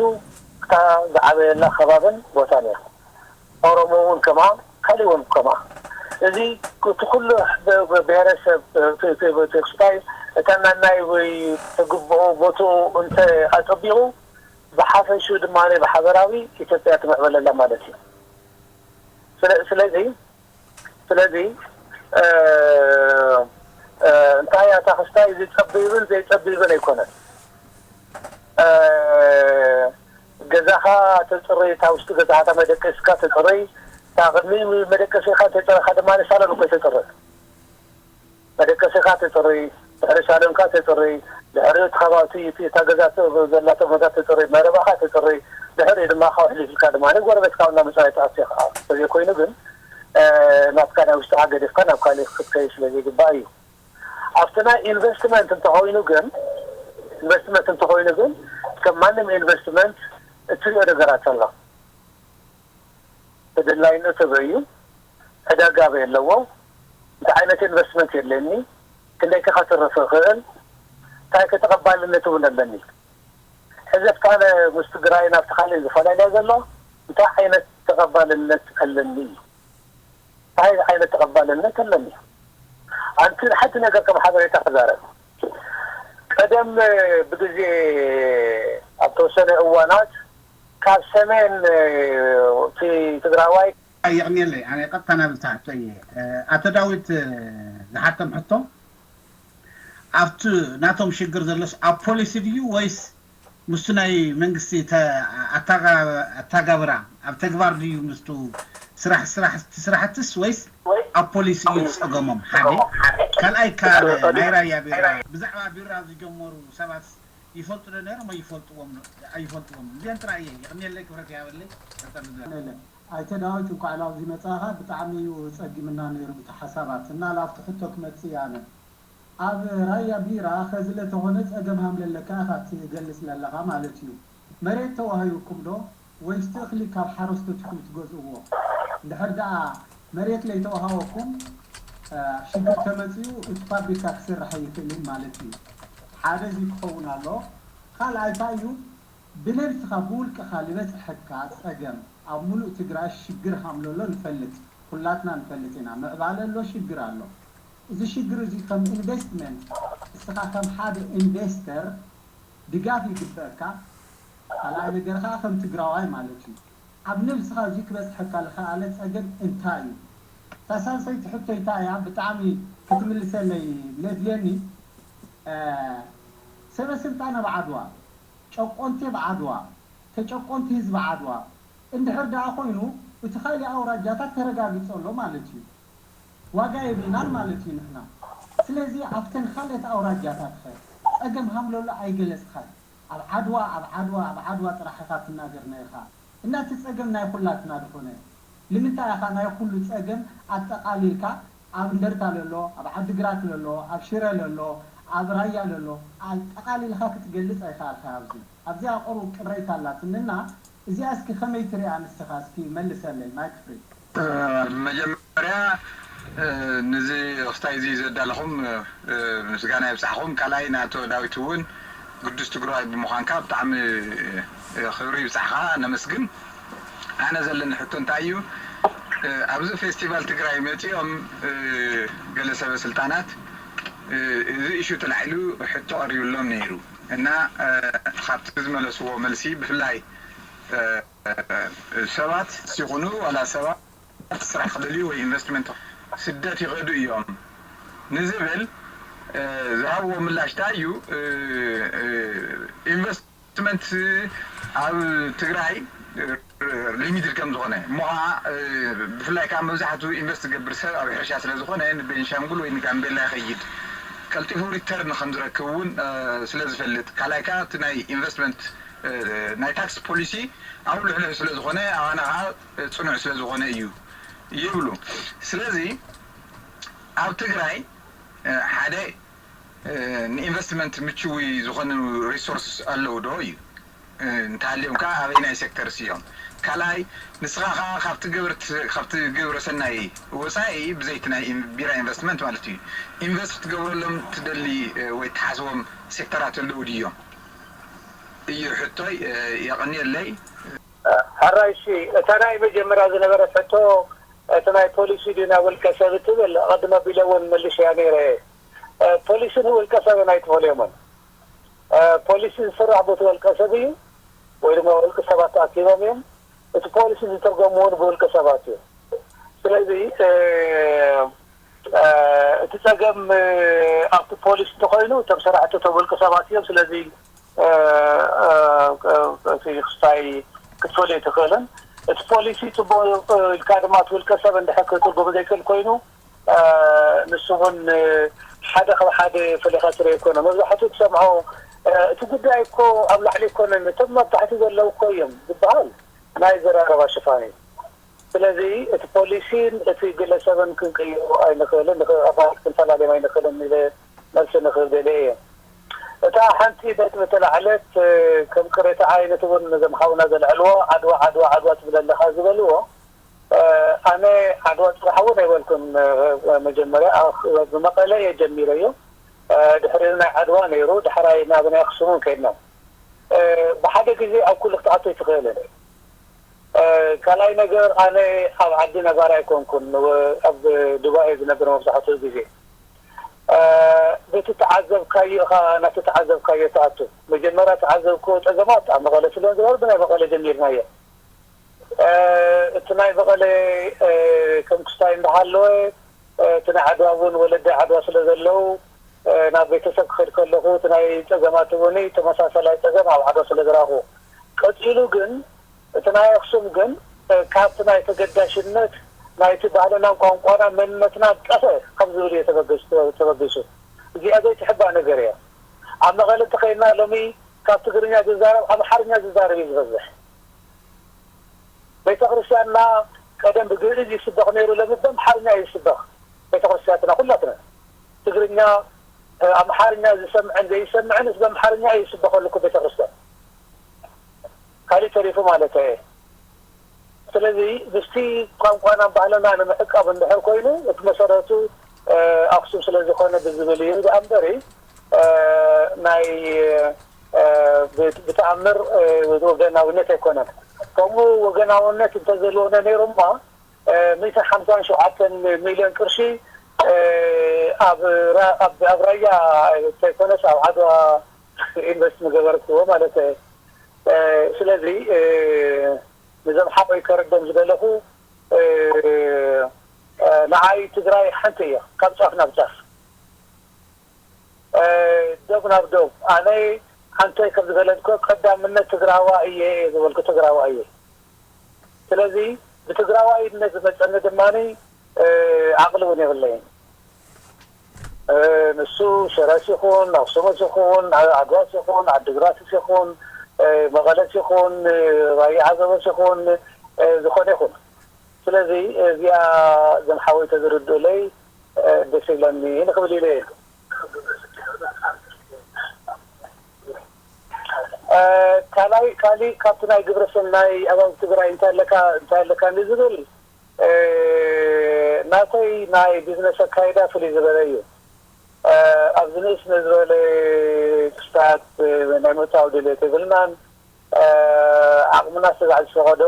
እታ ዝዓበየላ ከባብን ቦታን እያ። ኦሮሞ እውን ከማ ካልእ እውን ከማ እዚ እቲ ኩሉ ብሄረሰብ ትግራይ እታ ናናይ ወይ ትግብኦ ቦትኡ እንተ ኣጸቢቑ ብሓፈሽኡ ድማ ብሓበራዊ ኢትዮጵያ ትምዕበለላ ማለት እዩ። ስለዚ ስለዚ እንታይ ኣታ ክስታይ እዚ ጸቢብን ዘይጸቢብን ኣይኮነን። ገዛኻ ተጽሪ፣ እታ ውሽጢ ገዛኻ እታ መደቀሲካ ተጽሪ፣ እታ ቅድሚ መደቀሲኻ ተጽረኻ ድማ ሳሎን እኮ ተጽሪ። መደቀሲኻ ተጽሪ፣ ድሕሪ ሳሎንካ ተጽሪ፣ ድሕሪ እቲ ከባቢ እቲ እታ ገዛ ዘላቶ ቦታ ተጽሪ፣ መረባኻ ተጽሪ፣ ድሕሪ ድማ ካብ ሕሊፍልካ ድማ ጎረቤትካ እናመጻኢ ትኣትዮ። ተዘይኮይኑ ግን ናትካ ናይ ውሽጥኻ ገዲፍካ ናብ ካልእ ክትከይድ ስለ ዘይግባእ እዩ። ኣብቲ ናይ ኢንቨስትመንት እንተኾይኑ ግን ኢንቨስትመንት እንተኾይኑ ግን ከም ማንም ኢንቨስትመንት እትሪኦ ነገራት ኣሎ። ተደላይነቱ ኣበይ እዩ? ዕዳጋ ኣበይ ኣለዎ? እንታይ ዓይነት ኢንቨስትመንት የለኒ? ክንደይ ከ ከትርፍ እኽእል? እንታይ ከ ተቐባልነት እውን ኣለኒ? ሕዚ ኣብቲ ኣነ ምስ ትግራይ ናብቲ ካልእ ዝፈላለያ ዘሎ እንታይ ዓይነት ተቐባልነት ኣለኒ እዩ። እንታይ ዓይነት ተቐባልነት ኣለኒ? ኣንቲ ሓንቲ ነገር ከም ሓበሬታ ክዛረብ። ቀደም ብግዜ ኣብ ተወሰነ እዋናት ካብ ሰሜን እቲ ትግራዋይ የቕንየለይ። ኣነ ቀጥታ ናብ ዝትሓቶ እየ። ኣቶ ዳዊት ዝሓቶም ሕቶ ኣብቲ ናቶም ሽግር ዘሎስ ኣብ ፖሊሲ ድዩ ወይስ ምስቲ ናይ መንግስቲ ኣታጋብራ ኣብ ተግባር ድዩ ምስቱ ስራሕ ስራሕ ስራሕትስ ወይስ ኣብ ፖሊሲ እዩ ዝፀገሞም? ሓደ ካልኣይ ካብ ናይ ራያ ቢራ ብዛዕባ ቢራ ዝጀመሩ ሰባት ይፈልጡ ዶ ነይሮም ኣይፈልጥዎም ኣይፈልጥዎም? እዚአን ጥራይ እየ። የቕንየለይ፣ ክብረት ይሃበለይ። ቀጠሉ። ኣይተ ዳዊት፣ እንኳዕ ናብዚ መጻኻ። ብጣዕሚ እዩ ጸጊምና ነይሩ እቲ ሓሳባት እና ላፍቲ ሕቶ ክመጽእ እየ ኣነ። ኣብ ራያ ቢራ ኸዚ ለተኾነ ጸገም ሃም ለለካ ኢኻ ትገልጽ ለለኻ ማለት እዩ። መሬት ተዋሂቡኩም ዶ ወይስ እቲ እኽሊ ካብ ሓረስቶትኩም ትገዝእዎ? እንድሕር ደኣ መሬት ለይተዋሃበኩም ሽግር ተመጺኡ እቲ ፋብሪካ ክስራሕ ኣይኽእልን ማለት እዩ። ሓደ እዚ ክኸውን ኣሎ። ካልኣይ እንታይ እዩ? ብነብስኻ ብውልቅኻ ልበፅሐካ ፀገም ኣብ ሙሉእ ትግራይ ሽግር ሃምለሎ ንፈልጥ፣ ኩላትና ንፈልጥ ኢና። ምዕባለ ኣሎ፣ ሽግር ኣሎ። እዚ ሽግር እዚ ከም ኢንቨስትመንት እስኻ ከም ሓደ ኢንቨስተር ድጋፍ ይግበእካ። ካልኣይ ነገር ከዓ ከም ትግራዋይ ማለት እዩ። ኣብ ነብስኻ እዚ ክበፅሐካ ዝኸኣለ ፀገም እንታይ እዩ? እታ ሳልሰይቲ ሕቶይ እንታይ እያ? ብጣዕሚ ክትምልሰለይ ለድልየኒ ሰበ ስልጣን ኣብ ዓድዋ ጨቆንቲ ኣብ ዓድዋ፣ ተጨቆንቲ ህዝቢ ዓድዋ እንድሕር ደኣ ኮይኑ፣ እቲ ካልእ ኣውራጃታት ተረጋጊጹ ኣሎ ማለት እዩ። ዋጋ የብልናን ማለት እዩ ንሕና። ስለዚ ኣብተን ካልኦት ኣውራጃታትኸ ጸገም ሃምለሎ ኣይገለጽካን። ኣብ ዓድዋ፣ ኣብ ዓድዋ፣ ኣብ ዓድዋ ጥራሕ ኢኻ ትናገር ነይርካ። እና እቲ ጸገም ናይ ኩላትና ዝኾነ፣ ንምንታይ ኢኻ ናይ ኩሉ ጸገም ኣጠቓሊልካ ኣብ እንደርታ ለሎ፣ ኣብ ዓድግራት ለሎ፣ ኣብ ሽረ ለሎ፣ ኣብ ራያ ለሎ ኣጠቓሊልካ ክትገልጽ ኣይከኣልካን ኣብዚ። ኣብዚኣ ቁሩብ ቅሬታ ኣላትኒ እና እዚኣ እስኪ ከመይ ትሪኣ ንስኻ እስኪ መልሰለይ ማይክ ፍሪ። መጀመርያ ንዚ ክስታይ እዚ ዘዳለኹም ምስጋና ይብጻሕኹም። ካልኣይ ንኣቶ ዳዊት እውን ግዱስ ትግራዋይ ብምዃንካ ብጣዕሚ ክብሪ ይብጻሕኻ፣ ነመስግን። ኣነ ዘለኒ ሕቶ እንታይ እዩ፣ ኣብዚ ፌስቲቫል ትግራይ መጺኦም ገለ ሰበ ስልጣናት እዚ ኢሹ ተላዒሉ ሕቶ ቀሪብሎም ነይሩ እና ካብቲ ዝመለስዎ መልሲ ብፍላይ ሰባት ይኹኑ ዋላ ሰባት ስራሕ ክደልዩ ወይ ኢንቨስትመንት ስደት ይኸዱ እዮም ንዝብል ዝሃብዎ ምላሽ እንታይ እዩ? ኢንቨስትመንት ኣብ ትግራይ ሊሚትድ ከም ዝኾነ እሞ ከዓ ብፍላይ ከዓ መብዛሕትኡ ኢንቨስት ዝገብር ሰብ ኣብ ሕርሻ ስለ ዝኾነ ንቤንሻንጉል ወይ ንጋምቤላ ይኸይድ ቀልጢፉ ሪተርን ከም ዝረክብ እውን ስለ ዝፈልጥ ካልኣይ ከዓ እቲ ናይ ኢንቨስትመንት ናይ ታክስ ፖሊሲ ኣብኡ ልሕልሕ ስለ ዝኾነ ኣባና ከዓ ፅኑዕ ስለ ዝኾነ እዩ ይብሉ። ስለዚ ኣብ ትግራይ ሓደ ንኢንቨስትመንት ምችዊ ዝኾኑ ሪሶርስ ኣለዉ ዶ እዩ? እንተሃልዮም ከዓ ኣበይናይ ሴክተርስ እዮም? ካልኣይ ንስኻ ከዓ ካብቲ ግብርቲ ካብቲ ግብረ ሰናይ ወፃኢ ብዘይቲ ናይ ቢራ ኢንቨስትመንት ማለት እዩ ኢንቨስት ክትገብረሎም ትደሊ ወይ ትሓስቦም ሴክተራት ኣለዉ ድዮም? እዩ ሕቶይ። የቐንየለይ። ሕራይ እሺ፣ እታ ናይ መጀመርያ ዝነበረት ሕቶ እቲ ናይ ፖሊሲ ድዩ ናይ ውልቀ ሰብ እትብል፣ ቀድመ ቢለ እውን መልሽ እያ ነይረ። ፖሊሲ ንውልቀ ሰብ ኣይትፈልዮምን። ፖሊሲ ዝስራሕ ቦቲ ውልቀ ሰብ እዩ፣ ወይ ድማ ውልቀ ሰባት ተኣኪቦም እዮም። እቲ ፖሊሲ ዝተርጎሙ እውን ብውልቀ ሰባት እዩ። ስለዚ እቲ ጸገም ኣብቲ ፖሊሲ እንተኮይኑ፣ እቶም ሰራሕቲ እቶም ውልቀ ሰባት እዮም። ስለዚ እቲ ክስታይ ክትፈልዮ ኣይትኽእልን። እቲ ፖሊሲ ጽቡቕ ኢልካ ድማ እቲ ውልቀ ሰብ እንድሕር ክትርጉም ዘይክእል ኮይኑ፣ ንሱ እውን ሓደ ካብ ሓደ ፈሊኻ ትሪኦ ኣይኮነ። መብዛሕትኡ ትሰምዖ፣ እቲ ጉዳይ እኮ ኣብ ላዕሊ ኣይኮነን፣ እቶም ኣብ ታሕቲ ዘለዉ እኮ እዮም ዝበሃል ናይ ዘራረባ ሽፋን እዩ። ስለዚ እቲ ፖሊሲን እቲ ግለሰብን ክንቅይሮ ኣይንኽእልን፣ ንኽፋል ክንፈላለዮም ኣይንኽእልን ኢለ መልሲ ንኽህብ ደልየ እየ። እታ ሓንቲ ነጥቢ ተላዕለት፣ ከም ቅሬታ ዓይነት እውን ነዞም ሓውና ዘልዐልዎ፣ ዓድዋ ዓድዋ ዓድዋ ትብል ኣለኻ ዝበልዎ፣ ኣነ ዓድዋ ጥራሕ እውን ኣይበልኩን። መጀመርያ ብመቐለ እየ ጀሚረዮ። ድሕሪ ናይ ዓድዋ ነይሩ፣ ዳሕራይ ናብ ናይ ኣክሱም እውን ከይድና። ብሓደ ግዜ ኣብ ኩሉ ክትኣቶ ኣይትኽእልን። ካልኣይ ነገር፣ ኣነ ኣብ ዓዲ ነባሪ ኣይኮንኩን፣ ኣብ ዱባይ እየ ዝነብር መብዛሕትኡ ግዜ። በቲ ተዓዘብካዮ ኢኻ ናብቲ ተዓዘብካዮ ትኣቱ። መጀመርያ ተዓዘብክዎ ጸገማት ኣብ መቐለ ስለ ዝነበሩ ብናይ መቐለ ጀሚርናዮ። እቲ ናይ መቐለ ከም ክስታይ እንዳሃለወ፣ እቲ ናይ ዓድዋ እውን ወለዲ ዓድዋ ስለ ዘለዉ፣ ናብ ቤተሰብ ክኸድ ከለኹ እቲ ናይ ጸገማት እውን ተመሳሳላይ ጸገም ኣብ ዓድዋ ስለ ዝረኣኹ፣ ቀጺሉ ግን እቲ ናይ ኣኽሱም ግን ካብቲ ናይ ተገዳሽነት ናይቲ ባህልናን ቋንቋና መንነትና ጠፈ ካብ ዝብል እዩ ተበገስ-፣ ተበጊሱ። እዚኣ ዘይትሕባእ ነገር እያ። ኣብ መቐለ እንተኸይድና ሎሚ ካብ ትግርኛ ዝዛረብ ኣምሓርኛ ዝዛረብ እዩ ዝበዝሕ። ቤተ ክርስቲያንና ቀደም ብግእዝ ይስበኽ ነይሩ፣ ሎሚ በምሓርኛ እዩ ዝስበኽ። ቤተ ክርስቲያንና ኩላትና ትግርኛ፣ ኣምሓርኛ ዝሰምዕን ዘይሰምዕን በምሓርኛ እዩ ዝስበኸሉ እኮ ቤተ ክርስቲያን። ካሊእ ተሪፉ ማለት እየ። ስለዚ ምስቲ ቋንቋና ባህልና ንምዕቃብ እንድሕር ኮይኑ እቲ መሰረቱ ኣክሱም ስለ ዝኾነ ብዝብል እዩ ደኣ እምበሪ ናይ ብተኣምር ወገናውነት ኣይኮነን። ከምኡ ወገናውነት እንተዘለዎነ ነይሩማ ሚእቲ ሓምሳን ሸውዓተን ሚልዮን ቅርሺ ኣብ ራ-፣ ኣብ፣ ኣብ ራያ እንተይኮነስ ኣብ ዓድዋ ኢንቨስት ምገበርክዎ ማለት እየ። ስለዚ ንዞም ሓቆይ ከረዶም ዝደለኹ፣ ንዓይ ትግራይ ሓንቲ እያ ካብ ጫፍ ናብ ጫፍ። ዶብ ናብ ዶብ። ኣነ ሓንቶይ ከም ዝገለጽኮ ቀዳምነት ትግራዋ እየ ዝበልኩ ትግራዋ እየ። ስለዚ ብትግራዋይነት ዝመጸኒ ድማ ዓቕሊ እውን የብለይን። ንሱ ሽረስ ይኹን ኣክሱምስ ይኹን ዓድዋስ ይኹን ዓዲግራትስ ይኹን መቐለስ ይኹን ራያ ዓዘቦስ ይኹን ዝኾነ ይኹን። ስለዚ እዚኣ እዞም ሓወይ ተዝርድኡለይ ደስ ይብለኒ ንክብል ኢለ እየ። ካልኣይ፣ ካሊእ ካብቲ ናይ ግብረ ሰናይ ኣባል ትግራይ እንታይ ኣለካ፣ እንታይ ኣለካ ንዝብል ናተይ ናይ ቢዝነስ ኣካይዳ ፍልይ ዝበለ እዩ። ኣብዚ ንእስ ንዝበለ ክስታት ናይ ምእታው ድሌት የብልናን። ዓቕምና ስጋዕ ዝፈቐዶ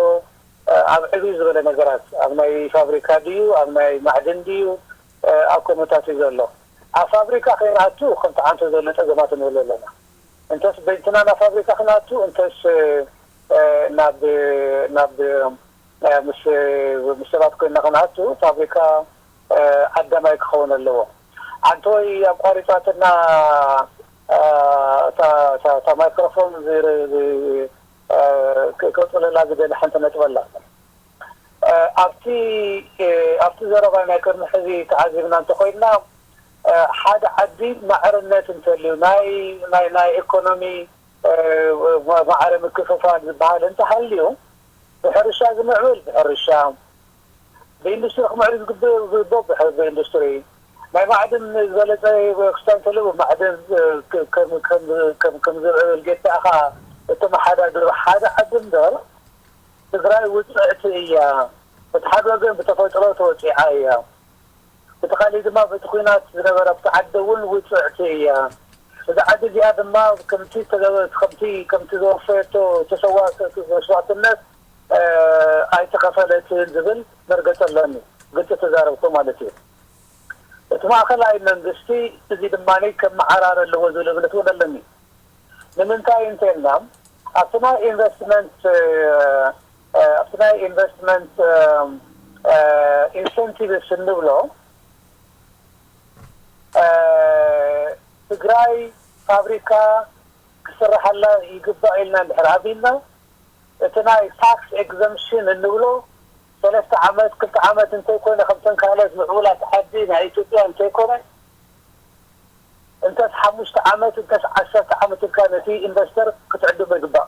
ኣብ ዕብይ ዝበለ ነገራት ኣብ ናይ ፋብሪካ ድዩ ኣብ ናይ ማዕድን ድዩ ኣብ ኮመታት እዩ ዘሎ። ኣብ ፋብሪካ ከይንኣቱ ከምቲ ዓንቶ ዘሎ ጸገማት ንብሎ ኣለና። እንተስ በይንትና ናብ ፋብሪካ ክንኣቱ እንተስ ናብ ናብ ምስ ምስ ሰባት ኮይና ክንኣቱ ፋብሪካ ዓዳማይ ክኸውን ኣለዎ። ዓንቶይ ኣቋሪጻትና እታ ማይክሮፎን ክቕጽለላ ዝደሊ ሓንቲ ነጥቢ ኣላ። ኣብቲ ኣብቲ ዘረባ ናይ ቅድሚ ሕዚ ተዓዚብና እንተኮይንና ሓደ ዓዲ ማዕርነት እንተልዩ ናይ ናይ ናይ ኢኮኖሚ ማዕረ ምክፍፋል ዝበሃል እንተሃልዩ ብሕርሻ ዝምዕብል ብሕርሻ ብኢንዱስትሪ ክምዕብል ዝግብኦ ብኢንዱስትሪ ናይ ማዕድን ዝበለፀ ክስታይ እንተልዩ ማዕድን ከም ዝምዕብል ጌታ ኢኻ እተመሓዳድር ሓደ ዓዲ እምበር ትግራይ ውፅዕቲ እያ። እቲ ሓደ ወገን ብተፈጥሮ ተወፂዓ እያ። እቲ ካሊእ ድማ በቲ ኲናት ዝነበረ ኣብቲ ዓዲ እውን ውፅዕቲ እያ። እዛ ዓዲ እዚኣ ድማ ከምቲ ተገበ-፣ ከምቲ፣ ከምቲ ዘወፈየቶ ተሰዋ-፣ መስዋእትነት ኣይተኸፈለትን ዝብል መርገፂ ኣለኒ። ግልፂ ተዛረብኩ ማለት እዩ። እቲ ማእኸላይ መንግስቲ እዚ ድማ ከመዓራረ ኣለዎ ዝብል እምነት እውን ኣለኒ። ንምንታይ እንተልና ኣብቲ ናይ ኢንቨስትመንት ኣብቲ ናይ ኢንቨስትመንት ኢንሴንቲቭስ እንብሎ ትግራይ ፋብሪካ ክስርሓላ ይግባእ ኢልና እንድሕር ኣቢልና እቲ ናይ ታክስ ኤግዘምሽን እንብሎ ሰለስተ ዓመት ክልተ ዓመት እንተይኮነ ከምተን ካልኦት ምዕቡላት ዓዲ ናይ ኢትዮጵያ እንተይኮነ እንተስ ሓሙሽተ ዓመት እንተስ ዓሰርተ ዓመት ኢልካ ነቲ ኢንቨስተር ክትዕድሞ ይግባእ።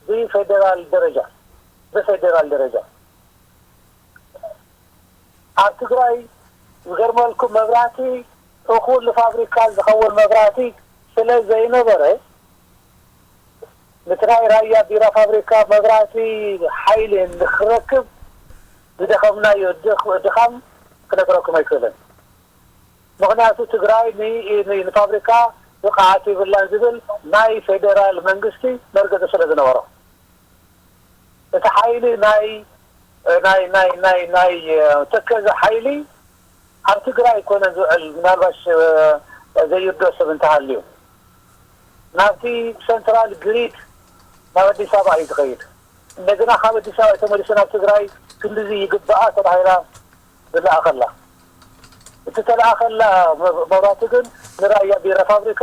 ብፌደራል ደረጃ ብፌደራል ደረጃ ኣብ ትግራይ ዝገርመልኩም መብራህቲ እኹል ንፋብሪካ ዝኸውን መብራህቲ ስለ ዘይነበረ ነቲ ናይ ራያ ቢራ ፋብሪካ መብራህቲ ሓይሊ ንክረክብ ዝደኸምናዮ ድኻም ክነግረኩም ኣይክእልን። ምኽንያቱ ትግራይ ንፋብሪካ ብቕዓት የብላን ዝብል ናይ ፌደራል መንግስቲ መርገፂ ስለ ዝነበሮ እቲ ሓይሊ ናይ ናይ ናይ ናይ ናይ ተከዘ ሓይሊ ኣብ ትግራይ ኣይኮነ ዝውዕል። ምናልባሽ ዘይርድኦ ሰብ እንተሃልዩ ናብቲ ሰንትራል ግሪድ ናብ ኣዲስ ኣበባ እዩ ዝኸይድ። እንደገና ካብ ኣዲስ ኣበባ ተመሊሱ ናብ ትግራይ ክንድዚ ይግባኣ ተባሂላ ዝለኣኸላ እቲ ተለኣኸላ መብራቱ ግን ንራያ ቢራ ፋብሪካ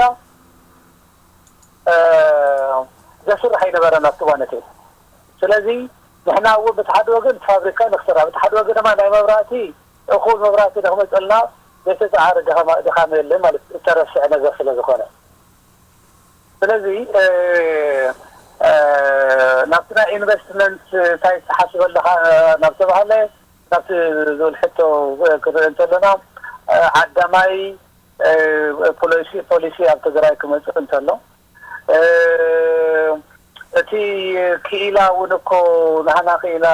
ዘስርሕ ኣይነበረን ኣብቲ እዋን እቲ። ስለዚ ንሕና እውን በቲ ሓደ ወገን እቲ ፋብሪካ ንክስራሕ በቲ ሓደ ወገን ድማ ናይ መብራህቲ እኹል መብራህቲ ንክመፀልና ዘይተፃዓረ ድኻም የለን ማለት እተረስዐ ነገር ስለ ዝኾነ ስለዚ ናብቲ ናይ ኢንቨስትመንት እንታይ ትሓስበ ኣለኻ ናብ ተባሃለ ናብቲ ዝብል ሕቶ ክርኢ እንተለና ዓዳማይ ፖሊሲ ፖሊሲ ኣብ ትግራይ ክመፅእ እንተሎ እቲ ክኢላ እውን እኮ ናህና ክኢላ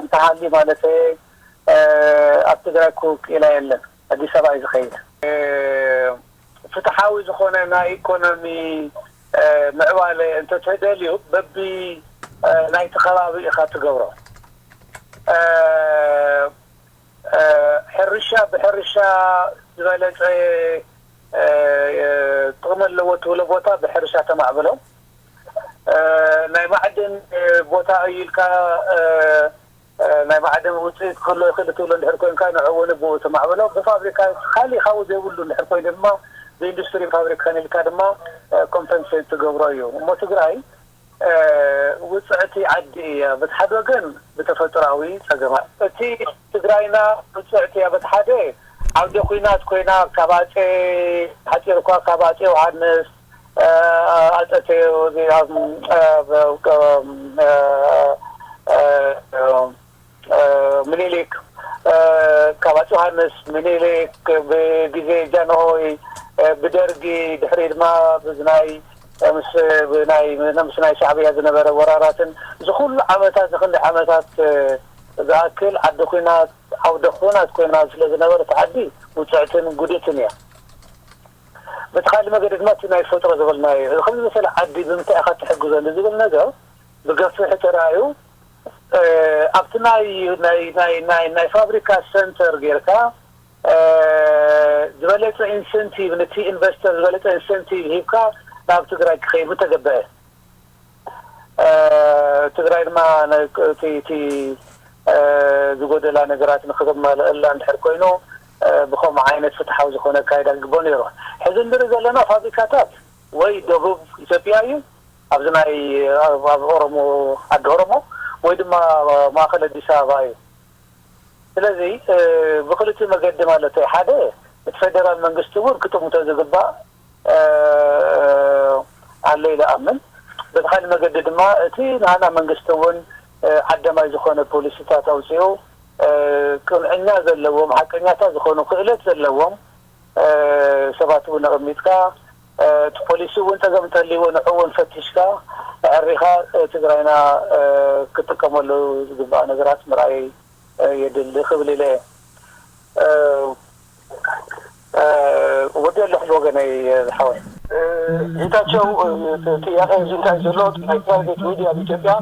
እንተሃልዩ ማለት ኣብ ትግራይ እኮ ክኢላ የለን። ኣዲስ ኣበባ እዩ ዝኸይድ። ፍትሓዊ ዝኾነ ናይ ኢኮኖሚ ምዕባለ እንተተደልዩ በቢ ናይቲ ከባቢ ኢኻ ትገብሮ። ሕርሻ ብሕርሻ ዝበለፀ ጥቕሚ ኣለዎ ትብሎ ቦታ ብሕርሻ ተማዕብሎ። ናይ ማዕድን ቦታ እዩ ኢልካ ናይ ማዕድን ውፅኢት ክህሎ ይኽእል ትብሎ እንድሕር ኮይንካ ንዕኡ እውን ብኡ ተማዕብሎ። ብፋብሪካ ካሊእ ካብኡ ዘይብሉ እንድሕር ኮይኑ ድማ ብኢንዱስትሪ ፋብሪካ ኢልካ ድማ ኮምፐንሴት ትገብሮ እዩ። እሞ ትግራይ ውፅዕቲ ዓዲ እያ። በቲ ሓደ ወገን ብተፈጥሮኣዊ ፀገማት እቲ ትግራይና ውፅዕቲ እያ። በቲ ሓደ ዓውደ ኩናት ኮይና ካብ ኣፀ ሓፂር እኳ ካብ ኣፀ ዮሃንስ ኣፀ ቴዎድሮስ ምኒልክ ካብ ኣፀ ዮሃንስ ምኒልክ ብግዜ ጃንሆይ ብደርጊ ድሕሪ ድማ ብዝናይ ምስ ብናይ ምስ ናይ ሻዕብያ ዝነበረ ወራራትን እዚ ኩሉ ዓመታት እዚ ክንዲ ዓመታት ዝኣክል ዓዲ ኩናት ዓውደ ኩናት ኮይና ስለ ዝነበረት ዓዲ ውፅዕትን ጉድእትን እያ። በቲ ካልእ መገዲ ድማ እቲ ናይ ፈጥሮ ዝበልናዮ እዚ ከም ዝመሰለ ዓዲ ብምንታይ ኢኻ ትሕግዞ ንዝብል ነገር ብገፍሒ ተራእዩ ኣብቲ ናይ ናይ ናይ ናይ ናይ ፋብሪካ ሰንተር ጌርካ ዝበለፀ ኢንሰንቲቭ ነቲ ኢንቨስተር ዝበለፀ ኢንሰንቲቭ ሂብካ ናብ ትግራይ ክኸይድ ምተገበአ። ትግራይ ድማ እቲ ዝጎደላ ነገራት ንክተማልእላ እንድሕር ኮይኑ ብከምኡ ዓይነት ፍትሓዊ ዝኾነ ኣካይዳ ክግበኦ ነይሩ። ሕዚ እንድሪ ዘለና ፋብሪካታት ወይ ደቡብ ኢትዮጵያ እዩ ኣብዚ ናይ ኣብ ኦሮሞ ዓዲ ኦሮሞ ወይ ድማ ማእኸል ኣዲስ ኣበባ እዩ። ስለዚ ብክልቲኡ መገዲ ማለት እዩ ሓደ እቲ ፌደራል መንግስቲ እውን ክጥምቶ ዝግባእ ኣሎ ኢለ ኣምን። በቲ ካልእ መገዲ ድማ እቲ ናህና መንግስቲ እውን ዓደማይ ዝኾነ ፖሊሲታት ኣውፂኡ ቅንዕኛ ዘለዎም ሓቀኛታት ዝኾኑ ክእለት ዘለዎም ሰባት እውን ኣቐሚጥካ እቲ ፖሊሲ እውን ፀገም እንተልይዎ ንዑ እውን ፈቲሽካ ኣዕሪኻ ትግራይና ክጥቀመሉ ዝግባእ ነገራት ምርኣይ የድሊ ክብል ኢለ ወዲ ኣለኹ ብወገነይ ዝሓወይ። ጌታቸው ጥያቄ እዚ እንታይ ዘሎ ናይ ፕራይቬት ሚዲያ ኣብ ኢትዮጵያ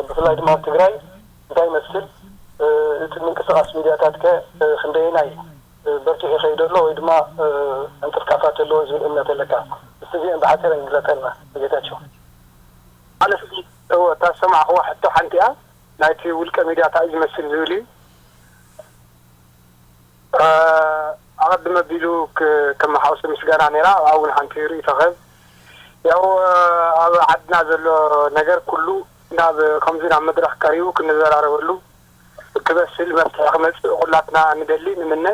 ብፍላይ ድማ ኣብ ትግራይ እንታይ ይመስል? እቲ ምንቅስቃስ ሚድያታት ከ ክንደየናይ በርቲዑ ይኸይድ ኣሎ ወይ ድማ ዕንቅስቃሳት ኣለዎ ዝብል እምነት ኣለካ? እስቲ እዚአን ብሓፂረን ግለፀልና ጌታቸው። ማለት እወ፣ እታ ዝሰማዕኽዋ ሕቶ ሓንቲ እያ። ናይቲ ውልቀ ሚድያ እንታይ እዩ ዝመስል ዝብል እዩ። ኣቐድም ኣቢሉ ከመሓውስ ምስጋና ነይራ። ኣብኣ እውን ሓንቲ ርእይቶ ክህብ። ያው ኣብ ዓድና ዘሎ ነገር ኩሉ ናብ ከምዚ ናብ መድረኽ ቀሪቡ ክንዘራረበሉ ክበስል መፍትሒ ክመፅእ ኩላትና ንደሊ ንምነ።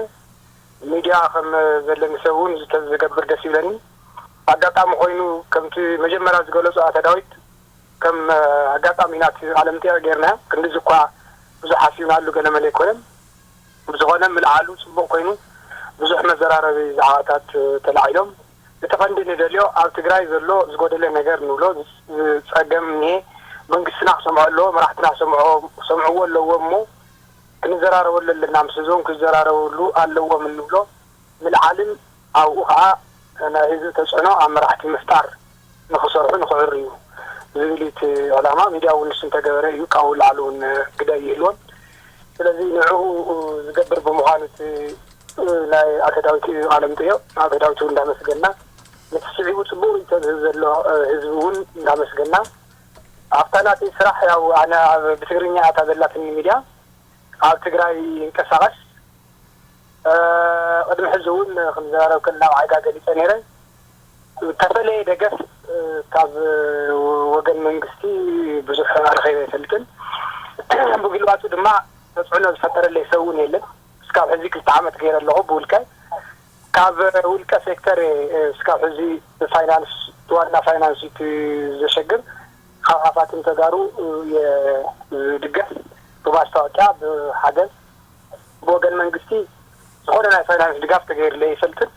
ሚድያ ከም ዘለኒ ሰብ እውን ዝተዝገብር ደስ ይብለኒ። ኣጋጣሚ ኮይኑ ከምቲ መጀመርያ ዝገለፁ ኣቶ ዳዊት ከም ኣጋጣሚ ኢና እቲ ቃለ መጠይቕ ጌርናዮ። ክንድዚ እኳ ብዙሕ ሓሲብናሉ ገለመለ ኣይኮነን። ብዝኾነ ምልዓሉ ፅቡቕ ኮይኑ ብዙሕ መዘራረቢ ዛዕባታት ተላዒሎም። እቲ ቀንዲ ንደልዮ ኣብ ትግራይ ዘሎ ዝጎደለ ነገር ንብሎ ዝፀገም እኒሄ መንግስትና ክሰምዖ ኣለዎ፣ መራሕትና ክሰምዕዎ ኣለዎ እሞ ክንዘራረበሉ ኣለና፣ ምስ ህዝቦም ክዘራረብሉ ኣለዎም እንብሎ ምልዓልን ኣብኡ ከዓ ናይ ህዝቢ ተፅዕኖ ኣብ መራሕቲ ምፍጣር ንክሰርሑ ንክዕርዩ ዝብል እቲ ዕላማ። ሚድያ እውን ንሱ እንተገበረ እዩ ካብኡ ላዕሊ እውን ግደ ይህልዎን። ስለዚ ንዕኡ ዝገብር ብምዃኑ እቲ ናይ ኣቶ ዳዊት ቃለ መጠይቕ ኣቶ ዳዊት እውን እንዳመስገና ነቲ ስዒቡ ፅቡቅ ርእይቶ ዝህብ ዘሎ ህዝቢ እውን እንዳመስገና ኣብታ ናተይ ስራሕ ያው ኣነ ኣብ ብትግርኛ እታ ዘላትኒ ሚድያ ኣብ ትግራይ ይንቀሳቐስ። ቅድሚ ሕዚ እውን ክንዘራረብ ከለና ብዓይዳ ገሊፀ ነይረ። ዝተፈለየ ደገፍ ካብ ወገን መንግስቲ ብዙሕ ረኺበ ኣይፈልጥን። ብግልባጡ ድማ ተፅዕኖ ዝፈጠረለይ ሰብ እውን የለን። እስካብ ሕዚ ክልተ ዓመት ገይረ ኣለኹ ብውልቀ። ካብ ውልቀ ሴክተር እየ እስካብ ሕዚ ፋይናንስ ዋና ፋይናንስ እቲ ዘሸግር ካብ ሃፋትም ተጋሩ እየ ዝድገፍ ብማስታወቂያ ብሓገዝ ብወገን መንግስቲ ዝኾነ ናይ ፋይናንስ ድጋፍ ተገይርለ ይፈልጥን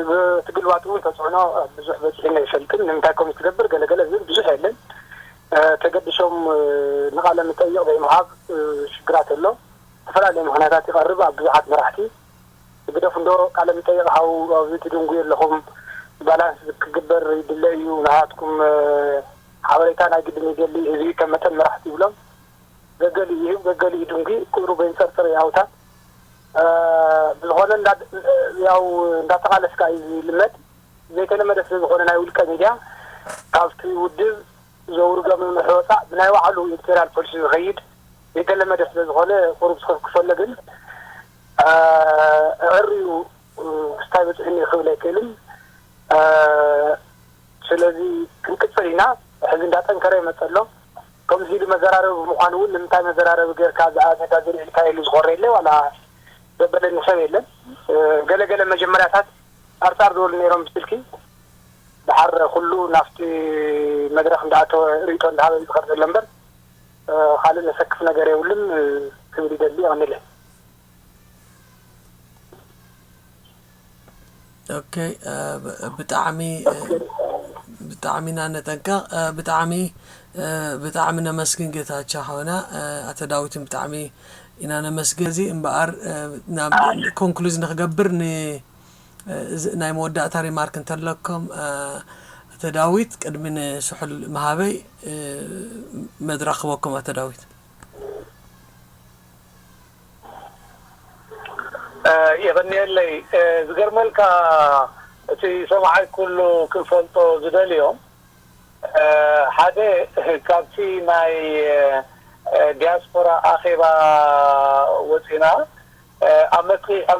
ብትግልባጥ እውን ተፅዕኖ ብዙሕ በፂሕና ይፈልጥን ንምንታይ ከም ዝትገብር ገለገለ ዝብል ብዙሕ የለን ተገድሾም ንቃለ ምጠይቕ ዘይምሃብ ሽግራት ኣሎ ዝተፈላለዩ ምክንያታት ይቐርብ ኣብ ብዙሓት መራሕቲ ግደፉ እንዶ ቃለ መጠይቕ ሃው ኣብዚ ትድንጉዩ ኣለኹም ባላንስ ክግበር ይድለ እዩ ናሃትኩም ሓበሬታ ናይ ግድን ይደሊ ህዝቢ ከም መጠን መራሕቲ ይብሎም ገገሊ ይህብ ገገሊ ይድንጉ ቁሩ በይንፀርፅር ያውታ ብዝኾነ ያው እንዳተቃለስካ እዩ ዝልመድ ዘይተለመደ ስለ ዝኾነ ናይ ውልቀ ሚድያ ካብቲ ውድብ ዘውርዶ ምምሒ ወፃእ ብናይ ባዕሉ ኤዲቶሪያል ፖሊሲ ዝኸይድ ዘይተለመደ ስለ ዝኾነ ቁሩብ ዝኸፍክፈሎ ግን ኣዕርዩ ክስታይ በፅሕኒ ክብል ኣይክእልን። ስለዚ ክንቅፅል ኢና። ሕዚ እንዳጠንከረ ይመፀ ኣሎ። ከምዚ ኢሉ መዘራረቢ ብምዃኑ እውን ንምንታይ መዘራረቢ ጌርካ ዝኣዘጋ ዝልዒልካ ኢሉ ዝኾረ የለ ዋላ ዘበለኒ ሰብ የለን። ገለገለ መጀመርያታት ፃርፃር ዝበሉ ነይሮም ብስልኪ ድሓር ኩሉ ናብቲ መድረክ እንዳኣተወ ርእቶ እንዳሃበ ዝኸድ ዘሎ እምበር ካልእ ዘሰክፍ ነገር የብሉን ክብል ይደሊ። የቐንለ። ኦኬ ብጣዕሚ ብጣዕሚ ኢና ነጠንቀቕ። ብጣዕሚ ብጣዕሚ ነመስግን ጌታቸው ሓውና። ኣቶ ዳዊትን ብጣዕሚ ኢና ነመስግን። እዚ እምበኣር ናብ ኮንክሉዝ ንክገብር ን ናይ መወዳእታ ሪማርክ እንተለኩም ኣቶ ዳዊት ቅድሚ ንስሑል ምሃበይ መድረክ ክበኩም ኣቶ ዳዊት። የቐንየለይ። ዝገርመልካ እቲ ሰማዓይ ኩሉ ክንፈልጦ ዝደልዮም ሓደ ካብቲ ናይ ዲያስፖራ ኣኼባ ወፂና ኣብ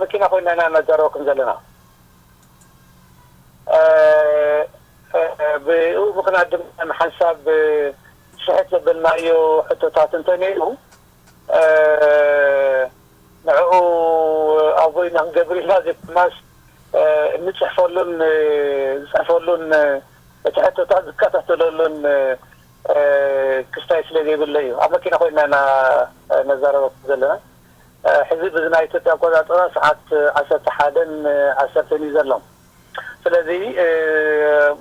መኪና ኮይና ኢና ነዛረበኩም ዘለና። ብኡ ምኽንያት ድማ ንሓንሳብ ስሕት ዘበልናዮ ሕቶታት እንተነይሩ ንዕኡ ኣብ ወይና ክንገብር ኢልና ዘይኮናስ እንፅሕፈሉን ዝፅሕፈሉን እቲ ሕቶታት ዝከታተለሉን ክስታይ ስለ ዘይብለ እዩ ኣብ መኪና ኮይና ኢና ነዛረበኩም ዘለና። ሕዚ ብዚ ናይ ኢትዮጵያ ኣቆፃፅራ ሰዓት ዓሰርተ ሓደን ዓሰርተን እዩ ዘሎ። ስለዚ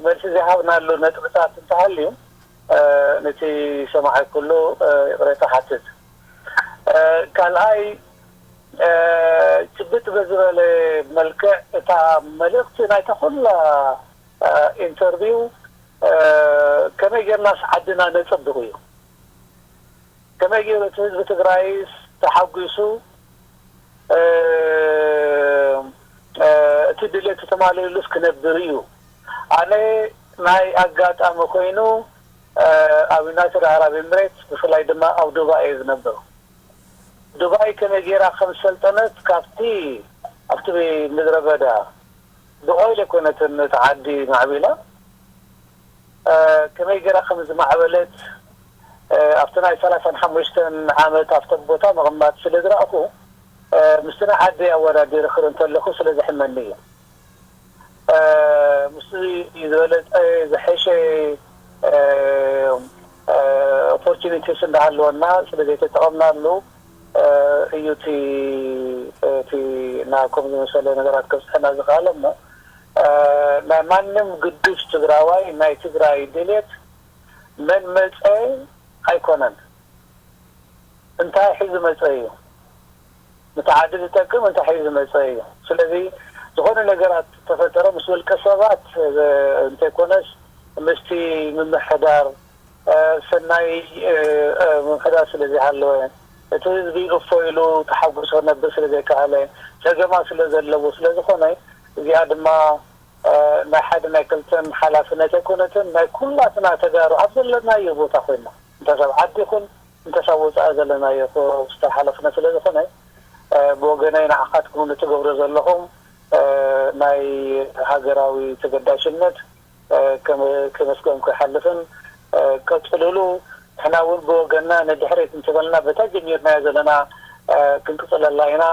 መልሲ ዘይሃብናሉ ነጥብታት እንተሃልዩ ነቲ ሰማዓይ ኩሉ ይቕሬታ ሓትት። ካልኣይ ጭብጥ በዝበለ መልክዕ እታ መልእኽቲ ናይታ ኩላ ኢንተርቪው ከመይ ጌርናስ ዓድና ነፀብቕ እዩ። ከመይ ገይሩ እቲ ህዝቢ ትግራይስ ተሓጒሱ እቲ ድሌት ተማሊእሉስ ክነብር እዩ? ኣነ ናይ ኣጋጣሚ ኮይኑ ኣብ ዩናይትድ ኣረብ ኤምሬትስ ብፍላይ ድማ ኣብ ዱባይ እየ ዝነብር። ዱባይ ከመይ ገይራ ከም ዝሰልጠነት ካብቲ ኣብቲ ምድረ በዳ ብኦይል ኣይኮነትን እቲ ዓዲ ማዕቢላ ከመይ ገይራ ከም ዝማዕበለት ኣብቲ ናይ ሰላሳን ሓሙሽተን ዓመት ኣብቲ ቦታ ምቕማጥ ስለ ዝረኣኹ ምስቲ ናይ ዓደይ ኣወዳዲረ ክርኢ እንተለኹ ስለ ዘሕመኒ እዩ። ምስቲ ዝበለፀ ዝሐሸ ኦፖርቹኒቲስ እንዳሃለወና ስለ ዘይተጠቐምናሉ እዩ እቲ እቲ ናብ ከምዚ መሰለ ነገራት ከብፅሐና ዝኽኣለ እሞ ናይ ማንም ግዱስ ትግራዋይ ናይ ትግራይ ድሌት መን መፀ ኣይኮነን። እንታይ ሒዙ መፀ እዩ። ነቲ ዓዲ ዝጠቅም እንታይ ሒዙ መፀ እዩ። ስለዚ ዝኾነ ነገራት ተፈጠረ ምስ ውልቀ ሰባት እንተይኮነስ ምስቲ ምምሕዳር ሰናይ ምምሕዳር ስለ ዘይሃለወ እቲ ህዝቢ እፎ ኢሉ ተሓጉሶ ነብር ስለ ዘይከኣለ ፀገማ ስለ ዘለዎ ስለ ዝኾነ እዚኣ ድማ ናይ ሓደ ናይ ክልተን ሓላፍነት ኣይኮነትን ናይ ኩላትና ተጋሩ ኣብ ዘለናዮ ቦታ ኮይና እንተ ሰብ ዓዲ ይኹን እንተ ሰብ ወፃኢ ዘለናዮ ክስተ ሓላፍነት ስለ ዝኾነ ብወገነይ ንዓኻትኩም ንትገብሮ ዘለኹም ናይ ሃገራዊ ተገዳሽነት ከመስገንኩ ይሓልፍን ቀፅልሉ። ንሕና እውን ብወገንና ንድሕሪት እንትበልና በታ ጀሚርናዮ ዘለና ክንቅፅለላ ኢና።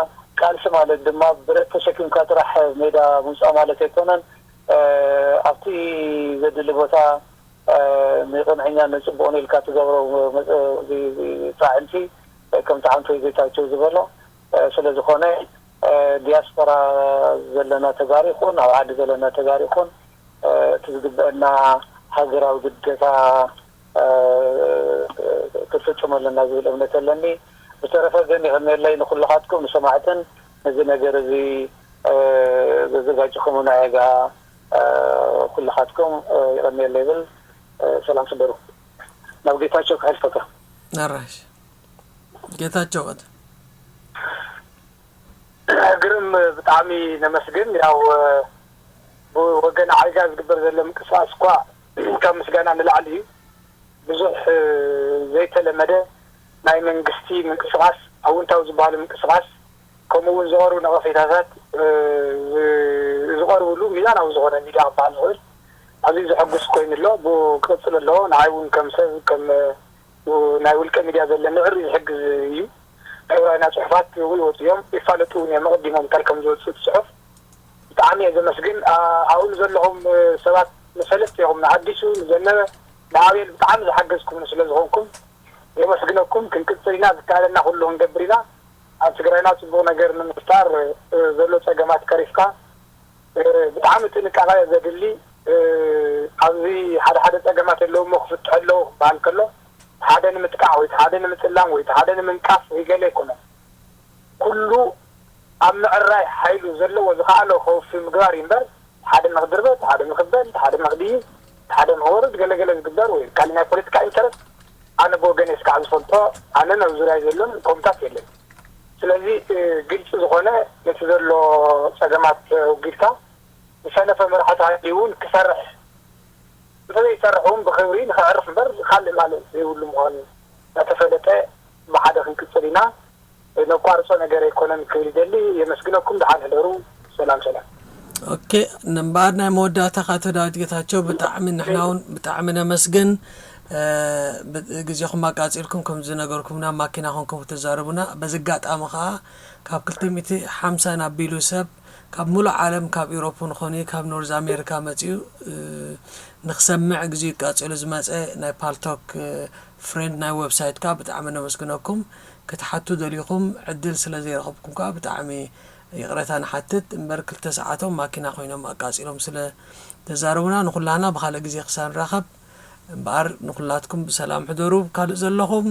ቃልሲ ማለት ድማ ብረት ተሸኪምካ ጥራሕ ሜዳ ምውፃእ ማለት ኣይኮነን። ኣብቲ ዘድሊ ቦታ ንቅንዕኛ ንፅቡቅ ኢልካ ትገብሮ ፃዕንቲ ከም ፃዕንቱ ጌታቸው ዝበሎ ስለዝኾነ ዲያስፖራ ዘለና ተጋሩ ይኹን ኣብ ዓዲ ዘለና ተጋሩ ይኹን እቲ ዝግበአና ሃገራዊ ግዴታ ክፍፅም ኣለና ዝብል እምነት ኣለኒ። ብተረፈ ግን ይቕንየለይ ንኩልኻትኩም ንሰማዕትን ነዚ ነገር እዚ ዘዘጋጅኹምና የጋ ኩልኻትኩም ይቐንየለይ ይብል። ሰላም ስደሩ። ናብ ጌታቸው ክሕልፈካ። ኣራሽ ጌታቸው ቀጥ ግርም ብጣዕሚ ነመስግን። ያው ብወገን ዓይጋ ዝግበር ዘሎ ምንቅስቃስ እኳ ካብ ምስጋና ንላዕሊ እዩ። ብዙሕ ዘይተለመደ ናይ መንግስቲ ምንቅስቃስ፣ ኣውንታዊ ዝበሃሉ ምንቅስቃስ፣ ከምኡ እውን ዝቐርቡ ነቐፌታታት ዝቐርብሉ ሚዛናዊ ዝኾነ ሚድያ ክበሃል ዝኽእል ኣዝዩ ዘሐጉስ ኮይኑ ኣሎ። ብኡ ክቕፅል ኣለዎ። ንዓይ እውን ከም ሰብ ከም ናይ ውልቀ ሚድያ ዘለኒ ዕርዩ ዝሕግዝ እዩ። ናይ ውራይና ፅሑፋት እውን ይወፁ እዮም፣ ይፋለጡ እውን እዮም። ኣቐዲሞም እንታይ ከም ዝወፅእ እቲ ፅሑፍ ብጣዕሚ እየ ዘመስግን። ኣብኡ ንዘለኹም ሰባት ንፈለጥቲ ኢኹም፣ ንኣዲሱ፣ ንዘነበ፣ ንኣቤል ብጣዕሚ ዝሓገዝኩምኒ ስለ ዝኾንኩም የመስግነኩም። ክንቅፅል ኢና፣ ዝከኣለና ኩሉ ክንገብር ኢና። ኣብ ትግራይና ፅቡቕ ነገር ንምፍጣር ዘሎ ፀገማት ቀሪፍካ ብጣዕሚ ጥንቃቐ ዘድሊ ኣብዚ ሓደ ሓደ ፀገማት ኣለዉ እሞ ክፍትሑ ኣለዉ ክበሃል ከሎ ሓደ ንምጥቃዕ ወይ ሓደ ንምፅላም ወይ ሓደ ንምንቃፍ ወይ ገለ ኣይኮነን። ኩሉ ኣብ ምዕራይ ሓይሉ ዘለዎ ዝኸኣሎ ከውፊ ምግባር እዩ እምበር ሓደ ንኽድርበ፣ ሓደ ንኽበል፣ ሓደ ንኽድይብ፣ ሓደ ንኽወርድ ገለገለ ዝግበር ወይ ካልእ ናይ ፖለቲካ ኢንተረስት ኣነ ብወገነይ እስካዕ ዝፈልጦ ኣነን ኣብ ዙርያይ ዘሎን ኮምታት የለን። ስለዚ ግልፂ ዝኾነ ነቲ ዘሎ ፀገማት ኣውጊድካ ዝሰነፈ መራሒ ተሃልዩ እውን ክሰርሕ እንተዘይሰርሕ እውን ብክብሪ ንክዕርፍ እምበር ካልእ ማልእ ዘይብሉ ምዃኑ እናተፈለጠ ብሓደ ክንቅፅል ኢና። ነቋርፆ ነገር ኣይኮነን ክብል ይደሊ። የመስግነኩም። ደሓን ሕደሩ። ሰላም ሰላም። ኦኬ እምበኣር ናይ መወዳእታ ካቶ ዳዊት ጌታቸው ብጣዕሚ ንሕና እውን ብጣዕሚ ነመስግን። ግዜኹም ኣቃፂልኩም ከም ዝነገርኩምና ማኪና ኮንኩም ተዛረቡና። በዚ ኣጋጣሚ ከዓ ካብ ክልተ ሚእቲ ሓምሳ ኣቢሉ ሰብ ካብ ሙሉእ ዓለም ካብ ኢሮፕ ንኾኑ ካብ ኖርዝ ኣሜሪካ መፂኡ ንክሰምዕ ግዜኡ ኣቃፂሉ ዝመፀ ናይ ፓልቶክ ፍሬንድ ናይ ዌብሳይት ከዓ ብጣዕሚ ነመስግነኩም። ክትሓቱ ደሊኹም ዕድል ስለ ዘይረኸብኩም ከዓ ብጣዕሚ ይቕረታ ንሓትት እምበር ክልተ ሰዓቶም ማኪና ኮይኖም ኣቃፂሎም ስለ ተዛረቡና ንኩላህና ብካልእ ግዜ ክሳብ ንራኸብ እምበኣር ንኩላትኩም ብሰላም ሕደሩ ካልእ ዘለኹም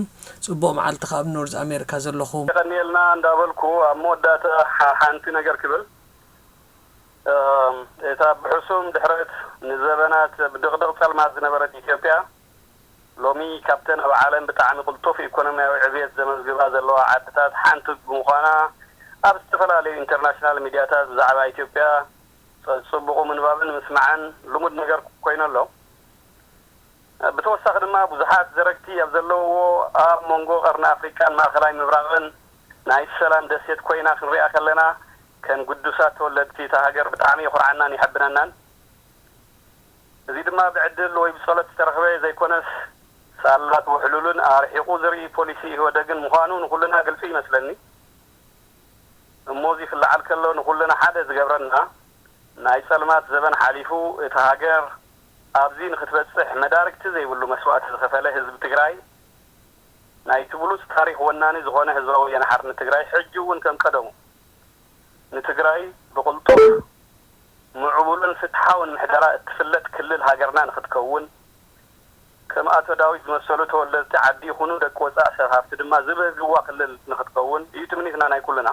ፅቡቕ መዓልቲ ካብ ኖርዝ ኣሜሪካ ዘለኹም። የቐንየልና እንዳበልኩ ኣብ መወዳእታ ሓንቲ ነገር ክብል እታ ብሕሱም ድሕረት ንዘበናት ብድቕድቕ ፀልማት ዝነበረት ኢትዮጵያ ሎሚ ካብተን ኣብ ዓለም ብጣዕሚ ቅልጡፍ ኢኮኖሚያዊ ዕብየት ዘመዝግባ ዘለዋ ዓድታት ሓንቲ ብምዃና፣ ኣብ ዝተፈላለዩ ኢንተርናሽናል ሚድያታት ብዛዕባ ኢትዮጵያ ጸጽቡቑ ምንባብን ምስማዕን ልሙድ ነገር ኮይኑ ኣሎ። ብተወሳኺ ድማ፣ ብዙሓት ዘረግቲ ኣብ ዘለውዎ ኣብ መንጎ ቀርኒ ኣፍሪቃን ማእከላይ ምብራቕን ናይ ሰላም ደሴት ኮይና ክንሪኣ ከለና፣ ከም ግዱሳት ተወለድቲ እታ ሃገር ብጣዕሚ የኹርዓናን የሐብነናን። እዚ ድማ ብዕድል ወይ ብጸሎት ዝተረኽበ ዘይኮነስ፣ ሳላ ውሕሉልን ኣርሒቑ ዝርኢ ፖሊሲ ኢህወደግን ምዃኑ ንኹልና ግልጺ ይመስለኒ። እሞ እዚ ክለዓል ከሎ ንኹልና ሓደ ዝገብረና፣ ናይ ጸልማት ዘበን ሓሊፉ፣ እታ ሃገር ኣብዚ ንኽትበጽሕ መዳርግቲ ዘይብሉ መስዋእቲ ዝኸፈለ ህዝቢ ትግራይ፣ ናይቲ ብሉጽ ታሪኽ ወናኒ ዝኾነ ህዝባዊ ወያነ ሓርነት ትግራይ፣ ሕጂ እውን ከም ቀደሙ ንትግራይ ብቕልጡፍ፣ ምዕቡልን ፍትሓውን ምሕደራ እትፍለጥ ክልል ሃገርና ንኽትከውን፣ ከም ኣቶ ዳዊት ዝመሰሉ ተወለድቲ ዓዲ ይኹኑ ደቂ ወጻእ ሰብ ሃፍቲ ድማ ዝበህግዋ ክልል ንኽትከውን እዩ ትምኒትና ናይ ኩልና።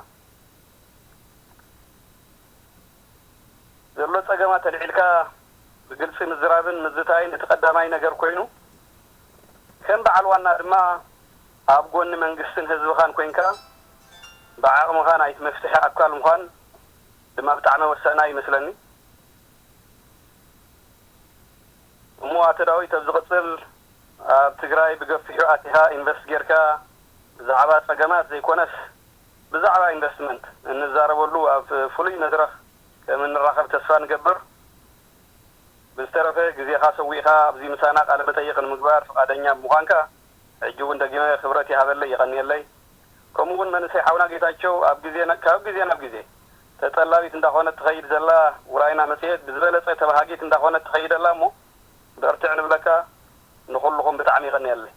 ዘሎ ጸገማት ኣልዒልካ ብግልጺ ምዝራብን ምዝታይን እቲ ቀዳማይ ነገር ኮይኑ፣ ከም በዓል ዋና ድማ ኣብ ጎኒ መንግስትን ህዝብኻን ኮይንካ ብዓቕምኻ ናይቲ መፍትሒ ኣካል ምዃን ድማ ብጣዕሚ ወሳናይ ይመስለኒ። እሞ ኣቶ ዳዊት፣ ኣብ ዝቕጽል ኣብ ትግራይ ብገፊሑ ኣቲኻ ኢንቨስት ጌርካ ብዛዕባ ጸገማት ዘይኮነስ ብዛዕባ ኢንቨስትመንት እንዛረበሉ ኣብ ፍሉይ መድረኽ ከም እንራኸብ ተስፋ ንገብር። ብዝተረፈ ግዜኻ ሰዊእኻ ኣብዚ ምሳና ቃለ መጠይቕ ንምግባር ፍቓደኛ ብምዃንካ ሕጂ እውን ደጊመ ክብረት ይሃበለይ፣ የቐንየለይ። ከምኡ እውን መንእሰይ ሓውና ጌታቸው ኣብ ግዜ ና-፣ ካብ ግዜ ናብ ግዜ ተጠላቢት እንዳኾነት ትኸይድ ዘላ ውራይና መጽሔት ብዝበለጸ ተባሃጊት እንዳኾነት ትኸይድ ኣላ እሞ በርትዕ ንብለካ። ንኹልኹም ብጣዕሚ የቐንየለይ።